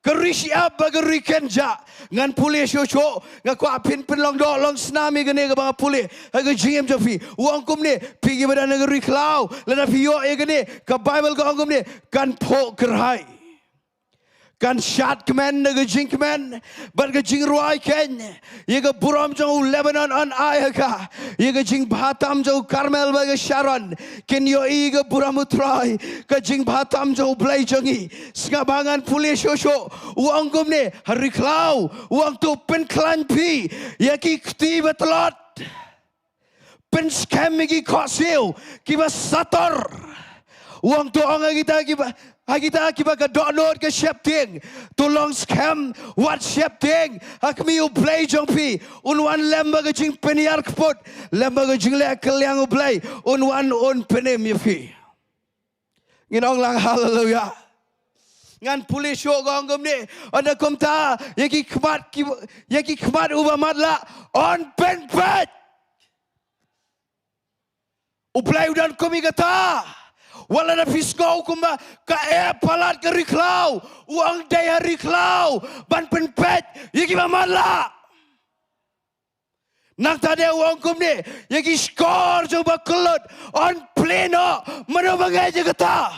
ka ri shyiap bad ka ri kynjah. Ngan pule shuh shuh, nga kwah phin pynlong doh long snam ïa kane kaba nga pule ha ka jingim jong phi. U ong kumne, phi kiba don ha ka ri khlaw, lada phi ïoh ïa kane, ka Baibl ka ong kumne, kan phuh kyrhai. Kan shad kmen da ka jingkmen bad ka jingrwai keiñ. Ïa ka burom jong u Lebanon yn ai ha ka, ïa ka jingbha tam jong u Karmel bad ka Sharon kin ïohi ïa ka burom u Trai. Ka jingbha tam jong u Blei jong ngi. Sngap ba ngan pule shuh shuh. U ong kumne, ha ri khlaw, u ong to pynkhlaiñ phi ïa ki kti ba tlot. Pynskhem ïa ki khohsiew kiba sator. U ong to ong ha kita kiba, ha kita kiba ka dohnud ka sheptieng, to long skhem, wat sheptieng. Ha khmih, u Blei jong phi un wan lem bad ka jingpynïar kput, lem bad ka jingleh kylliang u Blei, un wan un pynim ïa phi. Ngin ong lang haleluya. Ngan pule shuh, ka ong kumne, ynda kumta ïa ki khmat ki, ïa ki khmat uba matlah yn pynpeit. U Blei u don kum ïa kata. Wat lada phi sngew kumba ka eh palat ka ri khlaw, u ong dei ha ri khlaw ban pynpeit ïa kiba matlah. Nangta de u ong kumne, ïa ki shkor jong ba kyllut yn plie noh, mano ba ngeit ïa kata.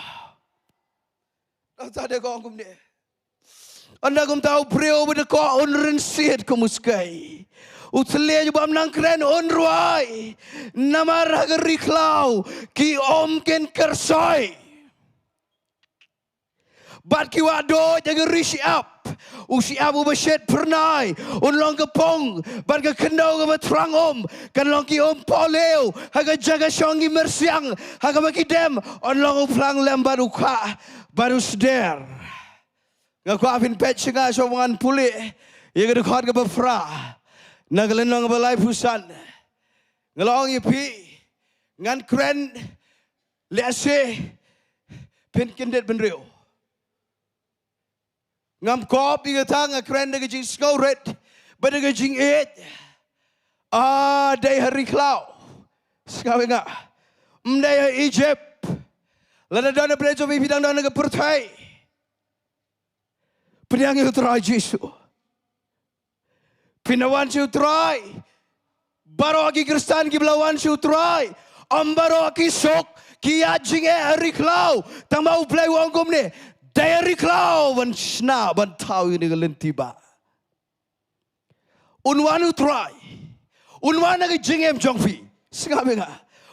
Nangta de ka ong kumne, ynda kumta u briew uba dkoh un rynsied kum u skei, u thylliej uba ym nang kren un rwai, namar ha ka ri khlaw ki um kin kyrsoi, bad ki wah duid ha ka ri shyiap. U shyiap uba shet phyrnai un long ka pung, bad ka khyndew kaba thrang um kan long ki um pohliew. Ha ka jaka shong ki myrsiang, ha kaba ki dem yn long u phlang lem bad u khah bad u sder. Nga kwah phin peit sha nga, sngewbha ngan pule ïa ka dkhot kaba phra na ka lynnong kaba laiphew san. Nga la ong ïa phi, ngan kren lehse phin kyndit bynriew. Ngam kop ïa kata, nga kren da ka jingsngewrit bad da ka jingïeit. Ah, dei ha ri khlaw. Sngap ïa nga. Ym dei ha Egypt. Lada don ha pyrthei jong phi, phi dang don ha ka pyrthei. Pdiang ïa u Trai Jisu. Phin wan sha u Trai. Baroh ki Khristan kiba la wan sha u Trai, ym baroh ki suk, ki ïaid jingeh ha ri khlaw. Tangba u Blei u ong kumne, dei ha ri khlaw ban shna, ban thaw ïa kane ka lynti ba. Un wan u Trai. Un wan ha ka jingim jong phi. Sngap ïa nga.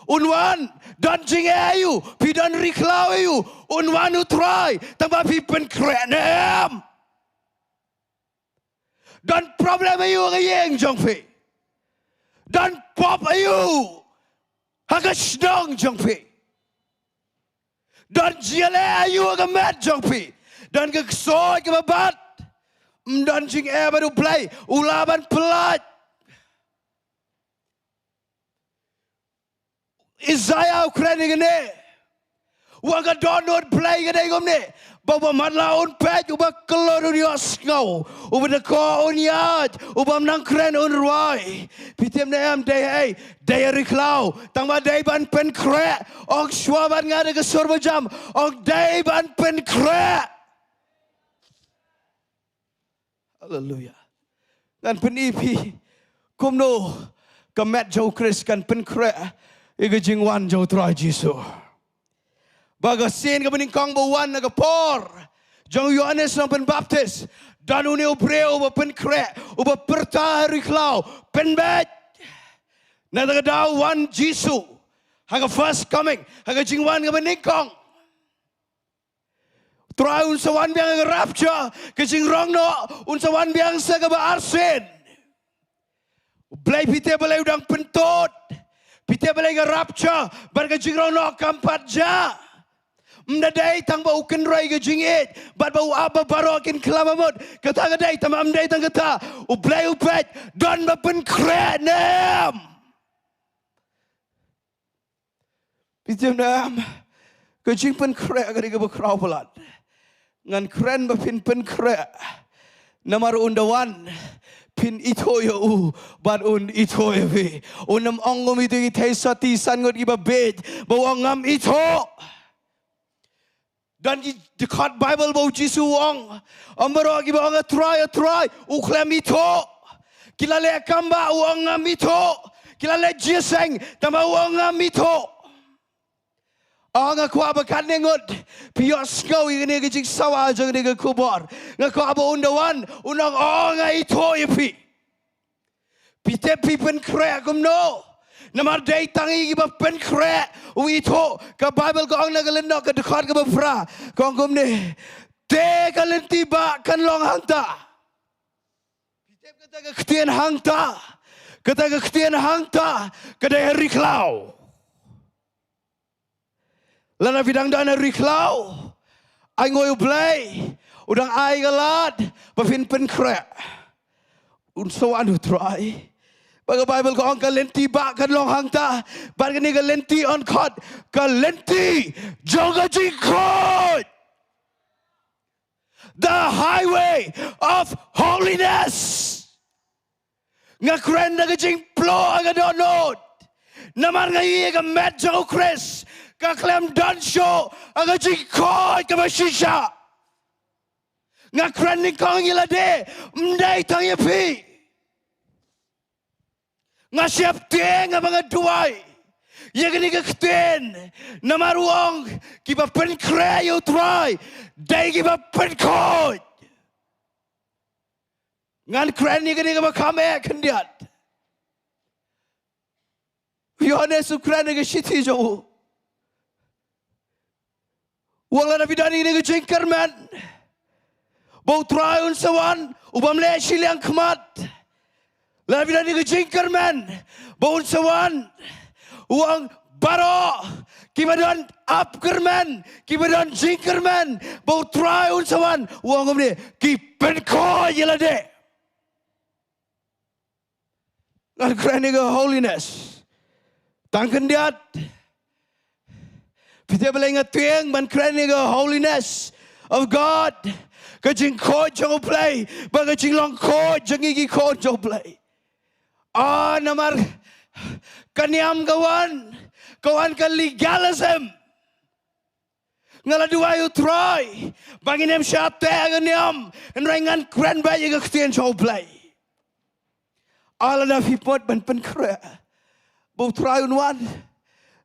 Un wan, don jingeh aïu, phi don ri khlaw aïu, un wan u Trai, tangba phi pynkhreh ne em. Don problem aïu ha ka ïing jong phi? Don pop aïu ha ka shnong jong phi? Don jingïaleh aïu ha ka met jong phi? Don ka ksoid kaba bat? Ym don jingeh bad u Blei u lah ban pyllait. Isaiah u kren ïa kane. Wat ka dohnud Blei ka dei kumne. Ba uba matlah un peit, uba kyllut un ïohsngew, uba dkoh un ïaid, uba ym nang kren un rwai. Phi tip ne em dei hei? Dei ha ri khlaw. Tangba dei ban pynkhreh. Ong shuwa bad nga da ka sur bajam. Ong dei ban pynkhreh. Haleluya. Ngan pyni phi kumno ka met jong u Khrist kan pynkhreh ïa ka jingwan jong u Trai Jisu. Ba ka sien kaba nyngkong ba u wan ha ka por jong u Ïohannes Nongpynbaptis, don une u briew uba pynkhreh, uba pyrta ha ri khlaw, pynbeit. Nangta ka daw wan Jisu ha ka first coming, ha ka jingwan kaba nyngkong. Trai un sa wan biang ha ka rapture, ka jingrong noh, un sa wan biang sa kaba arsien. U Blei phi tip balei u dang pyntud, phi tip balei ka rapture bad ka jingrong noh kam pat jia. Ym da dei tangba u kynroi ka jingïeit bad ba u ap ba baroh kin khlem mut. Kata ka dei, tangba ym dei tang kata. U Blei u peit don ba pynkhreh ne em. Phi tip ne em, ka jingpynkhreh ka dei kaba khraw palat. Ngan kren ba phin pynkhreh. Namar un da wan, phin ithuh ïa u bad un ithuh ïa phi. Un ym ong kum ito ki theisotti san ngut kiba bieit ba u ong ngam ithuh. Don ki dkhot Baibl ba u Jisu u ong, ym baroh kiba ong, A Trai, A Trai, u khlem ithuh. Ki la leh kam ba u ong ngam ithuh. Ki la leh jingïaseng tangba u ong ngam ithuh. O nga kwah ba katne ngut phi ïohsngew ïa kane ka jingsawa jong kane ka khubor. Nga kwah ba un da wan un ong, O nga ithuh ïa phi. Phi tip phi pynkhreh kumno? Namar dei tang ïa kiba pynkhreh u ithuh. Ka Baibl ka ong na ka lynnong, ka dkhot kaba phra, ka ong kumne, te ka lynti ba kan long hangta. Phi tip kata ka ktien hangta, kata ka ktien hangta ka dei ha ri khlaw. Lada phi dang don ha ri khlaw, ai nguh ïa u Blei, u dang ai ka lad ba phin pynkhreh. Un sa wan u Trai. Ba ka Baibl ka ong ka lynti ba kan long hangta. Bad kane ka lynti yn khot ka lynti jong ka jingkhuid. The highway of holiness. Nga kren da ka jingpluh ha ka dohnud. Namar nga ïohi ïa ka met jong u Khrist ka khlem don shuh ha ka jingkhuid kaba shisha. Nga kren nyngkong ïa lade, ym dei tang ïa phi. Nga sheptieng haba nga duwai ïa kane ka ktien, namar u ong, kiba pynkhreh ïa u Trai dei kiba pynkhuid. Ngan kren ïa kane kaba kham eh khyndiat. U Ïohannes u kren ïa ka shithi jong u, u ong, lada phi don ïa kane ka jingkyrmen ba u Trai un sa wan, u bym leh shiliang khmat. Lada phi don ïa ka jingkyrmen ba un sa wan, u ong, baroh kiba don ap kyrmen, kiba don jingkyrmen ba u Trai un sa wan, u ong kumne, ki pynkhuid ïa lade. Ngan kren ïa ka holiness. Tang khyndiat. Phi tip balei nga tieng ban kren ïa ka holiness of God, ka jingkhuid jong u Blei, bad ka jinglong khuid jong ngi ki khun jong u Blei. Ah, namar ka niam ka wan, ka wan ka legalism. Nga la duwai ïa u Trai ba ngin ym shah teh ha ka niam, hynrei ngan kren beit ïa ka ktien jong u Blei. Ah, lada phi mut ban pynkhreh ba u Trai un wan,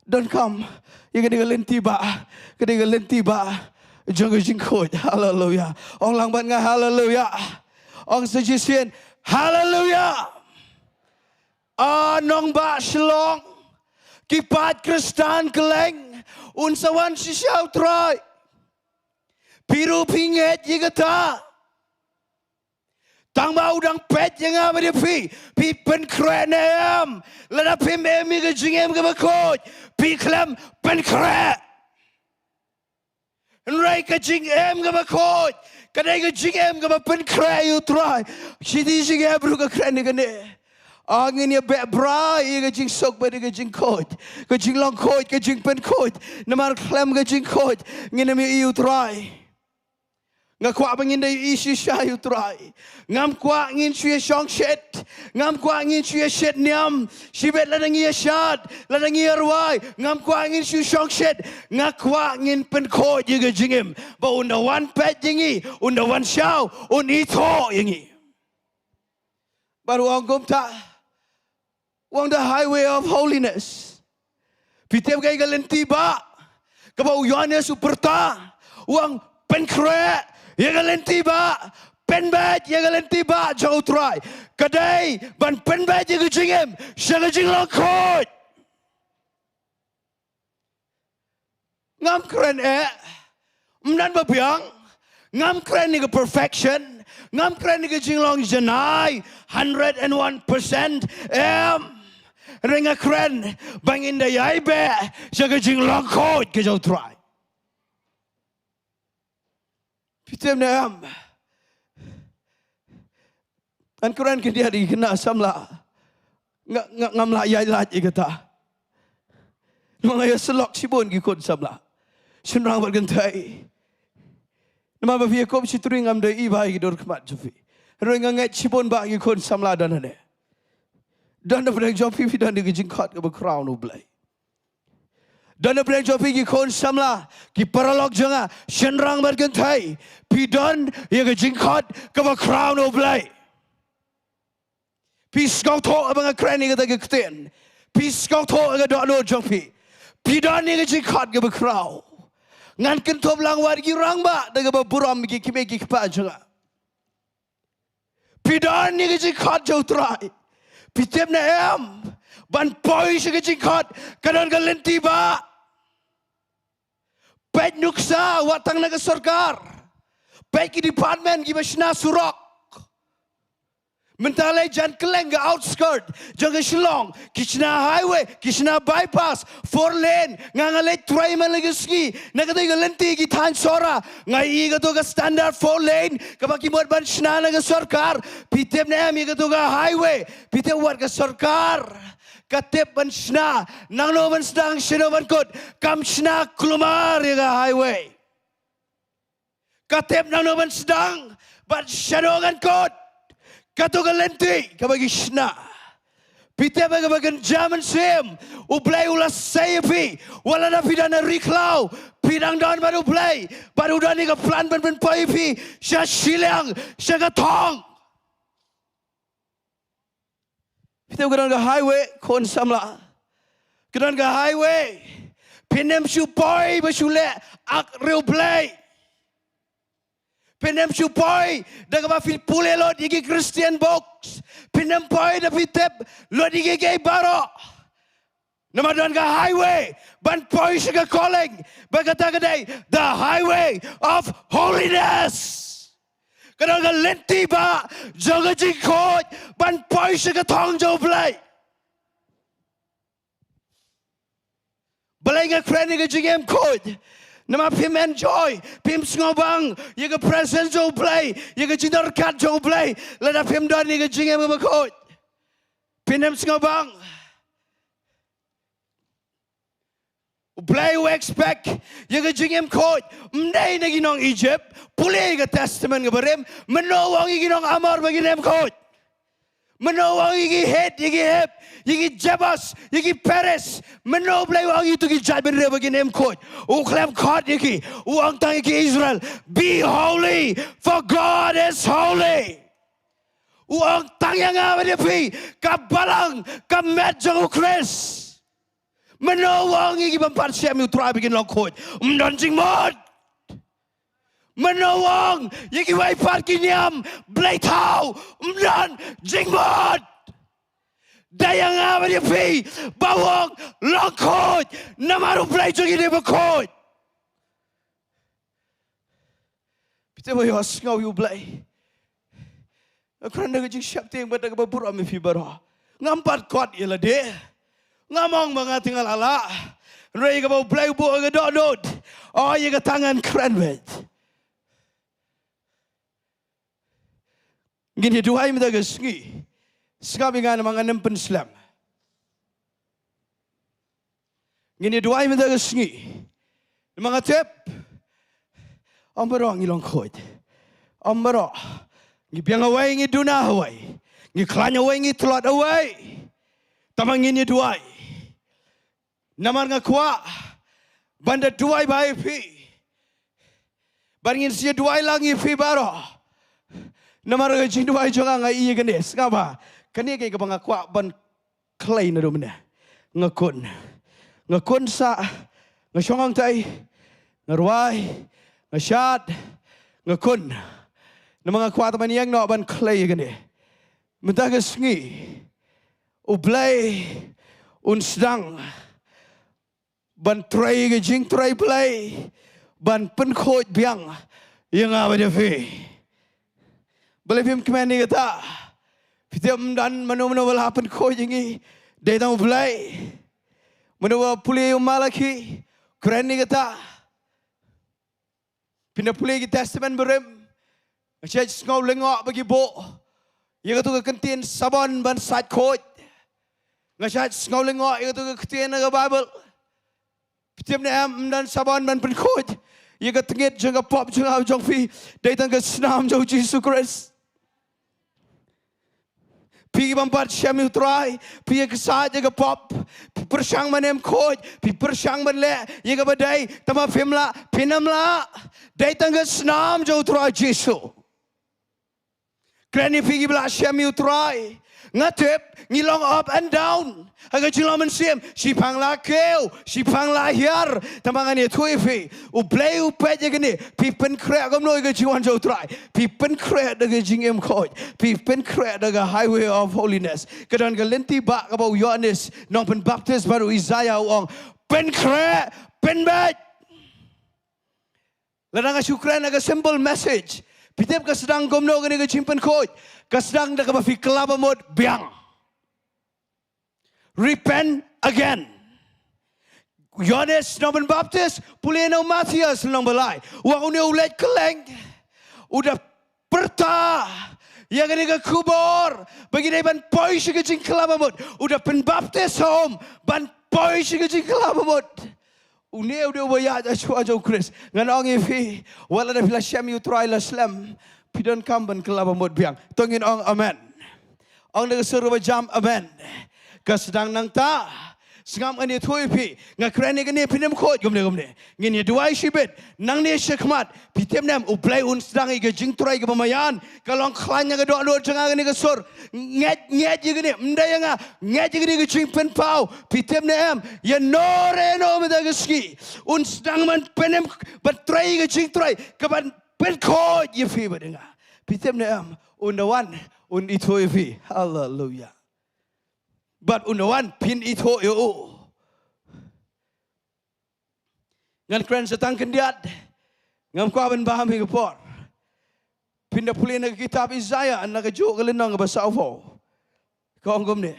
donkam ïa kane ka lynti bah, kane ka lynti bah jong ka jingkhuid. Haleluya. Ong lang bad nga, haleluya. Ong sa shisien, haleluya. Ah, nongbah Shillong, ki paid Khristan kylleng, un sa wan shisha u Trai. Phi ruh phi ngeit ïa kata. Tang ba u dang peit ïa nga bad ïa phi, phi pynkhreh ne em? Lada phim im ïa ka jingim kaba khuid, phi khlem pynkhreh. Hynrei ka jingim kaba khuid ka dei ka jingim kaba pynkhreh ïa u Trai. Shithi Jingïap ruh ka kren ïa kane. Ah, ngin ïa beh bha ïa ka jingsuk bad ïa ka jingkhuid, ka jinglong khuid, ka jingpynkhuid. Namar khlem ka jingkhuid ngin ym ïohi ïa u Trai. Nga kwah ba ngin da ïohi shisha ïa u Trai. Ngam kwah ngin shu ïa shongshit. Ngam kwah ngin shu ïa shit niam. Shibit lada ngi ïa shad, lada ngi ïa rwai, ngam kwah ngin shu shongshit. Nga kwah ngin pynkhuid ïa ka jingim ba un da wan peit ïa ngi, un da wan shaw, un ithuh ïa ngi. Bad u ong kumta, u ong the highway of holiness. Phi tip kaei ka lynti bah kaba u Ïohannes u pyrta? U ong pynkhreh ïa ka lynti bah, pynbeit ïa ka lynti bah jong u Trai. Ka dei ban pynbeit ïa ka jingim sha ka jinglong khuid. Ngam kren eh, ym don ba biang. Ngam kren ïa ka perfection. Ngam kren ïa ka jinglong janai hundred and one percent. Em. Hynrei nga kren ba ngin da ïai beh sha ka jinglong khuid ka jong u Trai. Phi tip ne em? Ngan kren khyndiat ïa ki khynnah samla. Nga, nga, ngam lah ïaid lait ïa kata. Namar nga ïa syllok shibun ki khun samla, shynrang bad kynthei. Namar ba phi ïa kup shi tyrwi, ngam dei i ba ïa ki dur khmat jong phi. Hynrei nga ngeit shibun ba ki khun samla don hangne. Don na pdeng jong phi, phi don ïa ka jingkhot kaba khraw na u Blei. Don na pdeng jong phi ki khun samla, ki paralok jong nga, shynrang bad kynthei, phi don ïa ka jingkhot kaba khraw na u Blei. Phi sngewthuh haba nga kren ïa kata ka ktien? Phi sngewthuh ïa ka dohnud jong phi? Phi don ïa ka jingkhot kaba khraw. Ngan kynthup lang wat ki rangbah da kaba burom, ki kmie ki kpa jong nga. Phi don ïa ka jingkhot jong u Trai? Phi tip ne em, ban poi sha ka jingkhot ka don ka lynti bah. Peit nuksa wat tang na ka sorkar. Peit ki department kiba shna surok. Mynta lei jan kylleng ka outskirt jong ka Shillong, ki shna highway, ki shna bypass, four lane. Nga nga leit trei man la ka sngi na kata ka lynti ki thaiñ Sohra. Nga ïohi kato ka standard four lane kaba ki mut ban shna na ka sorkar. Phi tip ne em, ïa kato ka highway, phi tip wat ka sorkar ka tip ban shna nangno ban sdang, shano ban kut? Kam shna kulmar ïa ka highway. Ka tip nangno ban sdang bad shano kan kut. Kato ka lynti kaba ki shna. Phi tip ba kaba kynja mynsiem, U Blei u la sei ïa phi. Wat lada phi don ha ri khlaw, phi dang don bad U Blei, bad u don ïa ka plan ban pynpoi ïa phi sha shiliang, sha ka thong. Phi tip ka don ka highway, khun samla. Ka don ka highway. Phin ym shu poi ba shu leh ak ri U Blei. Phin ym shu poi da kaba phi pule lut ïa ki Christian books. Phin ym poi da phi tip lut ïa kiei kiei baroh. Namar don ka highway ban poi sha ka calling. Bad kata ka dei the highway of holiness. Ka don ka lynti ba jong ka jingkhuid ban poi sha ka thong jong U Blei. Balei nga kren ïa ka jingim khuid? Namar phim enjoy, phim sngewbang ïa ka presence jong U Blei, ïa ka jingdon ryngkat jong U Blei, lada phim don ïa ka jingim kaba khuid. Phin ym sngewbang. U Blei u expect ïa ka jingim khuid. Ym dei na ki nong Egypt, pule ïa ka Testament kaba rim, mynno u ong ïa ki nong Amor ba kin im khuid? Mynno u ong ïa ki Hit, ïa ki Hiv, ïa ki Jebus, ïa ki Peris? Mynno U Blei u ong ïa kito ki jaitbynriew ba kin im khuid? U khlem khot ïa ki, u ong tang ïa ki Israel, "Be holy, for God is holy." U ong tang ïa nga bad ïa phi, ka balang, ka met jong U Khrist. Mynno u ong ïa ki bym pat shem ïa U Trai ba kin long khuid? Ym don jingmut. Mynno u ong ïa kiwei pat ki niam blei thaw? Ym don jingmut. Dei ïa nga bad ïa phi ba u ong long khuid, namar U Blei jong ngi dei ba khuid. Phi tip ba ïohsngew ïa U Blei. Nga kren da ka jingsheptieng bad da kaba burom ïa phi baroh. Ngam pat kot ïa lade. Ngam ong ba nga te nga la lah. Hynrei kaba U Blei u buh ïa ka dohnud, oh, ïa kata ngan kren beit. Ngin ïa duwai mynta ka sngi. Sngap ïa nga namar ngan ym pynslem. Ngin ïa duwai mynta ka sngi. Namar nga tip, ym baroh ngi long khuid. Ym baroh. Ngi biang awei, ngi duna awei. Ngi khlaiñ awei, ngi tlot awei. Tangba ngin ïa duwai. Namar nga kwah ban da duwai bha ïa phi. Bad ngin sa ïa duwai lang ïa phi baroh. Namar ka jingduwai jong nga, nga ïohi kane, sngap bha. Kane ka dei kaba nga kwah ban khlei naduh mynne. Nga kun. Nga kun sah, nga shong hangtai, nga rwai, nga shad, nga kun. Namar nga kwah tang ban ïeng noh ban khlei ïa kane. Mynta ka sngi, U Blei un sdang ban trei ka jingtrei Blei, ban pynkhuid biang ïa nga bad ïa phi. Balei phim kmen ïa kata? Phi tip, ym don mano mano ba la pynkhuid ïa ngi, dei tang U Blei. Mano ba pule ïa u Malaki, kren ïa kata. Phin da pule ki Testament barim, nga shait sngew lyngngoh ba ki buh ïa kato ka kyntien sabon ban sait khuid. Nga shait sngew lyngngoh ïa kato ka kyntien na ka Baibl. Phi tip ne em, ym don sabon ban pynkhuid ïa ka tyngit jong ka pop jong nga jong phi, dei tang ka snam jong U Jisu Khrist. Phi ki bym pat shem ïa U Trai, phi ïa ksaid ïa ka pop, phi pyrshang ban im khuid, phi pyrshang ban leh ïa kaba dei, tangba phim lah, phin ym lah. Dei tang ka snam jong U Trai Jisu. Kren ïa phi kiba la shem ïa U Trai. Nga tip ngi long up and down ha ka jinglong mynsiem. Shiphang la kiew, shiphang la hiar. Tangba ngan ïathuh ïa phi, U Blei u peit ïa kane. Phi pynkhreh kumno ïa ka jingwan jong U Trai? Phi pynkhreh da ka jingim khuid. Phi pynkhreh da ka highway of holiness. Ka don ka lynti ba kaba u Ïoannis Nongpynbaptis bad u Isaiah u ong, pynkhreh, pynbeit. Lada nga shu kren ha ka simple message, phi tip ka sdang kumno kane ka jingpynkhuid? Ka sdang da kaba phi kylla ba mut biang. Repent again. Ïoannis Nongpynbaptis, pule na u Mathaios lynnong ba lai. U ong une u leit kylleng, u da pyrta ïa kane ka khubor ba ngi dei ban poi sha ka jingkylla ba mut. U da pynbaptis ha um ban poi sha ka jingkylla ba mut. Une u dei uba ïaid ha shuwa jong U Khrist. Ngan ong ïa phi, wat lada phi la shem ïa U Trai la slem, phi donkam ban kylla ba mut biang. To ngin ong amen. Ong da ka sur ba jam, amen. Ka sdang nangta. Sngap, ngan ïathuh ïa phi. Nga kren ïa kane, phin ym khuid kumne kumne. Ngin ïa duwai shibit. Nangne shakhmat, phi tip ne em, U Blei un sdang ïa ka jingtrei kaba maïan. Ka long khlaiñ na ka dohnud jong nga kane ka sur. Ngeit, ngeit ïa kane, ym dei ïa nga. Ngeit ïa kane ka jingpynpaw. Phi tip ne em, ïa no re no mynta ka sngi, un sdang ban pynim, ban trei ïa ka jingtrei kaban pynkhuid ïa phi bad ïa nga. Phi tip ne em, un da wan, un ithuh ïa phi. Haleluya. Bad un da wan, phin ithuh ïa u. Ngan kren sa tang khyndiat. Ngam kwah ban bam ïa ka por. Phin da pule na ka kitab Isaiah, na kajuh ka lynnong kaba sawphew. Ka ong kumne.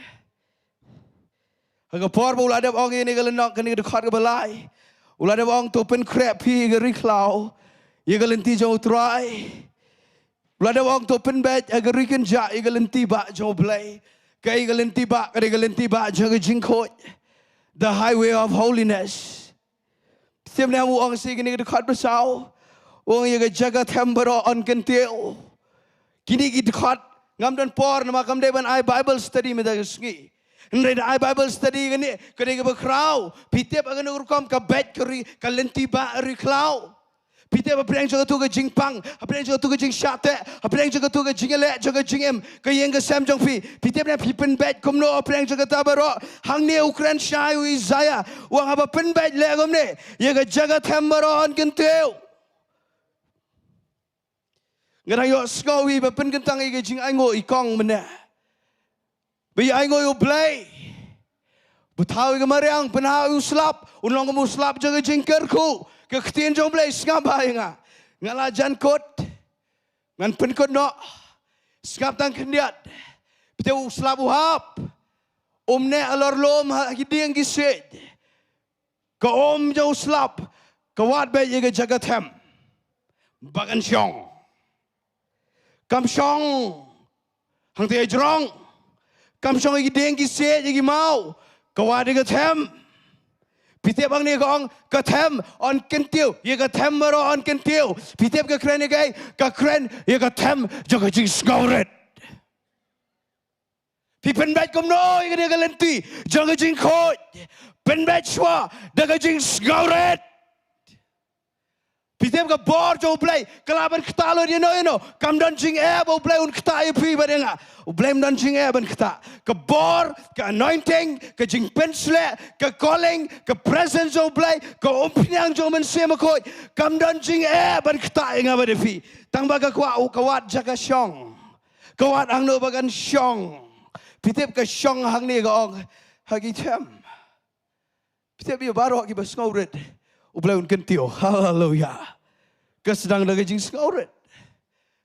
Ha ka por ba u la dep ong ïa kane ka lynnong, kane ka dkhot kaba lai, u la dep ong, to pynkhreh phi ïa ka ri khlaw, ïa ka lynti jong U Trai. U la dep ong, to pynbeit ha ka ri kynjah ïa ka lynti bah jong U Blei. Kaei ka lynti bah? Ka dei ka lynti bah jong ka jingkhuid. The highway of holiness. Phi tip ne em, u ong sa ïa kine ki dkhot ba saw. U ong ïa ka jaka them baroh yn kyntiew. Kine ki dkhot, ngam don por namar kam dei ban ai Bible study mynta ka sngi. Hynrei da ai Bible study kane, ka dei kaba khraw. Phi tip ha kane ka rukom ka beit ka ri, ka lynti bah ri khlaw. Phi tip hapdeng jong katu ka jingpang, hapdeng jong katu ka jingshah teh, hapdeng jong katu ka jingïaleh jong ka jingim, ka ïing ka sem jong phi. Phi tip ne em, phi pynbeit kumno hapdeng jong kata baroh? Hangne u kren shai u Isaiah, u ong haba pynbeit leh kumne, ïa ka jaka them baroh yn kyntiew. Nga dang ïohsngew ïa ba pynkyntang ïa ka jingainguh i kong mynne. Ba ïa ainguh ïa U Blei. Ba thaw ïa ka mariang, pynhap ïa u slap, un long kum u slap jong ka jingkyrkhu. Ka ktien jong U Blei, sngap bha ïa nga. Nga la jan kut. Ngan pynkut noh. Sngap tang khyndiat. Phi tip u slap u hap. Um neh halor lum ha ki dieng ki siej. Ka um jong u slap ka wad beit ïa ka jaka them. Ba kan shong. Kam shong hangta ïa jrong. Kam shong ïa ki dieng ki siej ïa ki maw. Ka wad ïa ka them. Phi tip hangne ka ong ka them yn kyntiew. Ïa ka them baroh yn kyntiew. Phi tip ka kren ïa kaei? Ka kren ïa ka them jong ka jingsngewrit. Phi pynbeit kumno ïa kane ka lynti jong ka jingkhuid? Pynbeit shuwa da ka jingsngewrit. Phi tip ka bor jong U Blei ka lah ban ktah lut ïano ïano. Kam don jingeh ba U Blei un ktah ïa phi bad ïa nga. U Blei um don jingeh ban ktah. Ka bor, ka anointing, ka jingpynshlur, ka calling, ka presence jong U Blei, ka umphniang jong U Mynsiem Bakhuid, kam don jingeh ban ktah ïa nga bad ïa phi. Tang ba ka kwah u, ka wad jaka shong. Ka wad hangno ba kan shong. Phi tip ka shong hangne ka ong ha ki them. Phi tip ïa baroh kiba sngewrit U Blei un kyntiew. Haleluya. Ka sdang da ka jingsngewrit.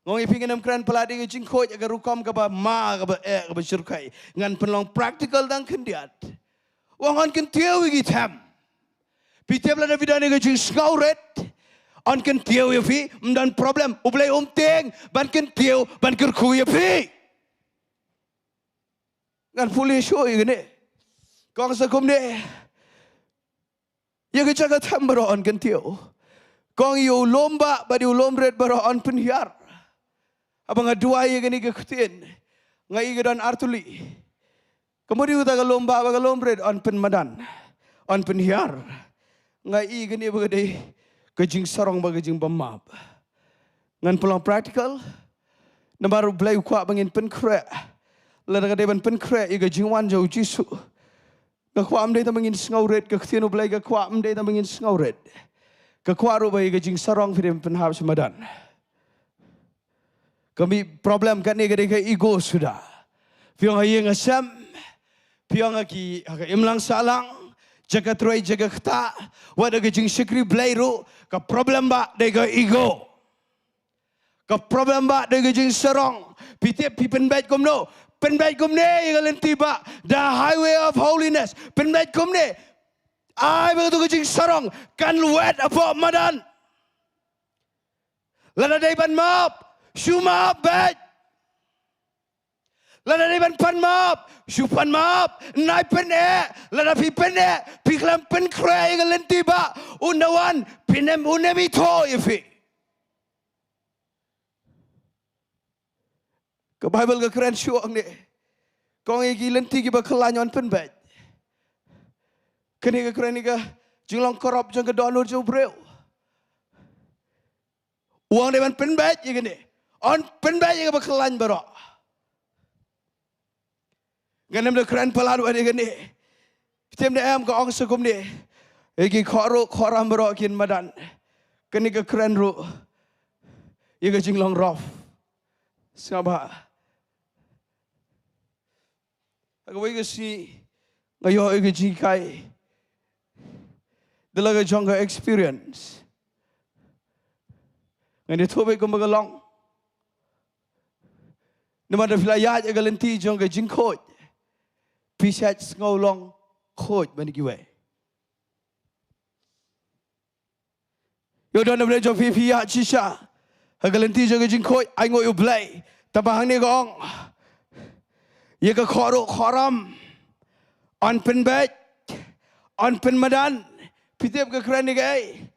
Nga ong ïa phi, ngan ym kren palat ïa ka jingkhuid ha ka rukom kaba ma, kaba eh, kaba shyrkhei. Ngan pynlong practical tang khyndiat. U ong yn kyntiew ïa ki them. Phi tip lada phi don ïa ka jingsngewrit, yn kyntiew ïa phi, ym don problem. U Blei um tieng ban kyntiew, ban kyrkhu ïa phi. Ngan pule shuh ïa kane. Ka ong sa kumne. Ïa ka jaka them baroh yn kyntiew. Ka ong ïa u lum bah bad ïa u lum rit baroh yn pynhiar. Haba nga duwai ïa kane ka ktien, nga i ka don ar tylli. Ka mut ïa uta ka lum bah bad ka lum rit yn pynmadan, yn pynhiar. Nga i kane ba ka dei ka jingsarong bad ka jingbymap. Ngan pynlong practical. Namar U Blei u kwah ba ngin pynkhreh. Lada ka dei ban pynkhreh ïa ka jingwan jong U Jisu, ka kwah ym dei tang ba ngin sngewrit, ka ktien U Blei ka kwah ym dei tang ba ngin sngewrit. Ka kwah ruh ba ïa ka jingsarong phi dei ban pynhap sha madan. Ka mih problem katne ka dei ka ego suda. Phi ong ha ïing ha sem, phi ong ha ki, ha ka imlang sahlang, jaka trei, jaka ktah, wat ha ka jingshakri Blei ruh, ka problem bah dei ka ego. Ka problem bah dei ka jingsarong. Phi tip phi pynbeit kumno? Pynbeit kumne ïa ka lynti bah, the highway of holiness. Pynbeit kumne. Ai ba katu ka jingsarong kan wet hapoh madan. Lada dei ban map, shu map beit. Lada dei ban pan map, shu pan map. Nai pyneh, lada phi pyneh, phi khlem pynkhreh ïa ka lynti bah, un da wan, phin ym, un ym ithuh ïa phi. Ka Baibl ka kren shuh hangne. Ka ong ïa ki lynti kiba khlaiñ yn pynbeit. Kane ka kren ïa ka jinglong corrupt jong ka dohnud jong u briew. U ong dei ban pynbeit ïa kane. Yn pynbeit ïa kaba khlaiñ baroh. Ngan ym da kren palat wat ïa kane. Phi tip ne em, ka ong sa kumne. Ïa ki khohruh khohram baroh kin madan. Kane ka kren ruh ïa ka jinglong rough. Sngap bha. Ha kawei ka sngi nga ïoh ïa ka jinghikai da la ka jong ka experience. Ngan ïathuh beit kumba ka long. Namar da phi la ïaid ha ka lynti jong ka jingkhuid, phi shait sngew long khuid ban kiwei. Ïoh don na pdeng jong phi, phi ïaid shisha ha ka lynti jong ka jingkhuid, ai nguh ïa U Blei. Tangba hangne ka ong ïa ka khohruh khohram yn pynbeit, yn pynmadan. Phi tip ka kren ïa kaei?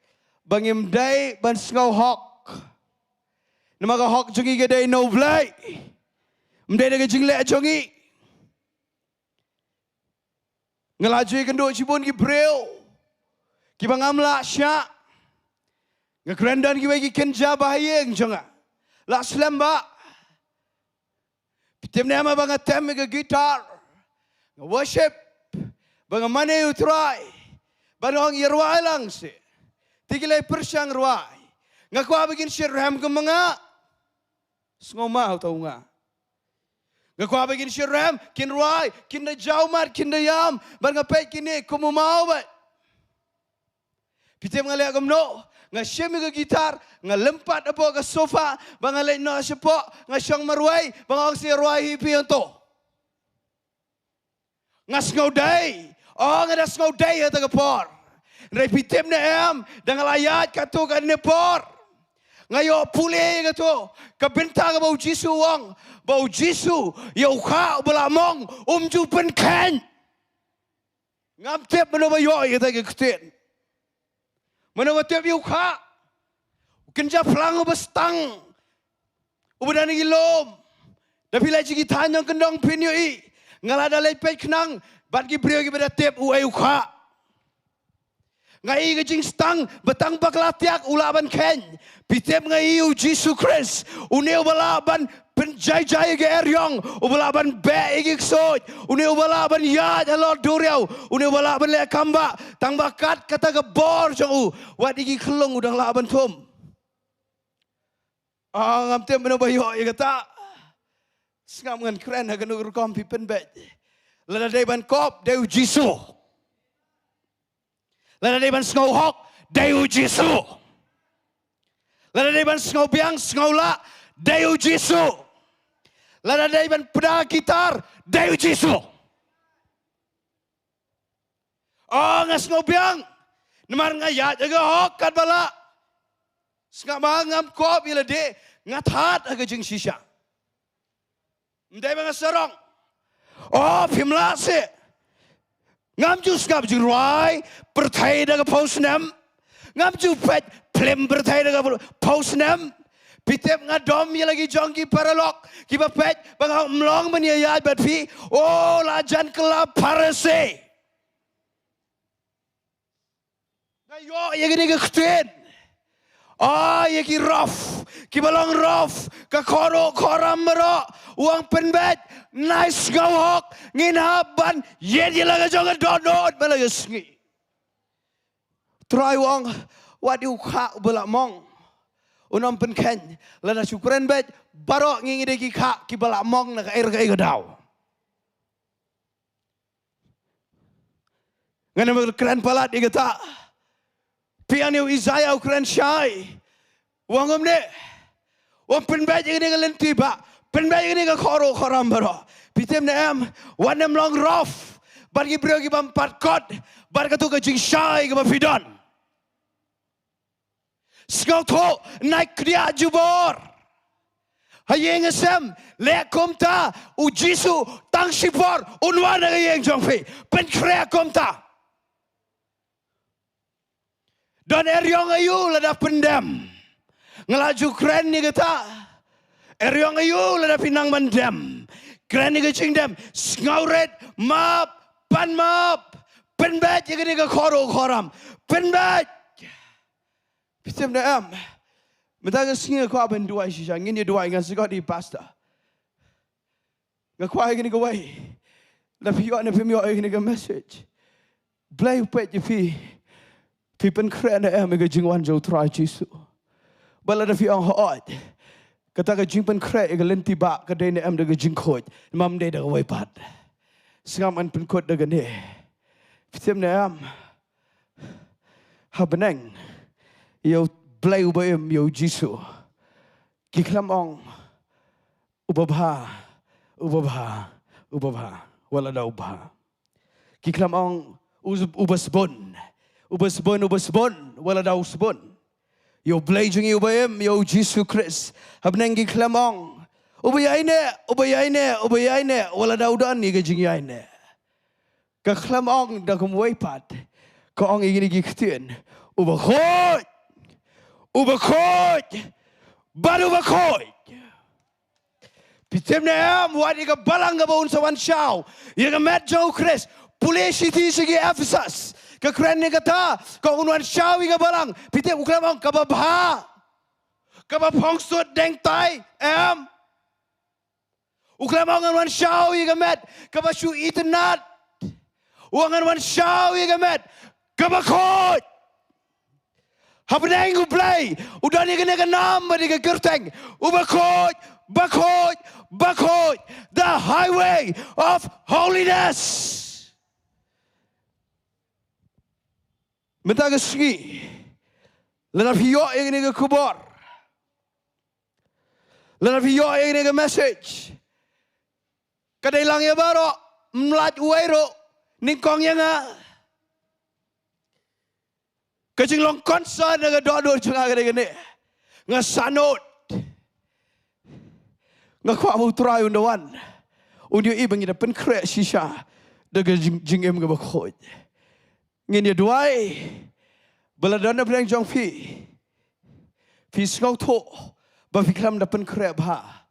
Ba ngim dei ban sngew hok. Namar ka hok jong ngi ka dei na U Blei, ym dei na ka jingleh jong ngi. Nga la ju ïakynduh shibun ki briew kiba ngam lah shah. Nga kren don kiwei ki kynja ba ha ïing jong nga. Lah slem bha. Phi tip ne em, ba nga tem ïa ka guitar, nga worship, ba nga mane ïa U Trai, ba nga ong ïa rwai lang seh. Te ki la pyrshang rwai. Nga kwah ba kin shit rhem kum ma nga. Sngewma uta u nga. Nga kwah ba kin shit rhem, kin rwai, kin da jaw mat, kin da ïam, bad nga peit kine kum u maw bad. Phi tip nga leh kumno? Nga shim ïa ka guitar, nga lympat hapoh ka sofa, ba nga leit noh shapoh, nga shong marwei, ba nga ong sa ïa rwai hi phi hangto. Nga sngew dei. Oh, nga da sngew dei ha kata ka por. Hynrei phi tip ne em, da nga la ïaid katto katne por, nga ïoh pule ïa kato ka bynta kaba U Jisu u ong, ba U Jisu ïa u khah uba la mong um ju pynkheiñ. Ngam tip mano ba ïoh ïa kata ka ktien. Mano ba tip ïa u khah? U kynja phlang uba stang, uba don ha ki lum. Da phi leit sha ki thaiñ nongkyndong phin ïohi. Nga la da leit peit khnang bad ki briew kiba da tip uei u khah. Nga ïohi ka jingstang ba tang bakla tiak u lah ban kheiñ. Phi tip, nga ïohi U Jisu Khrist, une uba lah ban pynjai jai ïa ka eriong, uba lah ban beh ïa ki ksuid, une uba lah ban ïaid halor duriaw, une uba lah ban leh kam bah, tang ba kat kata ka bor jong u, wat ïa ki khyllung u dang lah ban thum. Ah, ngam tip mano ba ïoh ïa kata. Sngap, ngan kren ha kano ka rukom phi pynbeit. Lada dei ban kop, dei U Jisu. Lada dei ban sngew hok, dei U Jisu. Lada dei ban sngew biang, sngew lah, dei U Jisu. Lada dei ban pda guitar, dei U Jisu. Oh, nga sngew biang namar nga ïaid ha ka hok katba lah. Sngap, ma ngam kop ïa lade, nga thad ha ka jingshisha. Ym dei ba nga sarong. Oh, phim lah seh. Ngam ju sngap jingrwai pyrthei da ka phew snem. Ngam ju peit phlim pyrthei da ka phew snem. Phi tip, nga dom ïa la ki jong ki paralok kiba peit ba nga ym long ban ïaid bad phi. Oh, la jan kylla Pharisi. Nga ïoh ïa kine ki ktien. Ah, ïa ki rough, kiba long rough, ka khohruh khohram baroh, u ong pynbeit, nai sngew hok, ngin hap ban ïeit ïa la ka jong ka dohnud man la ka sngi. Trai u ong, wat ïa u khah uba la mong un ym pynkheiñ. Lada shu kren beit, baroh ngi ngi dei ki khah kiba la mong na kaei re kaei ka daw. Ngan ym kren palat ïa kata. Phi ïa, une u Isaiah u kren shai. U ong kumne. U ong pynbeit ïa kane ka lynti bah. Pynbeit ïa kane ka khohruh khohram baroh. Phi tip ne em, wat nym long rough bad ki briew ki bym pat kot bad kato ka jingshai kaba phi don. Sngewthuh, nai kdiah jubor. Ha ïing ha sem, leh kumta, U Jisu tang shipor un wan ha ka ïing jong phi. Pynkhreh kumta. Don eriong aïu lada pyndem? Nga la ju kren ïa kata. Eriong aïu lada phi nang ban dem? Kren ïa ka jingdem, sngewrit, map, pan map, pynbeit ïa kane ka khor u khoram, pynbeit. Phi tip ne em? Mynta ka sngi nga kwah ban duwai shisha, ngin ïa duwai, ngan sa khot ïa i pastor. Nga kwah ïa kane kawei. Lada phi ïoh ne phim ïoh ïa kane ka message, Blei u peit ïa phi. Phi pynkhreh ne em ïa ka jingwan jong u Trai Jisu? Bad lada phi ong hooid, kata ka jingpynkhreh ïa ka lynti bah ka dei ne em da ka jingkhuid, ym dei da kawei pat. Sngap, ngan pynkut da kane. Phi tip ne em? Ha bneng, ïa u Blei uba im, ïa u Jisu, ki khlem ong uba bha, uba bha, uba bha, wat la da u bha. Ki khlem ong u-, uba sbun, uba sbun, uba sbun, wat la da u sbun. Ïa u Blei jong ngi uba im, ïa u Jisu Khrist, ha bneng ki khlem ong uba ïaineh, uba ïaineh, uba ïaineh, wat la da u don ïa ka jingïaineh. Ka khlem ong da kumwei pat. Ka ong ïa kine ki ktien: Uba khuid, uba khuid, bad uba khuid. Phi tip ne em, wat ïa ka balang kaba un sa wan shaw ïa ka met jong u Khrist? Pule shithi sha ki Ephesus, ka kren ïa kata, ka un wan shaw ïa ka balang. Phi tip, u khlem ong kaba bha, kaba phongsut deng tai, em. U khlem ong ngan wan shaw ïa ka met kaba shu itynnad. U ong ngan wan shaw ïa ka met kaba khuid. Ha bneng u Blei u don ïa kane ka nam bad ïa ka kyrteng: Uba khuid, ba khuid, ba khuid, the highway of holiness. Mynta ka sngi, lada phi ïoh ïa kane ka khubor, lada phi ïoh ïa kane ka message, ka dei lang ïa baroh, ym lait uwei ruh, nyngkong ïa nga. Ka jinglong concern na ka dohnud jong nga ka dei kane. Nga sahnud. Nga kwah ba u Trai un da wan, un ïohi ba ngi da pynkhreh shisha da ka jing-, jingim kaba khuid. Ngin ïa duwai ba lada na pdeng jong phi, phi sngewthuh ba phi khlem da pynkhreh bha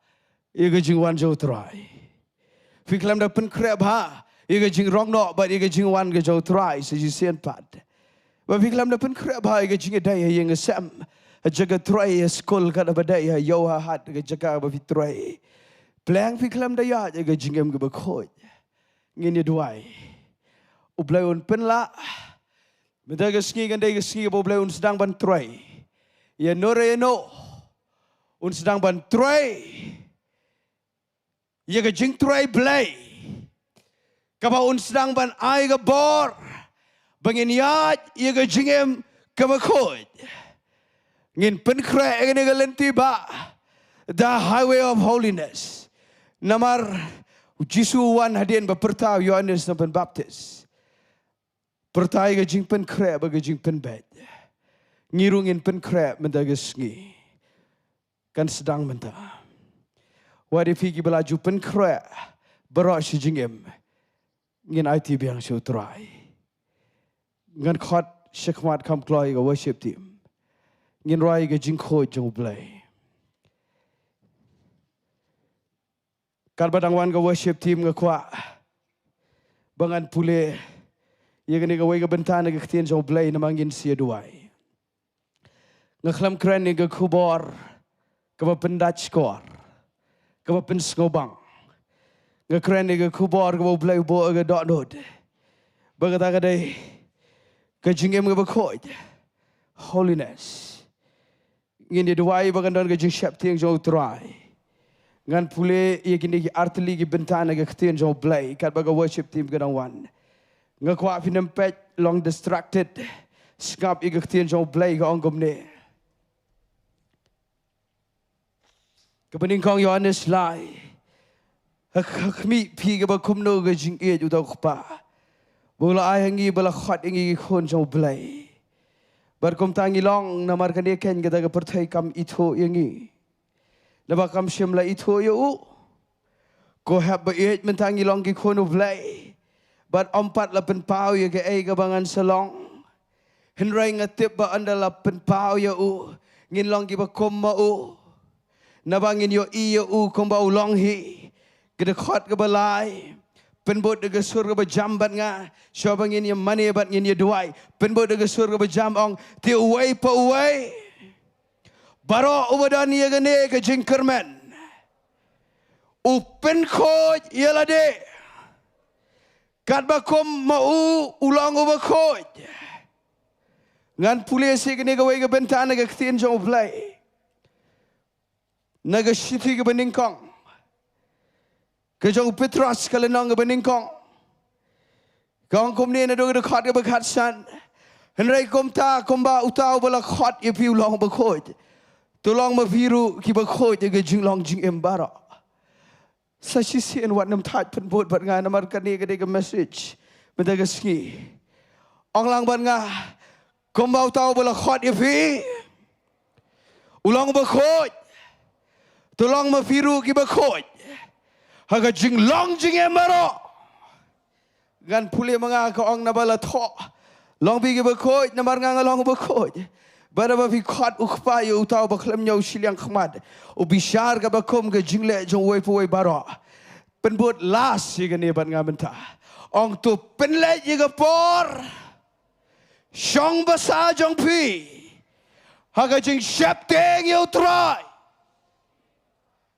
ïa ka jingwan jong u Trai. Phi khlem da pynkhreh bha ïa ka jingrong noh bad ïa ka jingwan ka jong u Trai sa shisien pat. Ba phi khlem da pynkhreh bha ïa ka jingïadei ha ïing ha sem, ha jaka trei, ha skul, katba dei, ha ïew ha hat, ka jaka ba phi trei. Pleng phi khlem da ïaid ïa ka jingim kaba khuid. Ngin ïa duwai. U Blei un pynlah. Mynta ka sngi kan dei ka sngi kaba u Blei un sdang ban trei. Ïa no re ïa no un sdang ban trei ïa ka jingtrei Blei, kaba un sdang ban ai ka bor ba ngin ïaid ïa ka jingim kaba khuid. Ngin pynkhreh ïa kane ka lynti bah, the highway of holiness. Namar u Jisu u wan hadien ba pyrta u Ïoannis Nongpynbaptis. Pyrta ïa ka jingpynkhreh bad ka jingpynbeit. Ngi ruh ngin pynkhreh mynta ka sngi. Kan sdang mynta. Wat ïa phi kiba la ju pynkhreh baroh shi jingim, ngin aiti biang sha u Trai. Ngan khot shakhmat kham kloi ïa ka worship team. Ngin rwai ïa ka jingkhuid jong u Blei. Katba dang wan ka worship team, nga kwah ba ngan pule ïa kane kawei ka bynta na ka ktien jong u Blei, namar ngin sa ïa duwai. Nga khlem kren ïa ka khubor kaba pyndait shkor, kaba pynsngewbang. Nga kren ïa ka khubor kaba u Blei u buh ïa ka dohnud. Ba kata ka dei ka jingim kaba khuid. Holiness. Ngin ïa duwai ba kan don ka jingsheptieng jong u Trai. Ngan pule ïa kine ki artylli ki bynta na ka ktien jong u Blei katba ka worship team ka dang wan. Nga kwah phin ym peit long distracted. Sngap ïa ka ktien jong u Blei ka ong kumne. Kaba nyngkong Ïoannis lai. Ha, ha khmih phi kaba kumno ka jingïeit uta u Kpa, ba u la ai ha ngi ba la khot ïa ngi ki khun jong u Blei. Bad kumta ngi long, namar kane keiñ kata ka pyrthei kam ithuh ïa ngi, naba kam shym la ithuh ïa u. Ko hep ba ïeit, mynta ngi long ki khun u Blei. Bad ym pat la pynpaw ïa kaei kaba ngan sa long. Hynrei nga tip ba ynda la pynpaw ïa u, ngin long kiba kum ma u. Naba ngin ïohi ïa u kumba u long hi. Ka dkhot kaba lai, pynbud da ka sur kaba jam bad nga, shuwa ba ngin ïa mane bad ngin ïa duwai. Pynbud da ka sur kaba jam, ong, te uwei pa uwei baroh uba don ïa kane ka jingkyrmen, u pynkhuid ïa lade, katba kum ma u u long uba khuid. Ngan pule sha kane kawei ka bynta na ka ktien jong U Blei. Na ka shithi kaba nyngkong ka jong u Petros, ka lynnong kaba nyngkong, ka ong kumne naduh ka dkhot kaba khatsan: Hynrei kumta, kumba uta uba la khot ïa phi u long uba khuid, to long ma phi ruh kiba khuid ïa ka jinglong jingim baroh. Sa shisien wat nym thait pynbud bad nga, namar kane ka dei ka message mynta ka sngi. Ong lang bad nga: Kumba uta uba la khot ïa phi u long uba khuid, to long ma phi ruh kiba khuid ha ka jinglong jingim baroh. Ngan pule ma nga, ka ong: Naba la thoh, long phi kiba khuid, namar nga nga long uba khuid. Bad haba phi khot u Kpa ïa uta uba khlem ñiew shiliang khmat, u bishar kaba kum ka jingleh jong uwei pa uwei baroh. Pynbud last ïa kane bad nga mynta. Ong: To pynleit ïa ka por shong basa jong phi ha ka jingsheptieng ïa U Trai.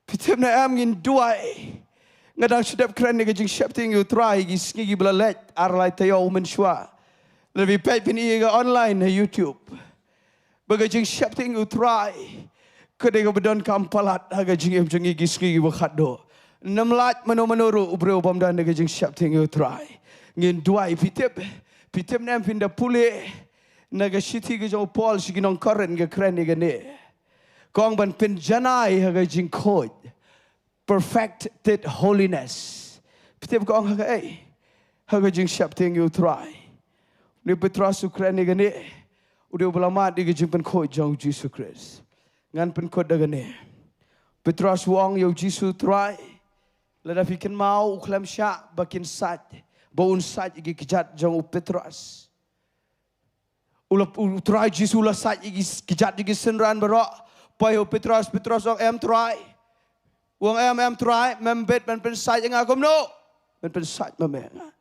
Phi tip ne em, ngin duwai. Nga dang shu dep kren ïa ka jingsheptieng ïa U Trai ki sngi kiba la leit, ar lai taïew mynshuwa. Lada phi peit phin ïohi ïa ka online ha YouTube, ba ka jingsheptieng ïa U Trai ka dei kaba donkam palat ha ka jingim jong ngi ki sngi kiba khatduh. Nym lait mano mano ruh u briew bym don ïa ka jingsheptieng ïa U Trai. Ngin duwai. Phi tip, phi tip ne em, phin da pule na ka shithi ka jong u Paul sha ki nong Korinth, ka kren ïa kane. Ka ong ban pynjanai ha ka jingkhuid, perfected holiness. Phi tip ka ong ha kaei? Ha ka jingsheptieng ïa U Trai. Une u Petros u kren ïa kane, u dei uba la mad ïa ka jingpynkhuid jong U Jisu Khrist. Ngan pynkut da kane. Petros u ong ïa U Jisu Trai, lada phi kynmaw, u khlem shah ba kin sait, ba un sait ïa ki kjat jong u Petros. U la, U Trai Jisu u la sait ïa ki, ki kjat jong ki synran baroh. Poi ha u Petros, Petros ong: Em Trai. U ong: Em, em Trai, mem bit ban pynsait ïa nga kumno? Ban pynsait ma me nga.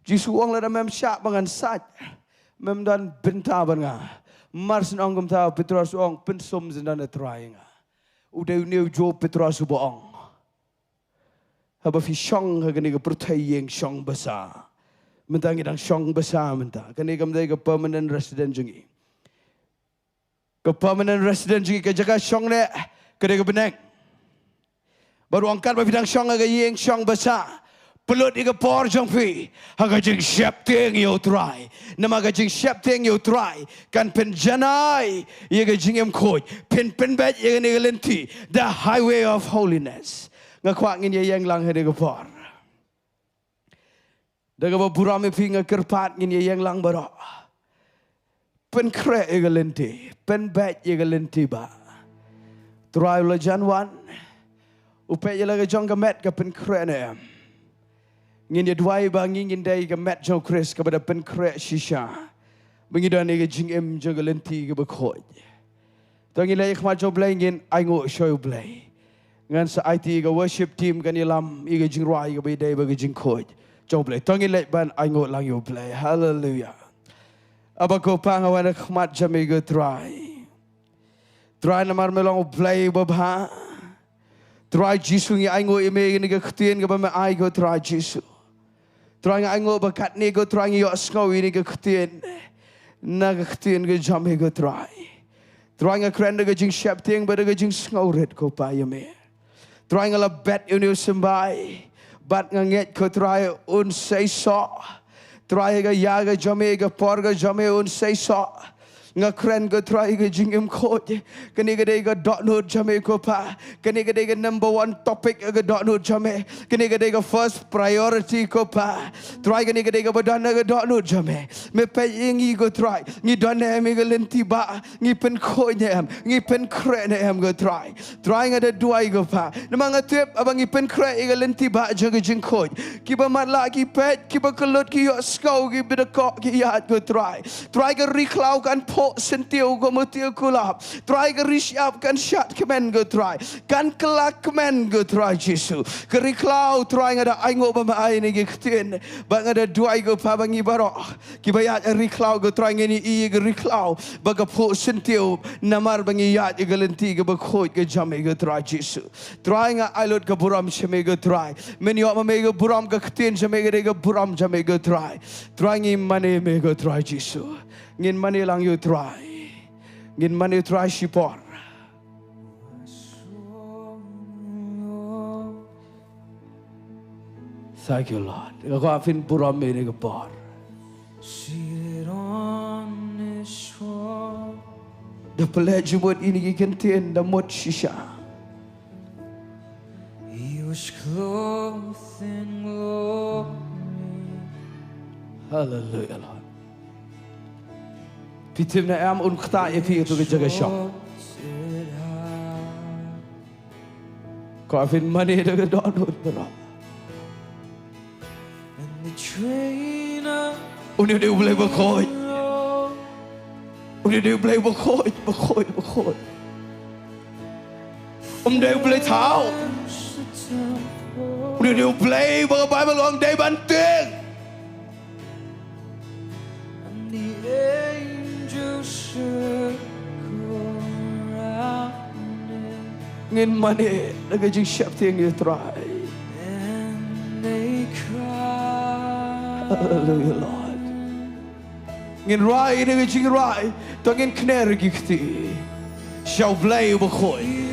Jisu u ong: Lada mem shah ba ngan sait, mem don bynta bad nga. Mar shen ong kumta, Petros u ong: Pynsum shen don, e Trai, ïa nga. U dei une u juh Petros uba ong. Haba phi shong ha kane ka pyrthei ïing shong basa. Mynta ngi dang shong basa mynta. Kane kam dei ka permanent resident jong ngi. Ka permanent resident jong ngi, ka jaka shong ne ka dei ka bneng. Bad u ong katba phi dang shong ha ka ïing shong basa, pynlut ïa ka por jong phi ha ka jingsheptieng ïa U Trai. Namar ka jingsheptieng ïa U Trai kan pynjanai ïa ka jingim khuid, pynpynbeit ïa kane ka lynti, the highway of holiness. Nga kwah ngin ïa ïeng lang ha kane ka por. Da kaba burom ïa phi nga kyrpad ngin ïa ïeng lang baroh. Pynkhreh ïa ka lynti, pynbeit ïa ka lynti ba U Trai u la jan wan. U peit ïa la ka jong ka met, ka pynkhreh ne em. Ngin ïa duwai ba ngi ngin dei ka met jong U Khrist kaba da pynkhreh shisha, ba ngi don ïa ka jingim jong ka lynti kaba khuid. To ngin leit ha khmat jong U Blei, ngin ainguh sha U Blei. Ngan sa aiti ïa ka worship team kan ïalam ïa ka jingrwai kaba ïadei bad ka jingkhuid jong U Blei. To ngin leit ban ainguh lang ïa U Blei. Haleluya. Aba ko Pa, nga wan ha khmat jong me ko Trai. Trai, namar me long U Blei uba bha. Trai Jisu, ngi ainguh ïa me ïa kane ka ktien kaba me ai ko Trai Jisu. Trai, nga ainguh ba katne ko Trai ngi ïohsngew ïa kane ka ktien na ka ktien ka jong me ko Trai. Trai, nga kren da ka jingsheptieng bad da ka jingsngewrit ko Pa ïa me. Trai, nga la bet ïa une u symbai bad nga ngeit ko Trai un seisoh. Trai, ha ka ïa ka jong me, ha ka por ka jong me un seisoh. Nga kren ko Trai ka jingim khuid. Kane ka dei ka dohnud jong me ko Pa. Kane ka dei ka number one topic ha ka dohnud jong me. Kane ka dei ka first priority ko Pa. Trai, kane ka dei kaba don ha ka dohnud jong me. Me peit ïa ngi ko Trai. Ngi don ne em ïa ka lynti ba, ngi pynkhuid ne em, ngi pynkhreh ne em ko Trai. Trai, nga da duwai ko Pa, namar nga tip haba ngi pynkhreh ïa ka lynti ba jong ka jingkhuid, kiba matlah ki peit, kiba kyllut ki ïohsngew, kiba da kok ki ïaid ko Trai. Trai, ka ri khlaw kan pho syntiew, ka mutiew kulap. Trai, ka ri shyiap kan shad kmen, ko Trai. Kan kylla kmen, ko Trai Jisu. Ka ri khlaw, Trai, nga da ainguh ba me ai ïa ngi ki ktien. Bad nga da duwai, ko Pa, ba ngi baroh kiba ïaid ha ri khlaw, ko Trai, ngin ïohi ïa ka ri khlaw ba ka phuh syntiew namar ba ngi ïaid ïa ka lynti kaba khuid ka jong me, ko Trai Jisu. Trai, nga ai lut ka burom sha me, ko Trai. Men ïoh ma me ka burom, ka ktien jong me ka dei ka burom jong me, ko Trai. Trai, ngi mane me, ko Trai Jisu. Ngin mane lang ïa u Trai. Ngin mane u Trai shipor. Thank you, Lord. Nga kwah phin burom ïa kane ka por. Da pynleit jingmut ïa kine ki kyntien da mut shisha. Hallelujah, Lord. Phi tip ne em, un ktah ïa phi ha tu ka jaka shong. Ko, phin mane da ka dohnud baroh. Une u dei U Blei bakhuid. Une u dei U Blei bakhuid, bakhuid, bakhuid. Um dei U Blei thaw. Une u dei U Blei ba ka Baibl ong dei ban tieng. Ngin mane da ka jingsheptieng, ïa Trai. Hallelujah, Lord. Ngin rai da ka jingrai, to ngin kner ki kti sha U Blei uba khuid.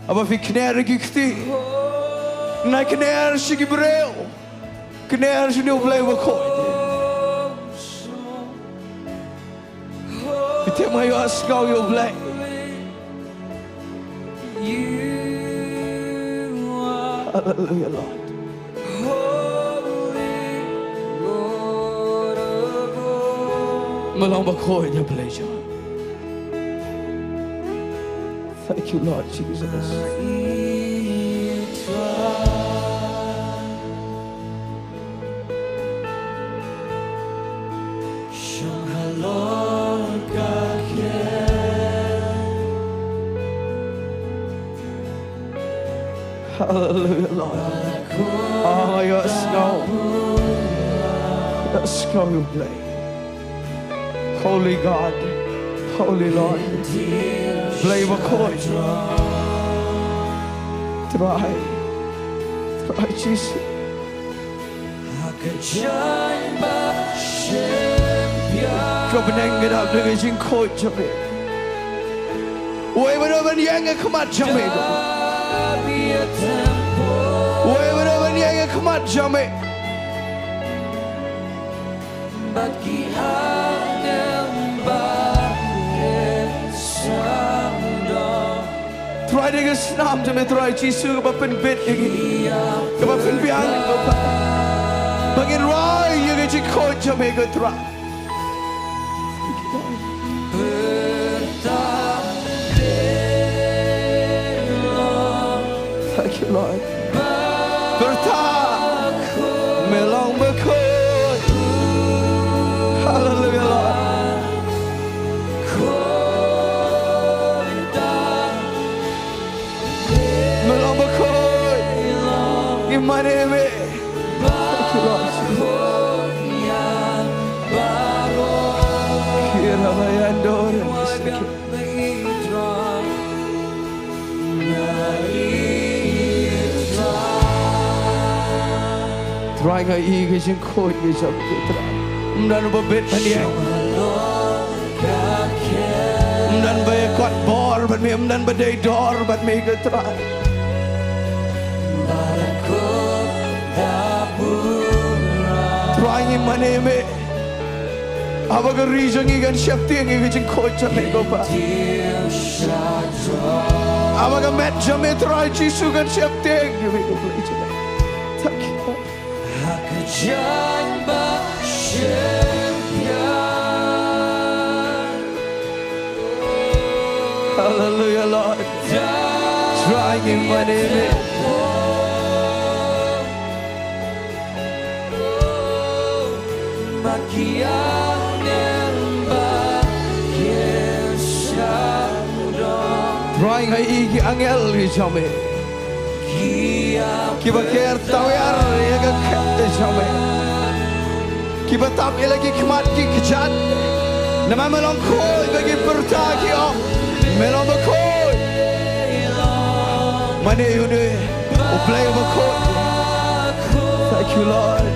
Haba phi kner ki kti, ym kner sha ki briew. Kner sha une U Blei uba khuid. Phi tip, ma ïohsngew ïa U Blei. Hallelujah, Lord. Me long bakhuid, ïa Blei jong. Thank you, Lord Jesus. Hallelujah, Lord. Ah, ïohsngew. Ïohsngew ïa U Blei. Holy God, Holy Lord. Blei bakhuid. Trai, Trai Jisu. Ka bneng ka dap da ka jingkhuid jong me. Uei ba dei ban ïeng ha khmat jong me? Uei ba dei ban ïeng ha khmat jong me? Trai, da ka snam jong me, Trai Jisu, kaba pynbit ïa ngi, kaba pynbiang ïa ngi, ko Pa, ba ngin rai ïa ka jingkhuid jong me, ko Trai. Thank you, Lord. Pyrta, me long bakhuid. Hallelujah, Lord. Me long bakhuid. Ngi mane me. Thank you, Lord. Kira bayandor. Trai, nga ïohi ka jingkhuid ka jong me, Trai. Ym don uba bit ban ïeng. Ym don ba ïa kot bor bad me, ym don ba dei dor bad me, ko Trai. Trai, ngi mane me. Haba ka ri jong ngi kan sheptieng ïa ka jingkhuid jong me, ko Pa. Haba ka met jong me, Trai Jisu, kan sheptieng ïa me, ko Blei jong ngi. Thank you, Lord. Hallelujah, Lord. Trai, ngi mane me. Nga i ki angel ki jong me, kiba ker tawiar ïa ka khet jong me, kiba tap ïa la ki khmat ki kjat. Namar me long khuid ba ki pyrta ki ong, me long bakhuid. Mane une U Blei uba khuid. Thank you, Lord.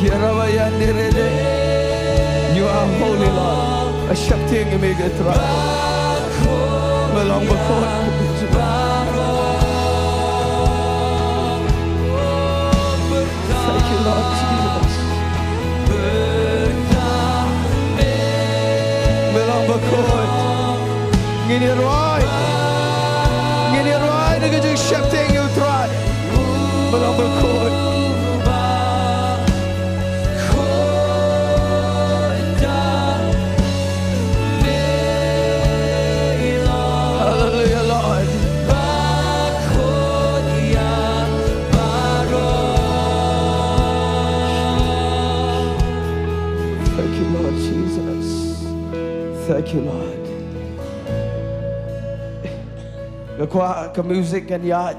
Kirabayandirede. You are holy, Lord. Sheptieng ïa me ko Trai. Me long bakhuid. Thank you, Lord Jesus. Me long bakhuid. Ngin ïa rwai. Ngin ïa rwai da ka jingsheptieng ïa U Trai. Me long bakhuid. Hallelujah, Lord. Thank you, Lord Jesus. Thank you, Lord. Nga kwah ka music kan ïaid.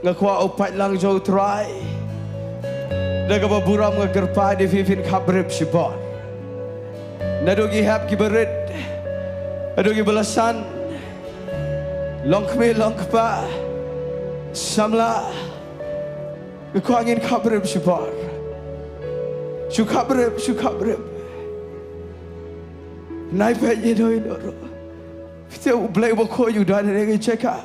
Nga kwah u paidlang jong U Trai. Da kaba burom nga kyrpad ïa phi phin khapbrip shibor. Naduh ki hep kiba rit, naduh kiba la san, long kmie long kpa, samla. Nga kwah ngin khapbrip shibor. Shu khapbrip, shu khapbrip. Nai peit ïa no ïa no ruh. Phi tip U Blei uba khuid u don ha kane ka jaka.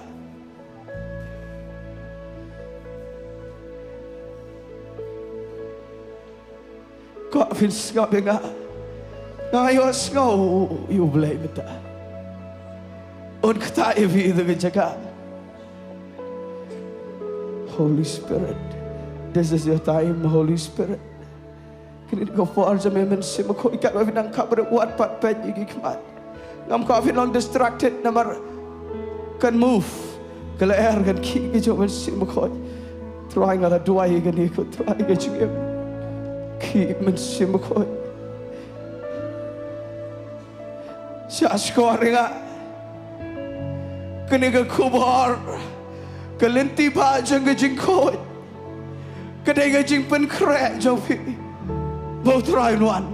Kwah phin sngap ïa nga. Nga ïohsngew ïa U Blei mynta. Un kta ïa phi ïa ka jaka. Holy Spirit, this is your time, Holy Spirit. Kane ka por jong me Mynsiem Bakhuid, katba phi nang khapbrip, wat pat peit ïa ki khmat. Ngam kwah phin long distracted namar kan move, ka lyer kan khih ka jong Mynsiem Bakhuid. Trai nga la duwai ïa kane ko Trai ka jingim. Khih Mynsiem Bakhuid. Sha skor ïa nga. Kane ka khubor, ka lynti ba jong ka jingkhuid, ka dei ka jingpynkhreh jong phi ba U Trai un wan.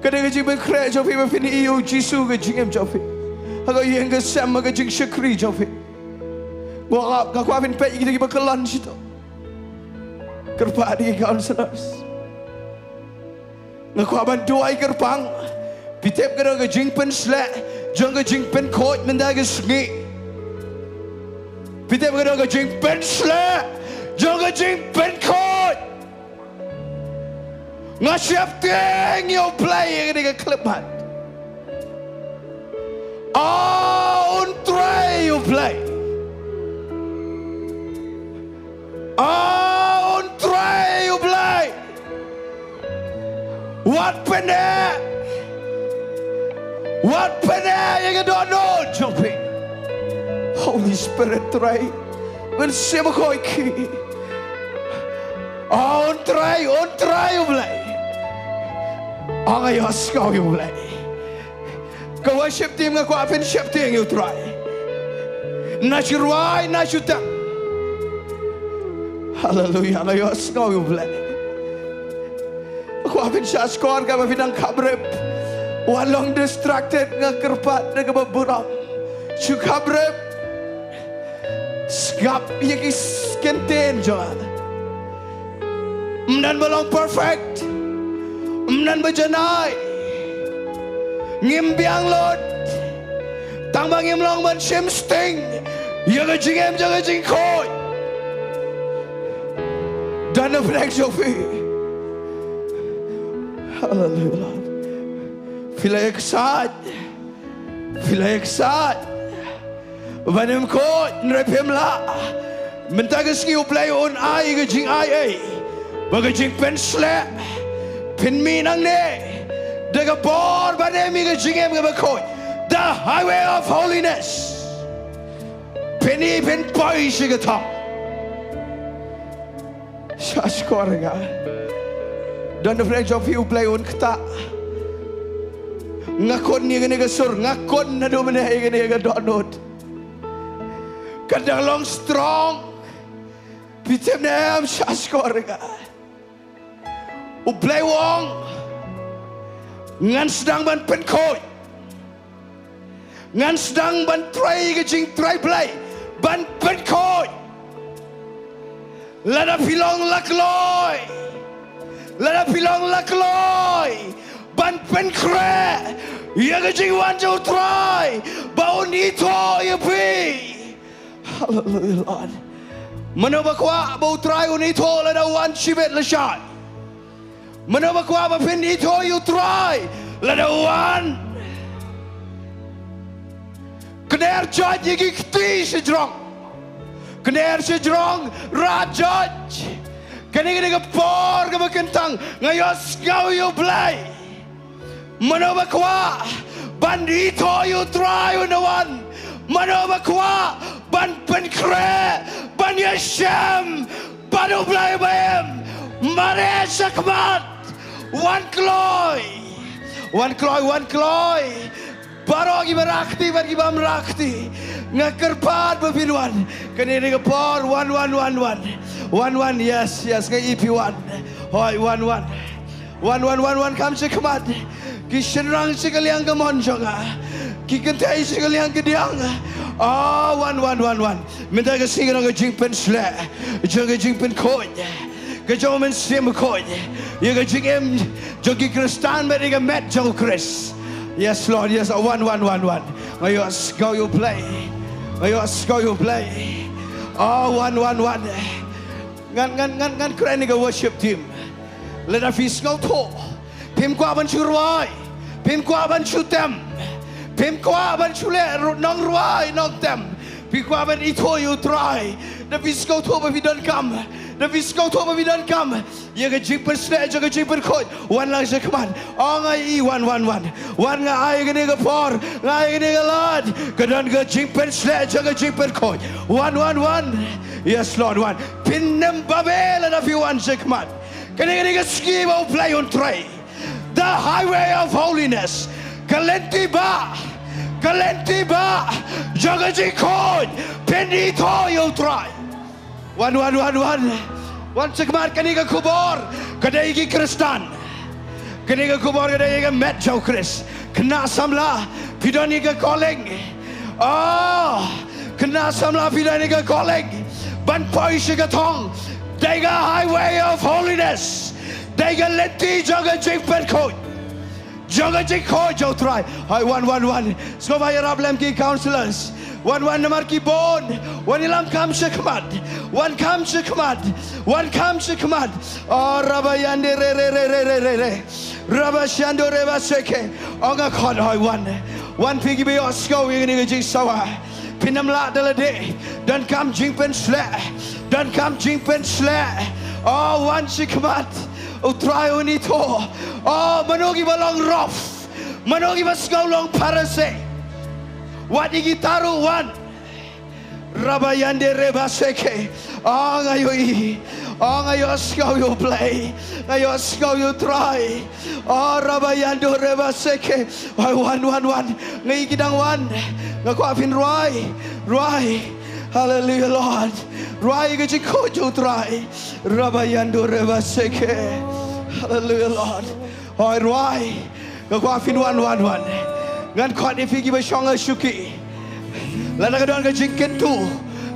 Ka dei ka jingpynkhreh jong phi ba phin ïoh ïa U Jisu ha ka jingim jong phi, ha ka ïing ka sem, ha ka jingshakri jong phi. Nga kwah, nga kwah phin peit ïa kita kiba kyllon shito. Kyrpad ïa ki counselors. Nga kwah ban duwai kyrpang. Phi tip ka dei ka jingpynsleh jong ka jingpynkhuid mynta ka sngi. Phi tip ka dei ka jingpynsleh jong ka jingpynkhuid. Nga sheptieng ïa U Blei ïa kane ka khyllipmat. A, un trei U Blei. A, un trei U Blei. Wat pyneh, wat pyneh ïa ka dohnud jong phi. Holy Spirit, trei. Mynsiem Bakhuid, khih. A, un trei, un trei U Blei. A, nga ïohsngew ïa U Blei. Ka worship team, nga kwah phin sheptieng ïa U Trai. Na shu rwai, na shu tang. Haleluya, nga ïohsngew ïa U Blei. Nga kwah phin sha skor, katba phi nang khapbrip, wat long distracted, nga kyrpad da kaba burom. Shu khapbrip. Sngap ïa ki kyntien jong nga. Ym don ba long perfect. Ym don ba janai. Ngim biang lut. Tang ba ngim long ban shim sting ïa ka jingim jong ka jingkhuid. Don na pdeng jong phi. Haleluya, Lord. Phi la ïaksaid. Phi la ïaksaid ban ym khuid, hynrei phim lah. Mynta ka sngi U Blei un ai ka jingai ei, ba ka jingpynsleh, phin mih nangne da ka bor ban ym ïa ka jingim kaba khuid. The highway of holiness. Phin ïa, phin poi sha ka thong. Sha shkor nga. Don na pdeng jong phi U Blei un ktah. Nga khot ïa kane ka sur, nga khot naduh mynne ïa kane ka dohnud. Ka dang long strong. Phi tip ne em, sha shkor nga. U Blei u ong, ngan sdang ban pynkhuid. Ngan sdang ban trei ka jingtrei Blei ban pynkhuid. Lada phi long la kloi, lada phi long la kloi ban pynkhreh ïa ka jingwan jong U Trai ba un ithuh ïa phi. Hallelujah, Lord. Mano ba kwah ba U Trai un ithuh lada wan shibit lashai? Mano ba kwah ba phin ithuh ïa U Trai lada wan? Kner joit ïa ki kti shajrong. Kner shajrong, rah joit. Kane, kane ka por kaba kyntang, nga ïohsngew ïa U Blei. Mano ba kwah ban ithuh ïa U Trai un wan? Mano ba kwah ban pynkhreh, ban ïashem bad U Blei ba im? Mareh shakhmat. Wan kloi. Wan kloi, wan kloi. Baroh kiba rah kti bad ki bym rah kti, nga kyrpad ba phin wan. Kane ka dei ka por, wan, wan, wan, wan. Wan, wan, yes, yes, nga ïohi phi wan. Hooid, wan, wan. Wan, wan, wan, wan, kham shakhmat. Ki shynrang sha ka liang kamon jong nga. Ki kynthei sha ka liang kadiang. Oh, wan, wan, wan, wan. Mynta ka sngi ka long ka jingpynshlur jong ka jingpynkhuid ka jong U Mynsiem Bakhuid ïa ka jingim jong ki Khristan bad ïa ka met jong U Khrist. Yes, Lord, yes, Lord. Wan, wan, wan, wan. Nga ïohsngew ïa U Blei. Nga ïohsngew ïa U Blei. Oh, wan, wan, wan. Ngan, ngan, ngan, ngan kren ïa ka worship team. Lada phi sngewthuh phim kwah ban shu rwai, phim kwah ban shu tem, phim kwah ban shu leh ru-, nongrwai nongtem, phi kwah ban ithuh ïa U Trai, da phi sngewthuh ba phi donkam, da phi sngewthuh ba phi donkam ïa ka jingpynshlur jong ka jingpynkhuid, wan lang shakhmat. Oh, nga ïohi, wan, wan, wan. Wan, nga ai kane ka por, nga ai kane ka lad, ka don ka jingpynshlur jong ka jingpynkhuid. Wan, wan, wan. Yes, Lord, wan. Phin nym babe lada phi wan shakhmat. Kane, kane ka sngi ba U Blei un trei. The highway of holiness. Ka lynti bah, ka lynti bah jong ka jingkhuid. Phin ithuh ïa U Trai. Wan, wan, wan, wan. Wan shakhmat, kane ka khubor ka dei ïa ki Khristan. Kane ka khubor ka dei ïa ka met jong U Khrist. Khynnah samla, phi don ïa ka calling. Oh, khynnah samla, phi don ïa ka calling ban poi sha ka thong. Dei ka highway of holiness. Dei ka lynti jong ka jingpynkhuid. Jong ka jingkhuid jong U Trai. Hai, wan, wan, wan. Sngewbha ïarap lem ki counselors. Wan, wan, namar ki bun. Wan, ïalam kham shakhmat. Wan kham shakhmat. Wan kham shakhmat. Oh, rabayande re, re, re. Rabashando rebaseke. Oh, nga khot, hai, wan. Wan phi kiba ïohsngew ïa kane ka jingsawa. Phin nym lah da lade. Donkam jingpynshlur. Donkam jingpynshlur. Oh, wan shakhmat. U Trai un ithuh. Oh, mano kiba long rough? Mano kiba sngew long Pharisi? Wat ïa kita ruh wan. Rabayande rebaseke. Oh, nga ïohi. Oh, nga ïohsngew ïa U Blei. Nga ïohsngew ïa U Trai. Oh, rabayando rebaseke. Hai, wan, wan, wan. Nga ïohi ki dang wan. Nga kwah phin rwai. Rwai. Hallelujah, Lord. Rwai ka jingkhuid jong U Trai. Rabayando rebaseke. Hallelujah, Lord. Hoi, rwai. Nga kwah phin wan, wan, wan. Ngan khot ïa phi kiba shong ha shuki. Lada ka don ka jingkyntu,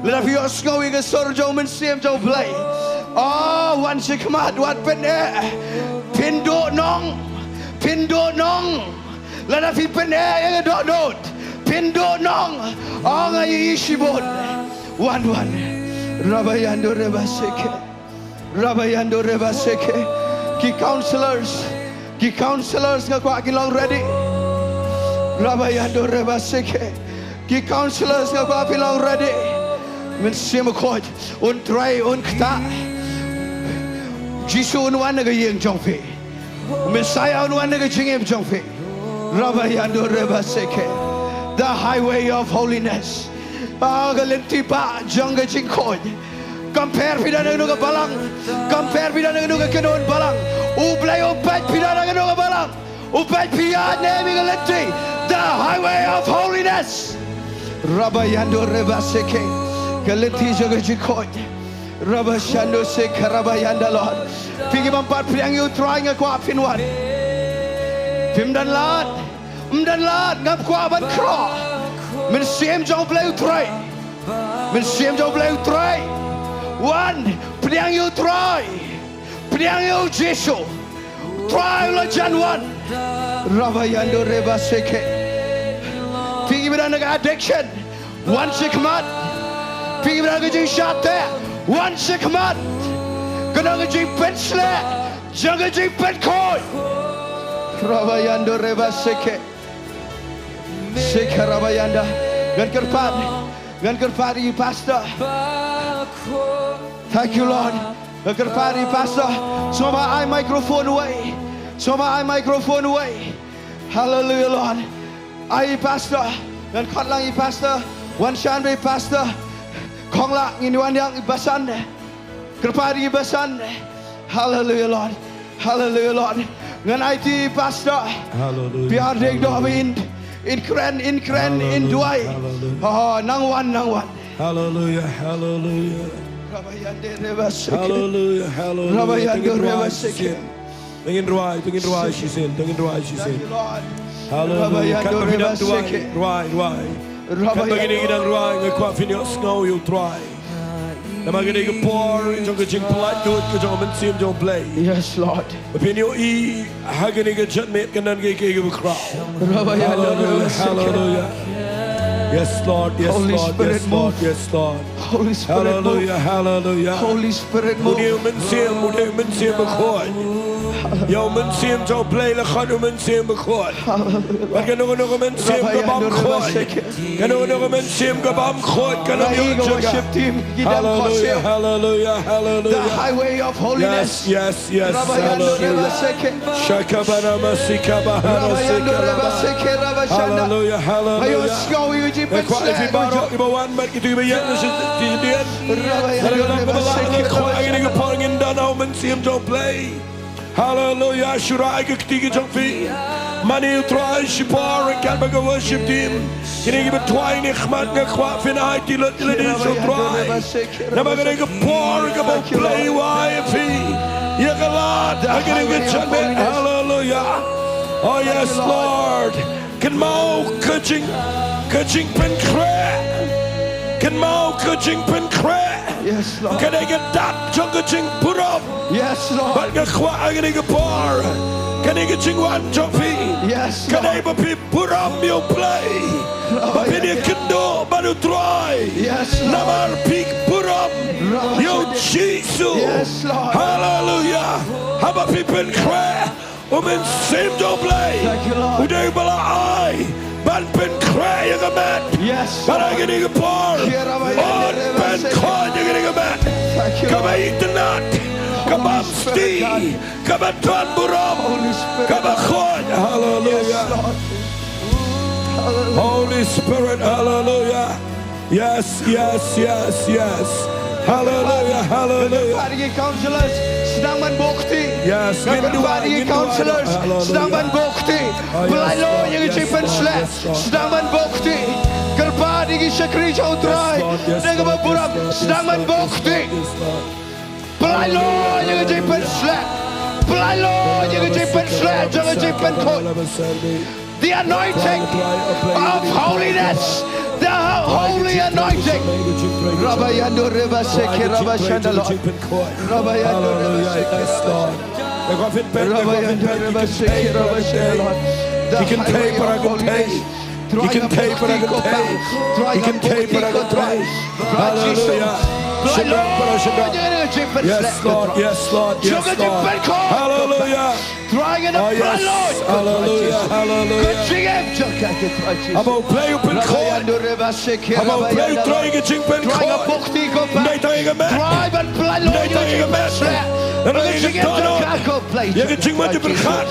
lada phi ïohsngew ïa ka sur jong U Mynsiem jong U Blei, oh, wan shakhmat, wat pyneh. Phin duh nong. Phin duh nong. Lada phi pyneh ïa ka dohnud, phin duh nong. Oh, nga ïohi shibun. Wan, wan. Rabayando rebaseke. Rabayando rebaseke. Ki counselors. Ki counselors, nga kwah kin long ready. Rabayando rebaseke. Ki counselors, nga kwah kin long ready. Mynsiem Bakhuid un trei, un ktah. Jisu un wan na ka ïing jong phi. Messiah un wan na ka jingim jong phi. Rabayando rebaseke. The highway of holiness. Ah, ka lynti bah jong ka jingkhuid. Ka Kam pher phi da na kano ka balang. Kam pher phi da na kano ka kynhun balang. U Blei u peit phi da na kano ka balang. U peit phi ïa ne ïa ka lynti. The highway of holiness. Rabayando rebaseke. Ka lynti jong ka jingkhuid. Rabashando seke rabayanda Lord. Phi ki bym pat pdiang ïa u Trai nga kwah phin wan. Phim don lad. Ym don lad ngam kwah ban khroh. Mynsiem jong u Blei u trei. Mynsiem jong u Blei u trei. Wan, pdiang ïa u Trai. Pdiang ïa u Jisu. Trai u la jan wan. Rabayando rebaseke. Phi kiba don ka addiction. Wan shakhmat. Phi kiba don ka jingshah teh. Wan shakhmat. Ka don ka jingpynshlur. Jong ka jingpynkhuid. Rabayando rebaseke. Seke rabayanda. Ngan kyrpad. Ngan kyrpad ïa i pastor. Thank you, Lord. Ngan kyrpad ïa i pastor. Sngewbha ai microphone wei. Sngewbha ai microphone wei. Hallelujah, Lord. Ai pastor. Ngan khot lang i pastor. Wan shan bad i pastor. Khonglah ngin wan ïa i basan. Kyrpad ïa i basan. Hallelujah, Lord. Hallelujah, Lord. Ngan aiti i pastor. Hallelujah. Biar ding doh in, in kren, in kren, in duwai. Hallelujah. Oh, nang wan, nang wan. Hallelujah, hallelujah. Rabayande rebaseke. Hallelujah, hallelujah. Rabayande rebaseke. To ngin rwai, to ngin rwai shisien, to ngin rwai shisien. Thank you, Lord. Hallelujah. Katba phi dang rwai, rwai, rwai. Katba kine ki dang rwai, nga kwah phin ïohsngew ïa u Trai. Namar kane ka por jong ka jingpyllait lut ka jong u Mynsiem jong u Blei. Yes, Lord. Ba phin ïohi ha kane ka janmiet kan don kiei kiei kiba khraw. Hallelujah, hallelujah. Yes, Lord, yes, Lord, yes, Lord, yes, Lord. Holy Spirit, move. Hallelujah, hallelujah. Holy Spirit, move. U dei u Mynsiem, u dei u Mynsiem Bakhuid. Ïa u Mynsiem jong u Blei la khot u Mynsiem Bakhuid. Hallelujah. Bad kano kano ka mynsiem ka bym khuid, kano kano ka mynsiem ka bym khuid, ka nang ïoh jingkyrkhu. Hallelujah, hallelujah, hallelujah. The highway of holiness. Yes, yes, yes, hallelujah. Shakabana masika bahara sika laba. Hallelujah, hallelujah. Nga kwah ïa phi baroh kiba wan bad kito kiba ïeng na shadien. Nga kwah ïa kane ka por ngin don ha u Mynsiem jong u Blei. Hallelujah, shu rai ka kti ka jong phi. Mane u Trai shipor ryngkat bad ka worship team. Kine kiba duwai ne khmat nga kwah phin aiti lut ïa lade sha u Trai. Namar kane ka por kaba u Blei u ai ïa phi. Ïa ka lad ha kane ka janmiet. Hallelujah. Oh yes, Lord. Kynmaw ka jing, ka jingpynkhreh. Kynmaw ka jingpynkhreh. Yes, Lord. Ka dei ka dak jong ka jingburom. Yes, Lord. Bad nga kwah ha kane ka por, kane ka jingwan jong phi, yes, Lord, ka dei ba phi burom ïa u Blei. Ba phin ïakynduh bad u Trai. Yes, Lord. Namar phi burom ïa u Jisu. Yes, Lord. Hallelujah. Haba phi pynkhreh, u Mynsiem jong u Blei, thank you, Lord, u dei ba la ai ban pynkhreh ïa ka met. Yes, Lord. Bad ha kane ka por un pynkhuid ïa kane ka met. Thank you, Lord. Kaba itynnad, kaba msti, kaba don burom, kaba khuid. Hallelujah. Yes, Lord. Hallelujah. Holy Spirit, hallelujah. Yes, yes, yes, yes. Hallelujah, hallelujah. Ngan kyrpad ïa ki counselors, sdang ban buh kti. Yes, ngan kyrpad ïa ki counselors, sdang ban buh kti. Pyllait noh ïa ka jingpynshlur, sdang ban buh kti. Kyrpad ïa ki shakri jong u Trai, da kaba burom, sdang ban buh kti. Pyllait noh ïa ka jingpynshlur. Pyllait noh ïa ka jingpynshlur jong ka jingpynkhuid. The anointing of holiness. The holy anointing. Rabayando rebaseke rabashanda Lord. Rabayando rebaseke rabashanda. Rabayando rebaseke rabashanda Lord. The highway of holiness. Hallelujah. Shynrang para shynrang. Yes, Lord. Yes, Lord. Yes, Lord. Hallelujah. Oh, yes. Hallelujah. Hallelujah. Haba U Blei u pynkhuid. Haba U Blei u trei ka jingpynkhuid. Ym dei tang ïa ka met. Ym dei tang ïa ka met. Hynrei ïa ka dohnud. Ïa ka jingmut jingpyrkhat.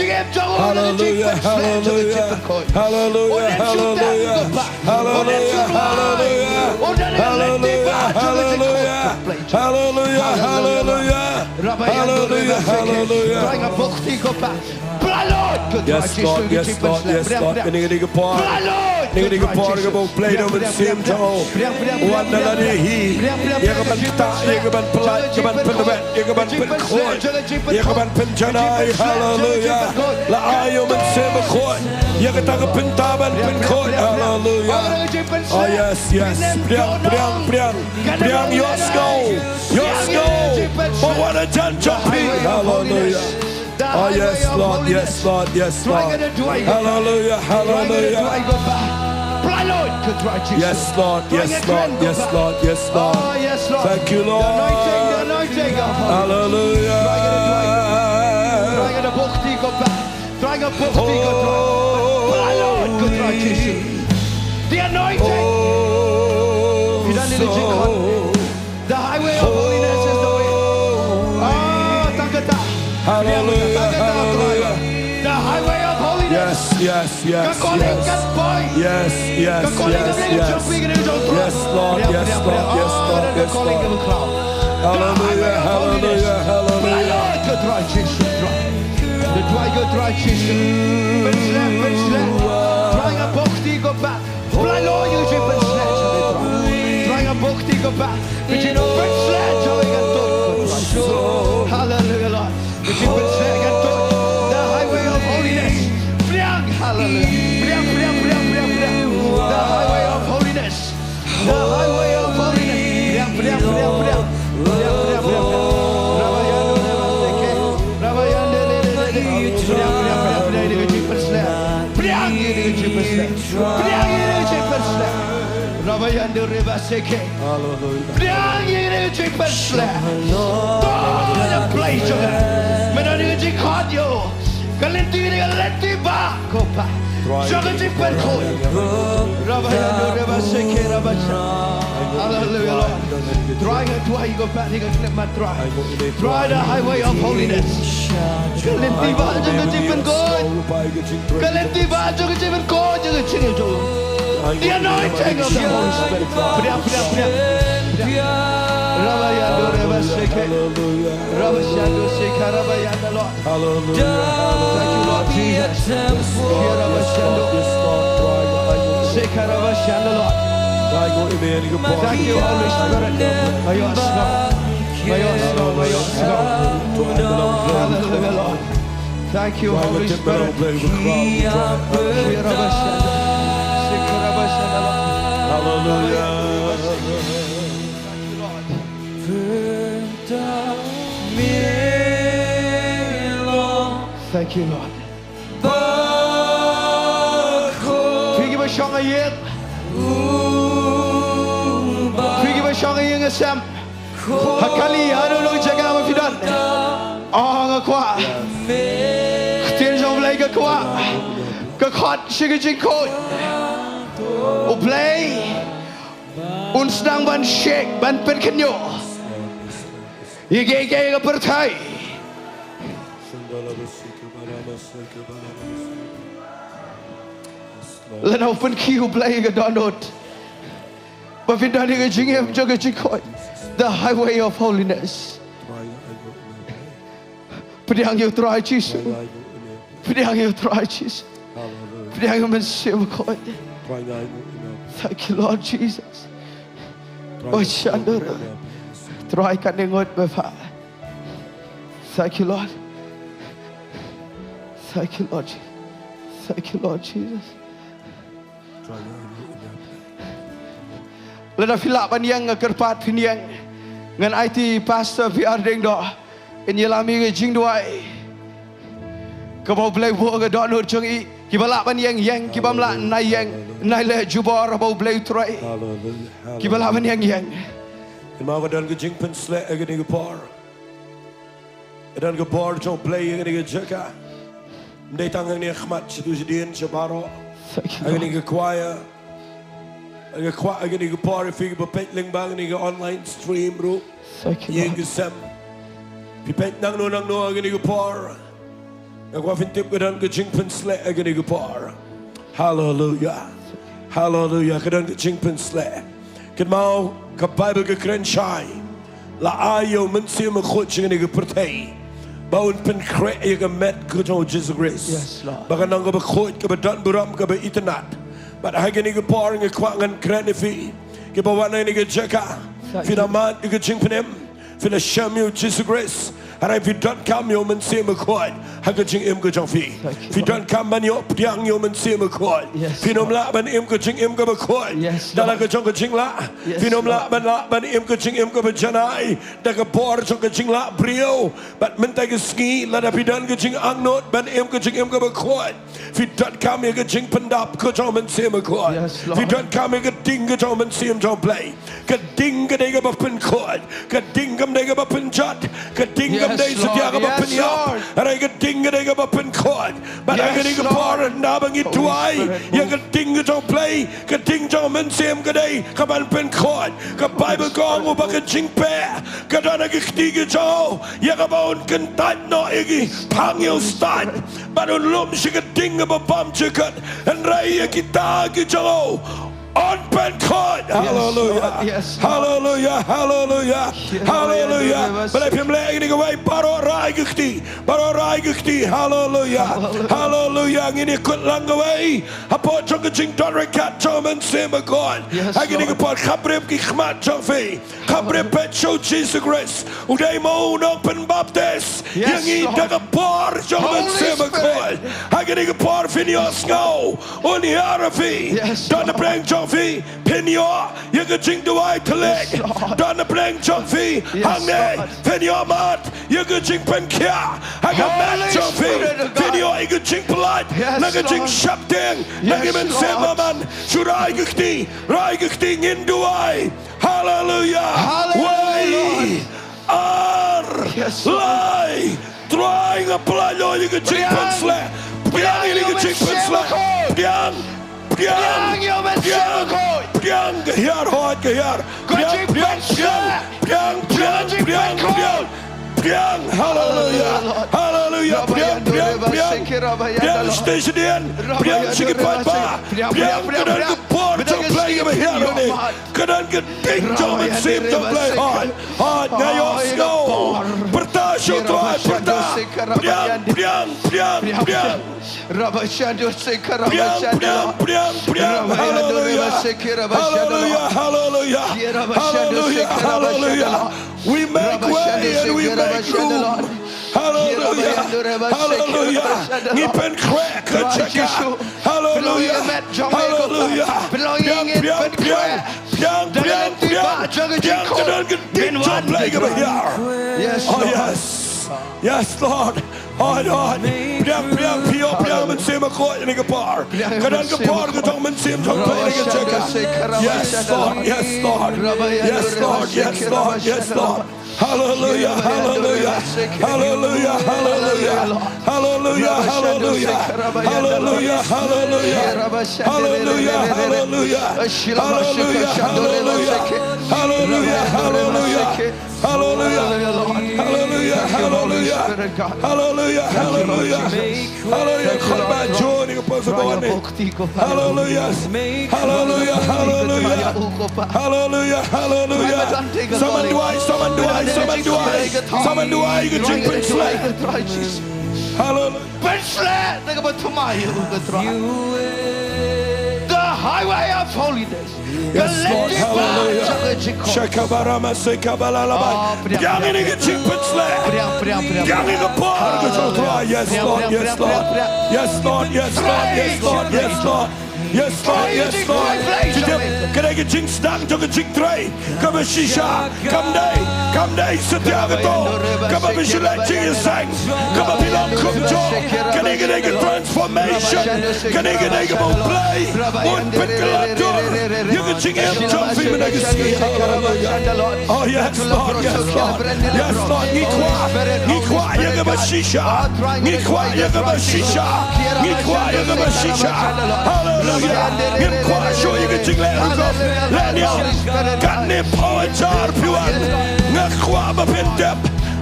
jingim jong u, haleluya, haleluya, haleluya, haleluya, haleluya, haleluya, haleluya, haleluya, haleluya, haleluya, haleluya. Yes, Lord, yes, Lord, yes, Lord. Kane ka dei ka por, kane ka dei ka por kaba U Blei u mynsiem jong u u wan na lade hi, ïa ka ban ktah, ïa ka ban pynlait, ïa ka ban pynwet, ïa ka ban pynkhuid, ïa ka ban pynjanai. Haleluya. La ai ïa u Mynsiem Bakhuid ïa kata ka bynta ban pynkhuid. Haleluya. Oh yes, yes. Pdiang, pdiang, pdiang. Pdiang, ïohsngew, ïohsngew. Ba wan hajan jong phi. Haleluya. Oh yes, Lord, yes, Lord, yes, Lord. Haleluya, haleluya. Yes, Lord, yes, Lord, yes, Lord, yes, Lord. Thank you, Lord. Haleluya. Trai nga bok ti ko Trai. Pynlait ko Trai Jisu. The anointing. Oh, phi don ïa ka jingkhot. The highway of holiness is the way. Ah, tang kata. Haleluya, haleluya. The highway of holiness. Yes, yes, yes. Ka calling kan poi. Yes, yes, yes, yes. Yes, Lord, yes, Lord, yes, Lord, yes, Lord. Haleluya, haleluya, haleluya. Pynlait ko Trai Jisu Trai. Ka duwai ko Trai Jisu. Pynsleh, pynsleh. Trai nga bok ti ko Kpa. Pynlait ïa ka jingpynsleh jong ngi Trai. Trai nga bok ti ko Kpa. Ka jingpynsleh jong ngi kan tuid ko Trai. Haleluya Lord. Ka jingpynsleh kan tuid. The highway of holiness. Pdiang, haleluya. Pdiang, pdiang, pdiang, pdiang, pdiang. The highway of holiness. The highway of holiness. Pdiang, pdiang, pdiang, pdiang. Pdiang, pdiang, pdiang, pdiang. Rabayando, rabayando, rabayando, le, le, le, le. Pdiang, pdiang, pdiang, pdiang, ïa ka jingpynsleh. Pdiang, ïa ka jingpynsleh. Pdiang, ïa ka jingpynsleh. Rabayando, rebaseke. Haleluya. Pdiang, ïa ka jingpynsleh. To ïa ka place jong nga. Mynta ïa ka jingkhot ïa u. Ka lynti, ka lynti ba. Ko Kpa. Jong ka jingpynkhuid. Rabayando, rebaseke, rabasha. Haleluya, Lord. Trai nga duwai ko Kpa, ïa ka khyllipmat Trai. Trai, the highway of holiness. Ka lynti ba jong ka jingpynkhuid. Ka lynti ba jong ka jingpynkhuid, jong ka jingpynkhuid. The anointing of the Holy Spirit. Pdiang, pdiang, pdiang. Rabayando, rebaseke. Rabashando, seka, rabayando, Lord. Hallelujah. Thank you, Lord Jesus. Yes, Lord. Yes, Lord. Yes, Lord. Try your eyes. Sekarabashanda, Lord. Thank you, Holy Spirit. Hallelujah, Lord. Thank you, Holy Spirit. Hallelujah. Thank you, Lord. Thank you, Lord. Phi kiba shong ha ïing. Phi kiba shong ha ïing, ha sem, ha kali, ha kano kano ka jaka ba phi don. Oh, nga kwah. Ktien jong U Blei ka kwah. Ka khot sha ka jingkhuid. U Blei un sdang ban shake, ban pynkynñiuh ïa kiei kiei ha ka pyrthei. Lano pynkhih U Blei ka dohnud ba phin don ïa ka jingim jong ka jingkhuid. The highway of holiness. Pdiang ïa U Trai Jisu. Pdiang ïa U Trai Jisu. Pdiang ïa U Mynsiem Bakhuid. Thank you, Lord Jesus. Oh, Shandor. Trai, kane ngut ba pha. Thank you, Lord. Thank you, Lord Je-, thank you, Lord Jesus. Lada phi lah ban ïeng, nga kyrpad phin ïeng. Ngan aiti Pastor P R Diengdoh in ïalam ïa ka jingduwai. Kaba U Blei u buh ka dohnud jong i. Kiba lah ban ïeng ïeng, kibym lah nai ïeng, nai leh jubor haba U Blei u trei. Hallelujah. Kiba lah ban ïeng ïeng. Kynmaw ka don ka jingpynshlur ha kane ka por. Ka don ka bor jong U Blei ha kane ka jaka. Ym dei tang ha kane ka khmat, shaduh shadien sha baroh. Thank you, Lord. Ha kane ka choir. Nga kwah ha kane ka por ïa phi kiba peit lyngba kane ka online stream ruh. Thank you, Lord. Ïing ki sem. Phi peit nangno nangno ha kane ka por. Nga kwah phin tip ka don ka jingpynshlur ha kane ka por. Hallelujah. Hallelujah. Ka don ka jingpynshlur. Kynmaw ka Baibl ka kren shai. La ai ïa U Mynsiem Bakhuid sha kane ka pyrthei ba un pynkhreh ïa ka met ka jong U Jisu Khrist. Yes, Lord. Ba kan long kaba khuid, kaba don burom, kaba itynnad. Bad ha kane ka por nga kwah ngan kren ïa phi kiba wan ha kane ka jaka. Thank you. Phi la mad ïa ka jingpynim, phi la shem ïa U Jisu Khrist. Hynrei phi donkam ïa U Mynsiem Bakhuid ha ka jingim ka jong phi. Thank you, Lord. Phi donkam ban ïoh pdiang ïa U Mynsiem Bakhuid. Yes, Lord. Phin ym lah ban im ka jingim kaba khuid da la ka jong ka jinglah. Yes, Lord. Phin ym lah ban, lah ban im ka jingim kaba janai da ka bor jong ka jinglah briew. Bad mynta ka sngi, lada phi don ka jingangnud ban im ka jingim kaba khuid, phi donkam ïa ka jingpyndap ka jong U Mynsiem Bakhuid. Yes, Lord. Phi donkam ïa ka ding ka jong U Mynsiem jong U Blei. Ka ding ka dei kaba pynkhuid. Ka ding kam dei kaba pynjot. Ka ding kam dei satia kaba pynïap. Yes, Lord. Hynrei ka ding ka dei kaba pynkhuid. Bad ha kane ka por, ynda ba ngi duwai ïa ka ding ka jong U Blei, ka ding jong U Mynsiem ka dei kaban pynkhuid. Ka Baibl ka ong ba ka jingpeh ka don ha ka kti ka jong u, ïa kaba un kyntait noh ïa ki phang ïa u stad. Bad un lum sha ka ding kaba bymjukut. Hynrei ïa kita ki jong u un pynkhuid. Yes, Lord. Hallelujah. Yes, Lord. Hallelujah. Hallelujah. Yes, Lord. Hallelujah. Balei phim leh ïa kane kawei? Baroh rai ka kti. Baroh rai ka kti. Hallelujah. Hallelujah. Hallelujah. Ngin ïa kut lang kawei hapoh jong ka jingdon ryngkat jong U Mynsiem Bakhuid. Yes, Lord. Ha kane ka por, khaprip ki khmat jong phi. Khaprip peit sha U Jisu Khrist. U dei ma u u nongpynbaptis ïa ngi da ka bor jong U Mynsiem Bakhuid. Yes, Lord. Holy Spirit. Ha kane ka por phin ïohsngew un hiar ïa phi. Yes, Lord. Don napdeng jong phi phin ïoh ïa ka jingduwai thylliej. Yes, Lord. Don napdeng jong phi hangne phin ïoh mad ïa ka jingpynkhiah ha ka met jong phi. Holy Spirit of God. Phin ïoh ïa ka jingpyllait na ka jingsheptieng na ki mynsiem. Yes, Lord. Shu rai ka kti, rai ka kti, ngin duwai. Hallelujah. Hallelujah, Lord. Wei, ar, lai. Yes, Lord. Trai, nga pynlait ïa ka jingpynshlur. Pdiang ïa ka jingpynshlur. Pdiang, pdiang, pdiang, pdiang. Ka hiar, hooid, ka hiar. Pdiang, pdiang, pdiang. Pdiang, pdiang, pdiang, pdiang. Pdiang, hallelujah. Hallelujah. Pdiang, pdiang, pdiang. Pdiang sha ki shadien. Pdiang sha ki paidbah. Pdiang, ka don ka bor jong U Blei kaba hiar hangne. Ka don ka ding jong U Mynsiem jong U Blei. Hooid, hooid, nga ïohsngew. Pyrta sha U Trai, pyrta. Pdiang, pdiang, pdiang, pdiang. Pdiang, pdiang, pdiang, pdiang. Hallelujah. Hallelujah, hallelujah. Hallelujah, hallelujah. We make way and we make room. Hallelujah. Hallelujah. Ngi pynkhreh ka jaka. Hallelujah. Hallelujah. Pdiang, pdiang, pdiang. Pdiang, pdiang, pdiang. Pdiang, ka don ka ding jong U Blei kaba hiar. Yes, Lord. Oh, yes. Yes, Lord. Hooid, hooid. Pdiang, pdiang, pdiang, pdiang U Mynsiem Bakhuid ha kane ka por. Ka don ka bor ka jong U Mynsiem jong U Blei ha kane ka jaka. Yes, Lord. Yes, Lord. Yes, Lord. Yes, Lord. Yes, Lord. Hallelujah, hallelujah. Hallelujah, hallelujah. Hallelujah, hallelujah. Hallelujah, hallelujah. Hallelujah, hallelujah. Hallelujah, hallelujah. Hallelujah, hallelujah. Hallelujah. Hallelujah, hallelujah. Hallelujah, hallelujah. Hallelujah. Hallelujah. Hallelujah. Hallelujah. Hallelujah. Hallelujah. Hallelujah. Sa man duwai, sa man duwai, sa man duwai. Sa man duwai ka jingpynshlur. Hallelujah. Pynshlur da kaba thymmai, ko Trai. The highway of holiness. Yes, Lord. Hallelujah. Shakabarama sekabalalabai. Oh, pdiang. Pdiang ïa ka jingpynshlur. Pdiang, pdiang, pdiang. Pdiang ïa ka bor ka jong U Trai. Yes, Lord. Yes, Lord. Yes, Lord. Yes, Lord. Yes, Lord. Yes, Lord, yes, Lord. Ki dei, ka dei ka jingsdang jong ka jingtrei kaba shisha. Kam dei, kam dei satia kato kaba phi shu leh jingïaseng, kaba phi long kumjuh. Kane ka dei ka transformation. Kane ka dei kaba U Blei un pynkylla dur ïa ka jingim jong phi mynta ka sngi. Hallelujah. Oh, yes, Lord, yes, Lord. Yes, Lord. Ngi kwah, ngi kwah ïa kaba shisha. Ngi kwah ïa kaba shisha. Ngi kwah ïa kaba shisha. Hallelujah. Ngim kwah shuh ïa ka jingleh rukom lehniam. Katne phew hajar phi wan, nga kwah ba phin tip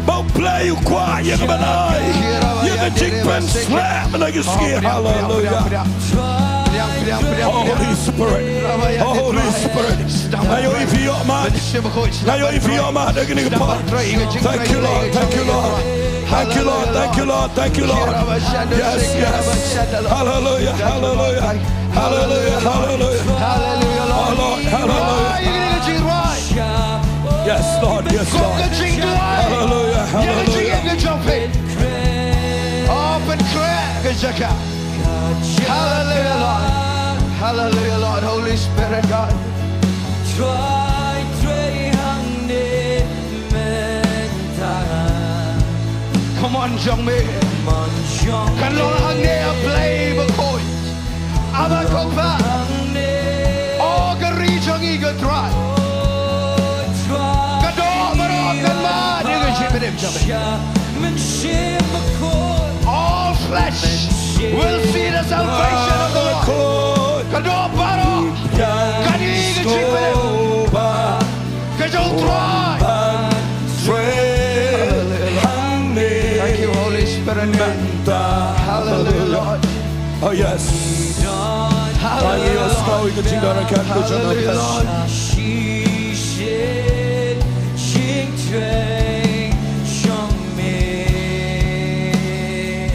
ba U Blei u kwah ïa kaba nai, ïa ka jingpynsleh mynta ka sngi. Hallelujah. Holy Spirit, Holy Spirit, nga ïohi phi ïoh mad, nga ïohi phi ïoh mad ha kane ka por. Thank you, Lord, thank you, Lord. Thank you, Lord. Thank you, Lord. Thank you, Lord. Yes, yes. Hallelujah. Hallelujah. Hallelujah. Hallelujah. Hallelujah, Lord. Oh, Lord. Hallelujah. Yes, Lord. Yes, Lord. Hallelujah. Hallelujah. Hallelujah, Lord. Hallelujah, Lord. Holy Spirit, God. Come on, jong me. Kan long hangne, A Blei bakhuid. Aba kong ba. O ka ri jong ngi, ko Trai. Ka doh baroh kan mad ïa ka jingpynim jong me. All flesh will see the salvation of the Lord. Ka doh baroh kan ïohi ka jingpynim ka jong U Trai. Thank you, Holy Spirit. Hallelujah, Lord. Oh, yes. Hallelujah, Lord. Hallelujah, Lord.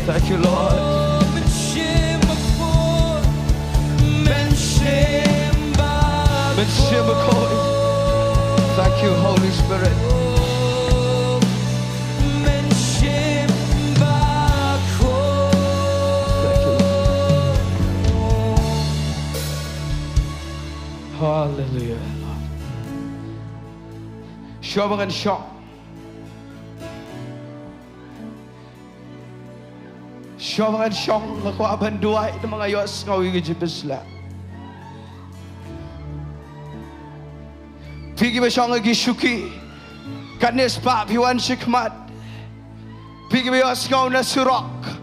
Thank you, Lord. Mynsiem bakhuid. Thank you, Holy Spirit. Thank you, Lord. Hallelujah, Lord. Shuwa ba ngan shong. Shuwa ba ngan shong, nga kwah ban duwai, te ma nga ïohsngew ïa ka jingpynshlur. Phi kiba shong ha ki shuki, katne spah phi wan shakhmat. Phi kiba ïohsngew na surok,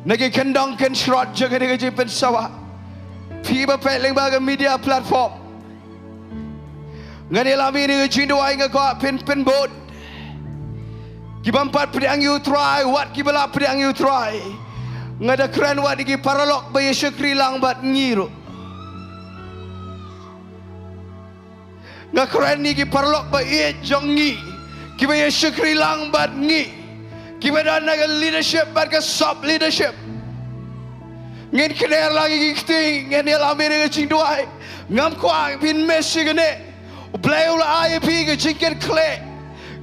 na ki kyndong kynshrot jong kane ka jingpynsawa. Phi kiba peit lyngba ka media platform. Ngan ïalam ïa kane ka jingduwai, nga kwah phin pynbud. Ki bym pat pdiang ïa U Trai, wat kiba la pdiang ïa U Trai. Nga da kren wat ïa ki paralok ba ïa shakri lang bad ngi ruh. Nga kren ïa ki paralok ba ïeit jong ngi, kiba ïa shakri lang bad ngi, kiba don na ka leadership bad ka sub leadership. Ngin kner lang ïa ki kti, ngin ïalam ïa ka jingduwai. Ngam kwah phin miss ïa kane. U Blei u la ai ïa phi ka jingkitkhlieh.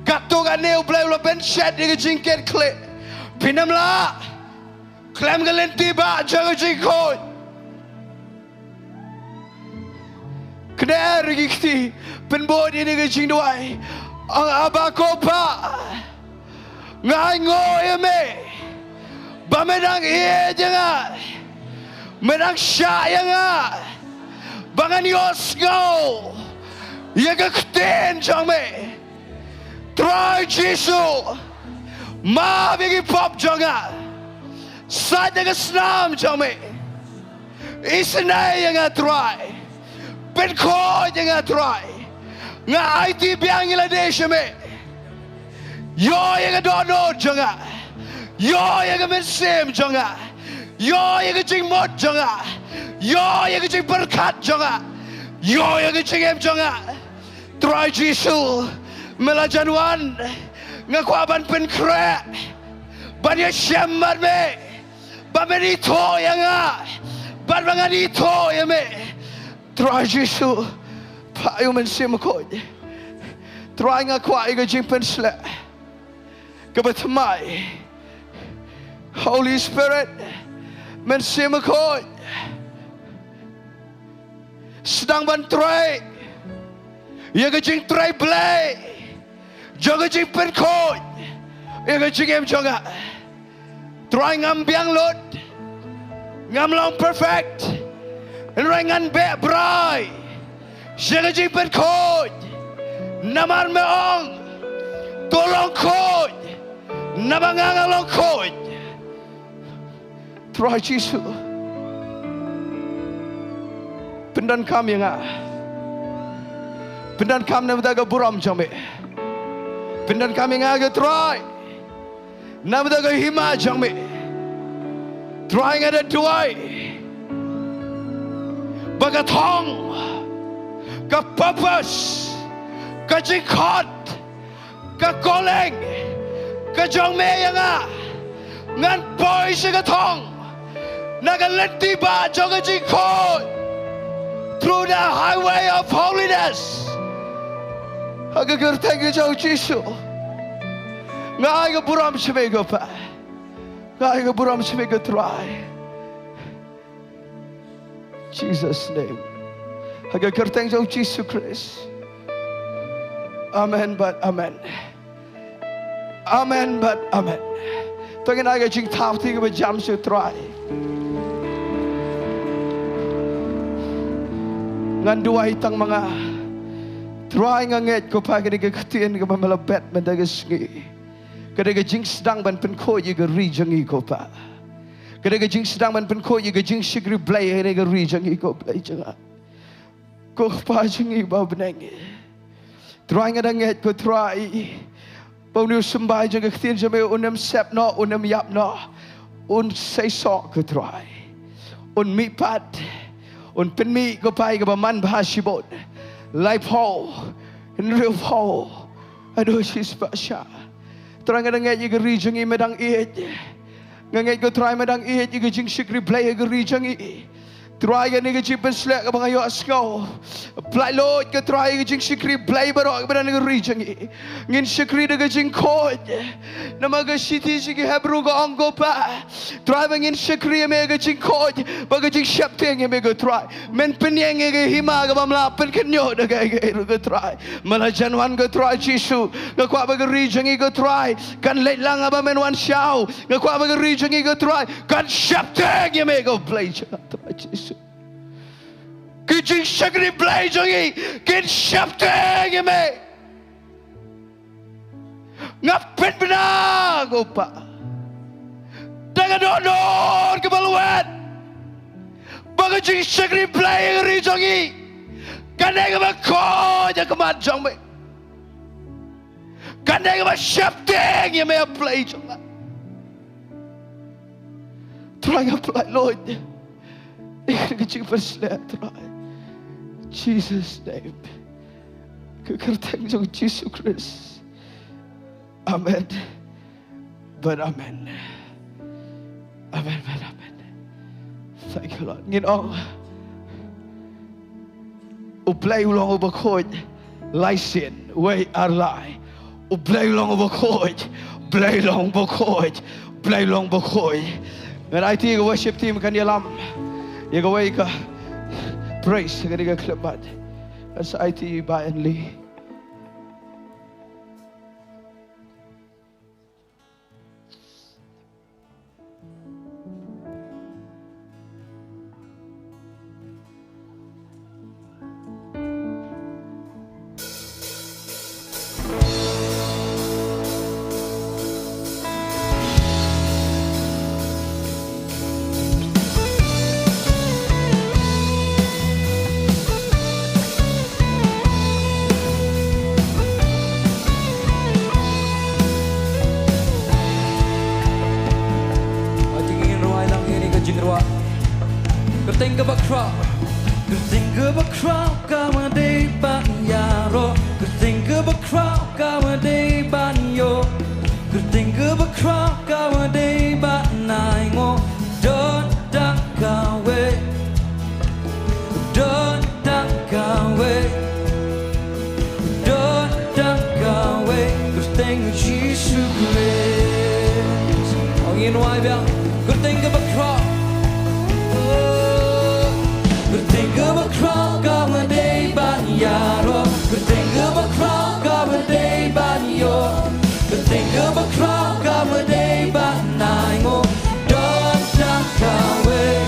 Katto katne U Blei u la pynshet ïa ka jingkitkhlieh. Phin ym lah khlem ka lynti ba jong ka jingkhuid. Kner ïa ki kti, pynbud ïa kane ka jingduwai. Ong, Aba ko Pa, nga ainguh ïa me ba me dang ïeit ïa nga, me dang shah ïa nga ba ngan ïohsngew ïa ka ktien jong me. Trai Jisu, map ïa ki pop jong nga. Sait ïa ka snam jong me. Isynei ïa nga Trai. Pynkhuid ïa nga Trai. Nga aiti biang ïa lade sha me. Ïoh ïa ka dohnud jong nga. Ïoh ïa ka mynsiem jong nga. Ïoh ïa ka jingmut jong nga. Ïoh ïa ka jingpyrkhat jong nga. Ïoh ïa ka jingim jong nga. Trai Jisu, me la jan wan, nga kwah ban pynkhreh ban ïashem bad me, ba men ithuh ïa nga bad ba ngan ithuh ïa me. Trai Jisu, phah ïa u Mynsiem Bakhuid. Trai, nga kwah ïa ka jingpynshlur kaba thymmai. Holy Spirit, Mynsiem Bakhuid, Sdang ban trei ïa ka jingtrei Blei jong ka jingpynkhuid ïa ka jingim jong nga. Trai, ngam biang lut, ngam long perfect, hynrei ngan beh brai sha ka jingpynkhuid. Namar me ong, to long khuid, naba nga nga long khuid. Trai Jisu, pyndonkam ïa nga. Pyndonkam namar ka burom jong me. Pyndonkam ïa nga ko Trai namar ka hima jong me. Trai, nga da duwai ba ka thong, ka purpose, ka jingkhot, ka calling ka jong me ïa nga, ngan poi sha ka thong na ka lynti ba jong ka jingkhuid, through the highway of holiness. Ha ka kyrteng ka jong Jisu, nga ai ka burom sha me ko Pa. Nga ai ka burom sha me ko Trai. Jesus' name. Ha ka kyrteng jong Jisu Khrist. Amen bad amen. Amen bad amen. To ngin ai ka jingthaw kti kaba jam sha u Trai. Ngan duwai tang ma nga. Trai, nga ngeit ko Pa, kane ka ktien kaba me la bet mynta ka sngi, ka dei ka jingsdang ban pynkhuid ïa ka ri jong ngi ko Pa. Ka dei ka jingsdang ban pynkhuid ïa ka jingshakri Blei ha kane ka ri jong ngi ko Blei jong nga. Ko Pa jong ngi ba ha bneng. Trai, nga da ngeit ko Trai ba une u symbai jong ka ktien jong me un ym sep noh, un ym ïap noh, un seisoh ko Trai. Un mihpat, un pynmih ko Pa ïa kaba man bha shibun. Laiphew, hynriewphew, haduh shispah shah. Trai, nga da ngeit ïa ka ri jong ngi me dang ïeit. Nga ngeit ko Trai me dang ïeit ïa ka jingshakri Blei ha ka ri jong ngi. Trai, kane ka jingpynsleh kaba nga ïohsngew, pynlait lut ko Trai ïa ka jingshakri Blei baroh kaba don ha ka ri jong ngi. Ngin shakri da ka jingkhuid. Namar ka shithi sha ki Hebru ka ong ko Pa, Trai, ba ngin shakri ïa me ka jingkhuid bad ka jingsheptieng ïa me ko Trai. Men pynïeng ïa ka hima kaba ym lah pynkynñiuh da kaei kaei ruh ko Trai. Me la jan wan ko Trai Jisu. Nga kwah ba ka ri jong ngi ko Trai kan leit lang haba men wan shaw. Nga kwah ba ka ri jong ngi ko Trai kan sheptieng ïa me ko Blei jong nga Trai Jisu. Ki jingshakri Blei jong ngi kin sheptieng ïa me. Nga pynbna ko Pa da ka dohnud kaba lwet ba ka jingshakri Blei ha ka ri jong ngi kan dei kaba khuid ha khmat jong me. Kan dei kaba sheptieng ïa me a Blei jong nga. Trai, nga pynlait lut ïa ka jingpynsleh Trai. Jesus' name. Ka kyrteng jong Jisu Khrist. Amen. Bad amen. Amen bad amen. Thank you Lord. Ngin ong, U Blei u long uba khuid. Lai sien, wei ar lai. U Blei u long uba khuid. Blei long uba khuid. Blei long uba khuid. Ngan aiti ïa ka worship team kan ïalam ïa kawei ka praise, kane ka khyllipmat. Ngan sa aiti ïa i Bah Enley. Ngin rwai lang ïa kane ka jingrwai. Kyrteng kaba khraw. Kyrteng kaba khraw ka wan dei ban ïaroh. Kyrteng kaba khraw ka wan dei ban ïoh. Kyrteng kaba khraw ka wan dei ban ai nguh. Don tang kawei. Don tang kawei. Don tang kawei. Kyrteng Jisu Khrist. Ong ngin wai biang. Kyrteng kaba khraw. Oh. Kyrteng kaba khraw ka Kyrteng kaba khraw kaba dei ban ïoh. Kyrteng kaba khraw kaba dei ban ai nguh. Don tang kawei.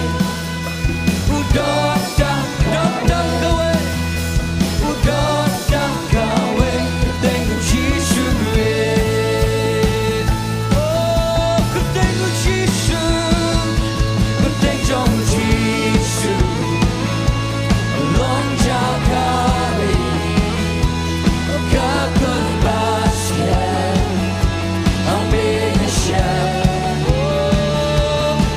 U don tang, don tang kawei. U don tang kawei. Kyrteng u Jisu Khrist. Oh, kyrteng u Jisu. Kyrteng jong u Jisu. Long jaka re, ka kut ba skhem, ha me nga shem.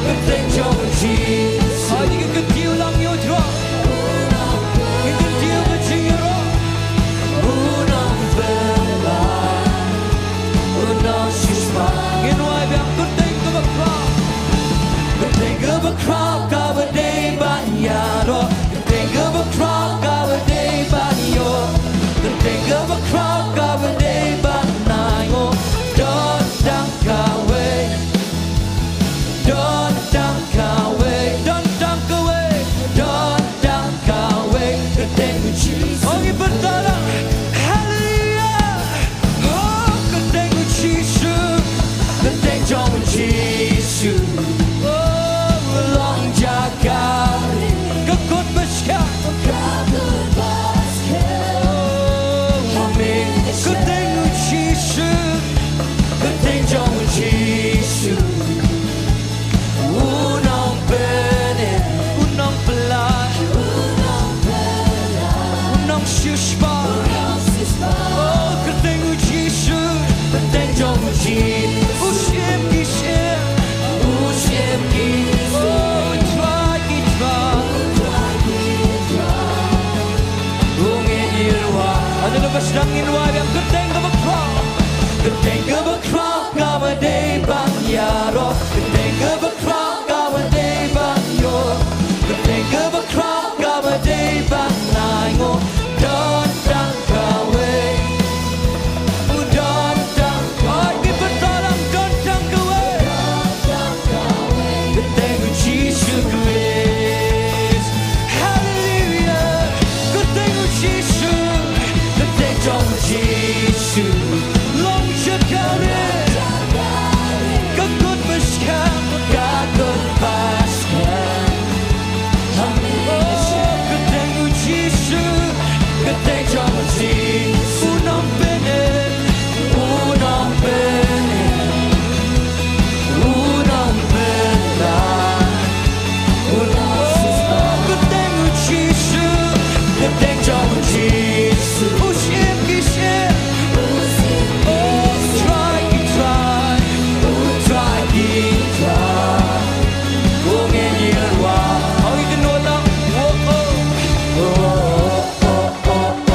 Kyrteng jong u Jisu. Ngi kyntiew lang ïa u Trai. Ngi kyntiew ka jingïaroh. U nongpyllait, u nongsiewspah. Ngin wai biang kyrteng kaba khraw. Kyrteng kaba khraw kaba dei ban ïaroh. Kyrteng kaba khraw kaba dei ban ïoh. Kyrteng kaba khraw kaba dei ban ai nguh. Don tang kawei. Don tang kawei. Don tang kawei. Don tang kawei. Kyrteng u Jisu. Oh, ngi bynta lang. Haleluia. Oh, kyrteng u Jisu. Kyrteng jong u Jisu. Oh, long jaka re, ka kut ba skhem. Ka kut ba skhem. Oh, amen. Kyrteng u Jisu. Kyrteng jong u Jisu. U nongpynim, u nongpyllait, u nongpyllait, u nongsiewspah, u nongsiewspah. Oh, kyrteng u Jisu, kyrteng jong u Jisu. U shim ki shim, u shim ki shim. Oh, u Trai ki trai, u Trai ki trai. U ngeit ïa u. Haleluia, ba sdang ngin wai biang kyrteng kaba khraw. Kyrteng kaba khraw kaba dei ban ïaroh. Kyrteng kaba khraw kaba dei ban ïoh. Kyrteng kaba khraw kaba dei ban ai nguh. Don tang kawei. U don tang kawei. Ngi bynta lang, don tang kawei. Kyrteng u Jisu Khrist. Haleluia. Kyrteng u Jisu. Kyrteng jong u Jisu. Long jaka re. Ka kut ba skhem. Ka kut ba skhem. Amen. Oh, kyrteng u Jisu. Kyrteng jong u Jisu. U nongpynim. U nongpynim. U nongpynim. U nongpynim. Kyrteng u Jisu. Kyrteng jong u Jisu. U shim ki shim. U Trai ki trai. U Trai ki trai. U ngeit ïa u. Hoi ki nota. Oh, oh. Oh, oh, oh.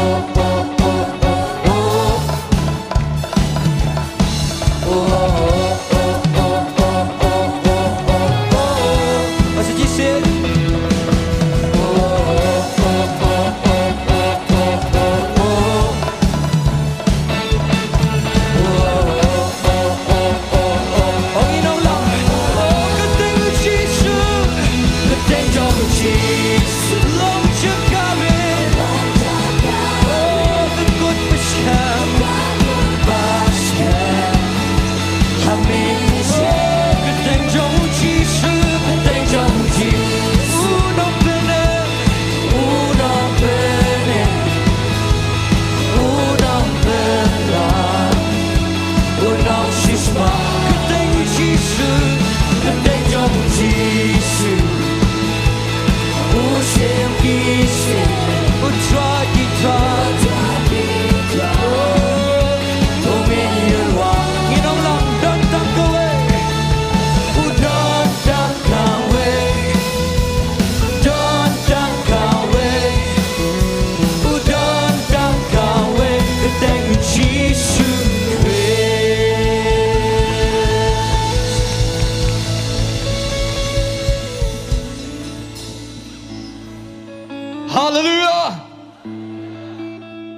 Haleluia.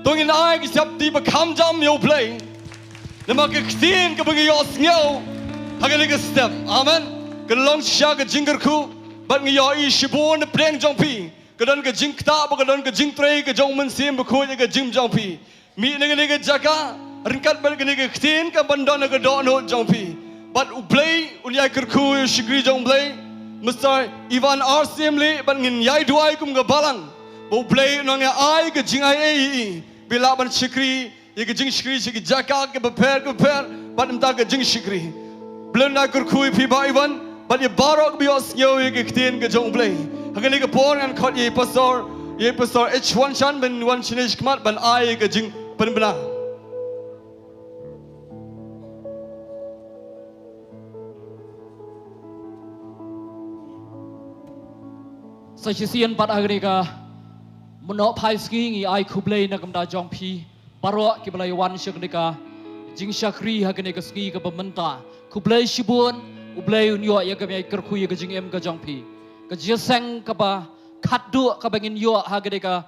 To ngin ai ka sheptieng ba kham jam ïa U Blei. Namar ka ktien kaba ngi ïohsngew ha kane ka step, amen, ka long shisha ka jingkyrkhu. Bad ngi ïohi shibun na pdeng jong phi. Ka don ka jingktah bad ka don ka jingtrei ka jong u Mynsiem Bakhuid ïa ka jingim jong phi. Mih na kane ka jaka ryngkat bad kane ka ktien ka ban don ha ka dohnud jong phi. Bad U Blei un ïai kyrkhu ïa u shakri jong U Blei, Mister Ivan R. Syiemlieh, bad ngin ïai duwai kum ka balang ba U Blei un nang ïa ai ka jingaiei ïa i ba i lah ban shakri ïa ka jingshakri sha ki jaka kiba pher kiba pher bad mynta ka jingshakri. Blei un ïai kyrkhu ïa phi Bah Ivan bad ïa baroh kiba ïohsngew ïa ka ktien ka jong U Blei. Ha kane ka por ngan khot ïa i Pastor, ïa i Pastor H. Wanshan ban wan shane shakhmat ban ai ïa ka jingpynbna. Sa shisien pat ha kane ka mynnoh phai sngi ngi ai khublei na ka bynta jong phi baroh kiba la ïa wan sha kane ka jingshakri ha kane ka sngi kaba mynta. Khublei shibun, U Blei un ïoh ïa ka, ïa ka kyrkhu ïa ka jingim ka jong phi. Ka jingïaseng kaba khatduh kaba ngin ïoh ha kane ka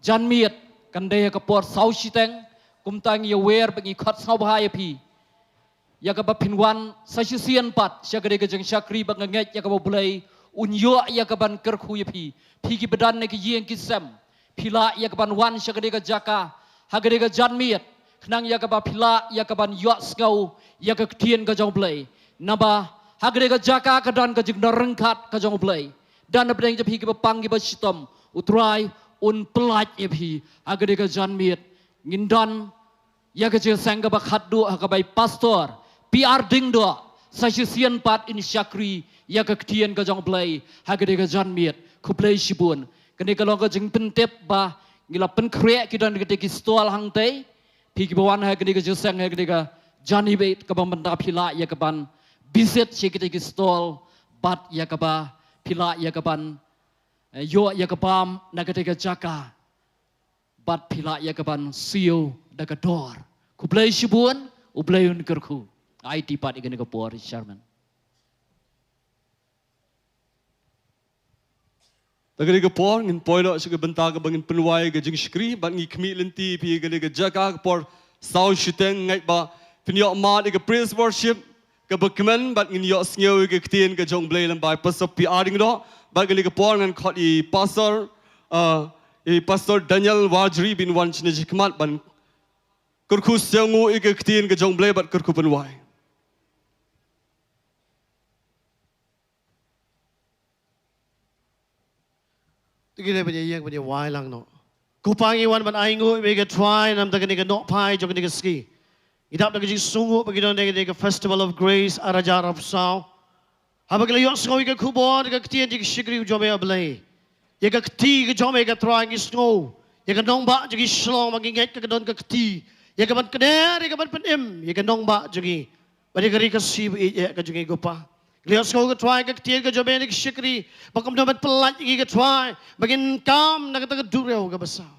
janmiet kan dei ha ka por saw shiteng, kumta ngi ïawer bad ngi khot sngewbha ïa phi ïa kaba phin wan sa shisien pat sha kane ka jingshakri bad nga ngeit ïa kaba U Blei un ïoh ïa ka ban kyrkhu ïa phi. Phi kiba don na ki ïing ki sem, phi lah ïa ka ban wan sha kane ka jaka ha kane ka janmiet khnang ïa kaba phi lah ïa ka ban ïohsngew ïa ka ktien ka jong U Blei. Naba ha kane ka jaka ka don ka jingdon ryngkat ka jong U Blei. Don na pdeng jong phi kiba pang kiba shitom, U Trai un pyllait ïa phi ha kane ka janmiet. Ngin don ïa ka jingïaseng kaba khatduh ha kaba i Pastor P. R. Diengdoh sa shisien pat in shakri ïa ka ktien ka jong U Blei ha kane ka janmiet. Khublei shibun. Kane ka long ka jingpyntip ba ngi la pynkhreh ki don kita ki stall hangtei. Phi kiba wan ha kane ka jingïaseng ha kane ka janmiet kaba mynta phi lah ïa ka ban visit sha kita ki stall bad ïa kaba phi lah ïa ka ban, eh, ïoh ïa ka bam na kata ka jaka. Bad phi lah ïa ka ban siew da ka dor. Khublei shibun, U Blei un kyrkhu. Ai ti pat ïa kane ka por, Chairman. Da kane ka por ngin poi noh sha ka bynta kaba ngin pynwai ka jingshakri bad ngi khmih lynti ïa phi ïa kane ka jaka ka por saw shiteng. Ngeit ba phin ïoh mad ïa ka praise worship kaba kmen bad ngin ïohsngew ïa ka ktien ka jong U Blei lyngba i Pastor P. R. Diengdoh. Bad kane ka por ngan khot ïa i Pastor, uh, i Pastor Daniel Warjri ba in wan shane shakhmat ban kyrkhu siew nguh ïa ka ktien ka jong U Blei bad kyrkhu pynwai. To ngin ïa ban ïeng ban ïa wai lang noh. Ko Pa, ngi wan ban ai nguh ïa me ko Trai namar kane ka nohphai jong kane ka sngi. Ngi dap da ka jingsngewnguh ba ngi don ha kane ka Festival of Grace ar hajar arphew saw. Haba ngi la ïohsngew ïa ka khubor, ïa ka ktien jingshakri jong me, A Blei. Ïa ka kti ka jong me ko Trai ngi sngew. Ïa ka nongbah jong ngi Shillong ba ngi ngeit ka don ka kti. Ïa ka ban kner, ïa ka ban pynim, ïa ka nongbah jong ngi. Bad ïa ka ri Khasi ba ïeit eh ka jong ngi ko Pa. Ngi la ïohsngew ko Trai ka ktien ka jong me ngi shakri. Ba kumno ban pyllait ïa ngi ko Trai. Ba ngin kam na kata ka duriaw kaba saw.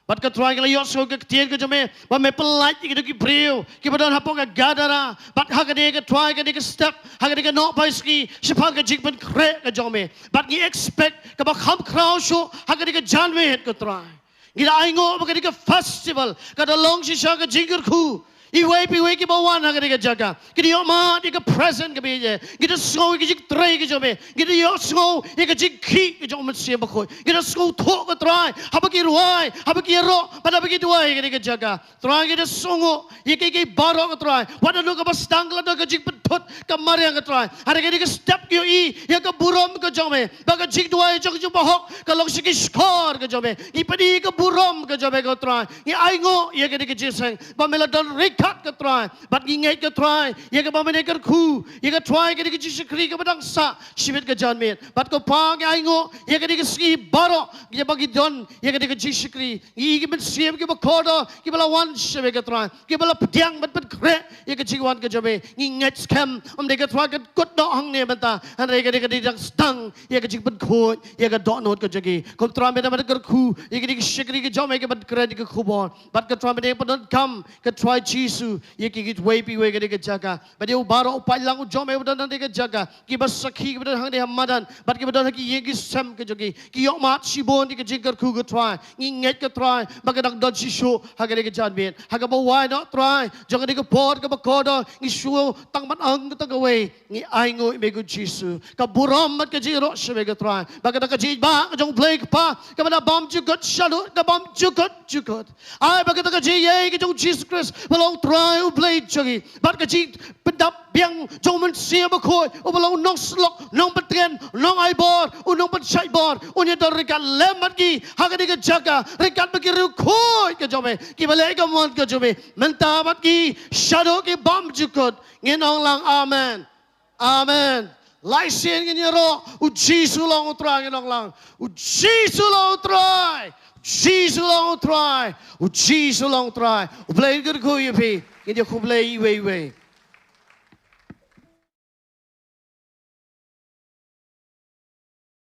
Bad ko Trai ngi la ïohsngew ka ktien ka jong me ba me pyllait ïa kito ki briew kiba don hapoh ka Gadara. Bad ha kane ko Trai kane ka step, ha kane ka nohphai sngi shaphang ka jingpynkhreh ka jong me. Bad ngi expect kaba kham khraw shuh ha kane ka janmiet ko Trai. Ngi da ainguh ba kane ka festival ka da long shisha ka jingkyrkhu. Iwei pa iwei kiba wan ha kane ka jaka kin ïoh mad ïa ka present kaba ïeit. Ngi da sngew ïa ka jingtrei ka jong me. Ngi da ïohsngew ïa ka jingkhih ka jong u Mynsiem Bakhuid. Ngi da sngewthuh ko Trai haba ki rwai, haba ki ïaroh bad haba ki duwai ha kane ka jaka. Trai ngi da sngewthuh ïa kiei kiei baroh ko Trai. Wat naduh kaba sdang ka la don ka jingpynthut ka mariang ko Trai. Hynrei kane ka step ki ïohi ïa ka burom ka jong me. Ba ka jingduwai jong ka jingbahok ka long sha ki shkor ka jong me. Ngi pyni ïa ka burom ka jong me ko Trai. Ngi ainguh ïa kane ka jingïaseng ba me la don ryngkat ko Trai. Bad ngi ngeit ko Trai ïa kaba me la kyrkhu ïa ko Trai, kane ka jingshakri kaba dang sah shibit ka janmiet. Bad ko Pa ngi ainguh ïa kane ka sngi baroh ïa ba ngi don ïa kane ka jingshakri. Ngi i ki mynsiem kiba kordor kiba la wan sha me ko Trai, kiba la pdiang bad pynkhreh ïa ka jingwan ka jong me. Ngi ngeit skhem ym dei ko Trai kan kut noh hangne mynta, hynrei ka dei ka dei dang sdang ïa ka jingpynkhuid ïa ka dohnud ka jong ngi. Ko Trai me da me da kyrkhu ïa kane ka shakri ka jong me ka ban kren ïa ka khubor. Bad ko Trai me da pyndonkam ko Trai Jisu Jisu ïa ki, kiwei pa kiwei ha kane ka jaka. Bad ïa u baroh u paidlang u jong me uba don ha kane ka jaka, kiba sakhi, kiba don hangne ha madan, bad kiba don ha ki ïing ki sem ki jong ki, ki ïohmad shibun ïa ka jingkyrkhu, ko Trai. Ngi ngeit, ko Trai, ba ka dang don shisha ha kane ka janmiet. Ha kaba wai noh, Trai, jong kane ka por kaba kordor, ngi shu tang ban ong tang kawei: Ngi ainguh ïa me, ko Jisu. Ka burom bad ka jingïaroh sha me, ko Trai. Ba kata ka jingïeit ka jong U Blei Kpa kaba la bymjukut shaduh, ka bymjukut jukut. Ai ba kata ka jingïeit ka jong U Jisu Khrist ba long Trai U Blei jong ngi, bad ka jingpyndap biang jong U Mynsiem Bakhuid, uba long u nongsyllok, nongpyntngen, nongaibor, u nongpynshait bor, un ïadon ryngkat lem bad ngi ha kane ka jaka, ryngkat bad ki riewkhuid ki jong me, kiba leh ka mon ka jong me mynta bad ki shaduh ki bymjukut. Ngin ong lang amen. Amen. Lai sien ngin ïaroh: U Jisu long U Trai, ngin ong lang: U Jisu long U Trai. U Jisu long U Trai. U Jisu long U Trai. U Blei un kyrkhu ïa phi. Ngin ïa khublei iwei iwei.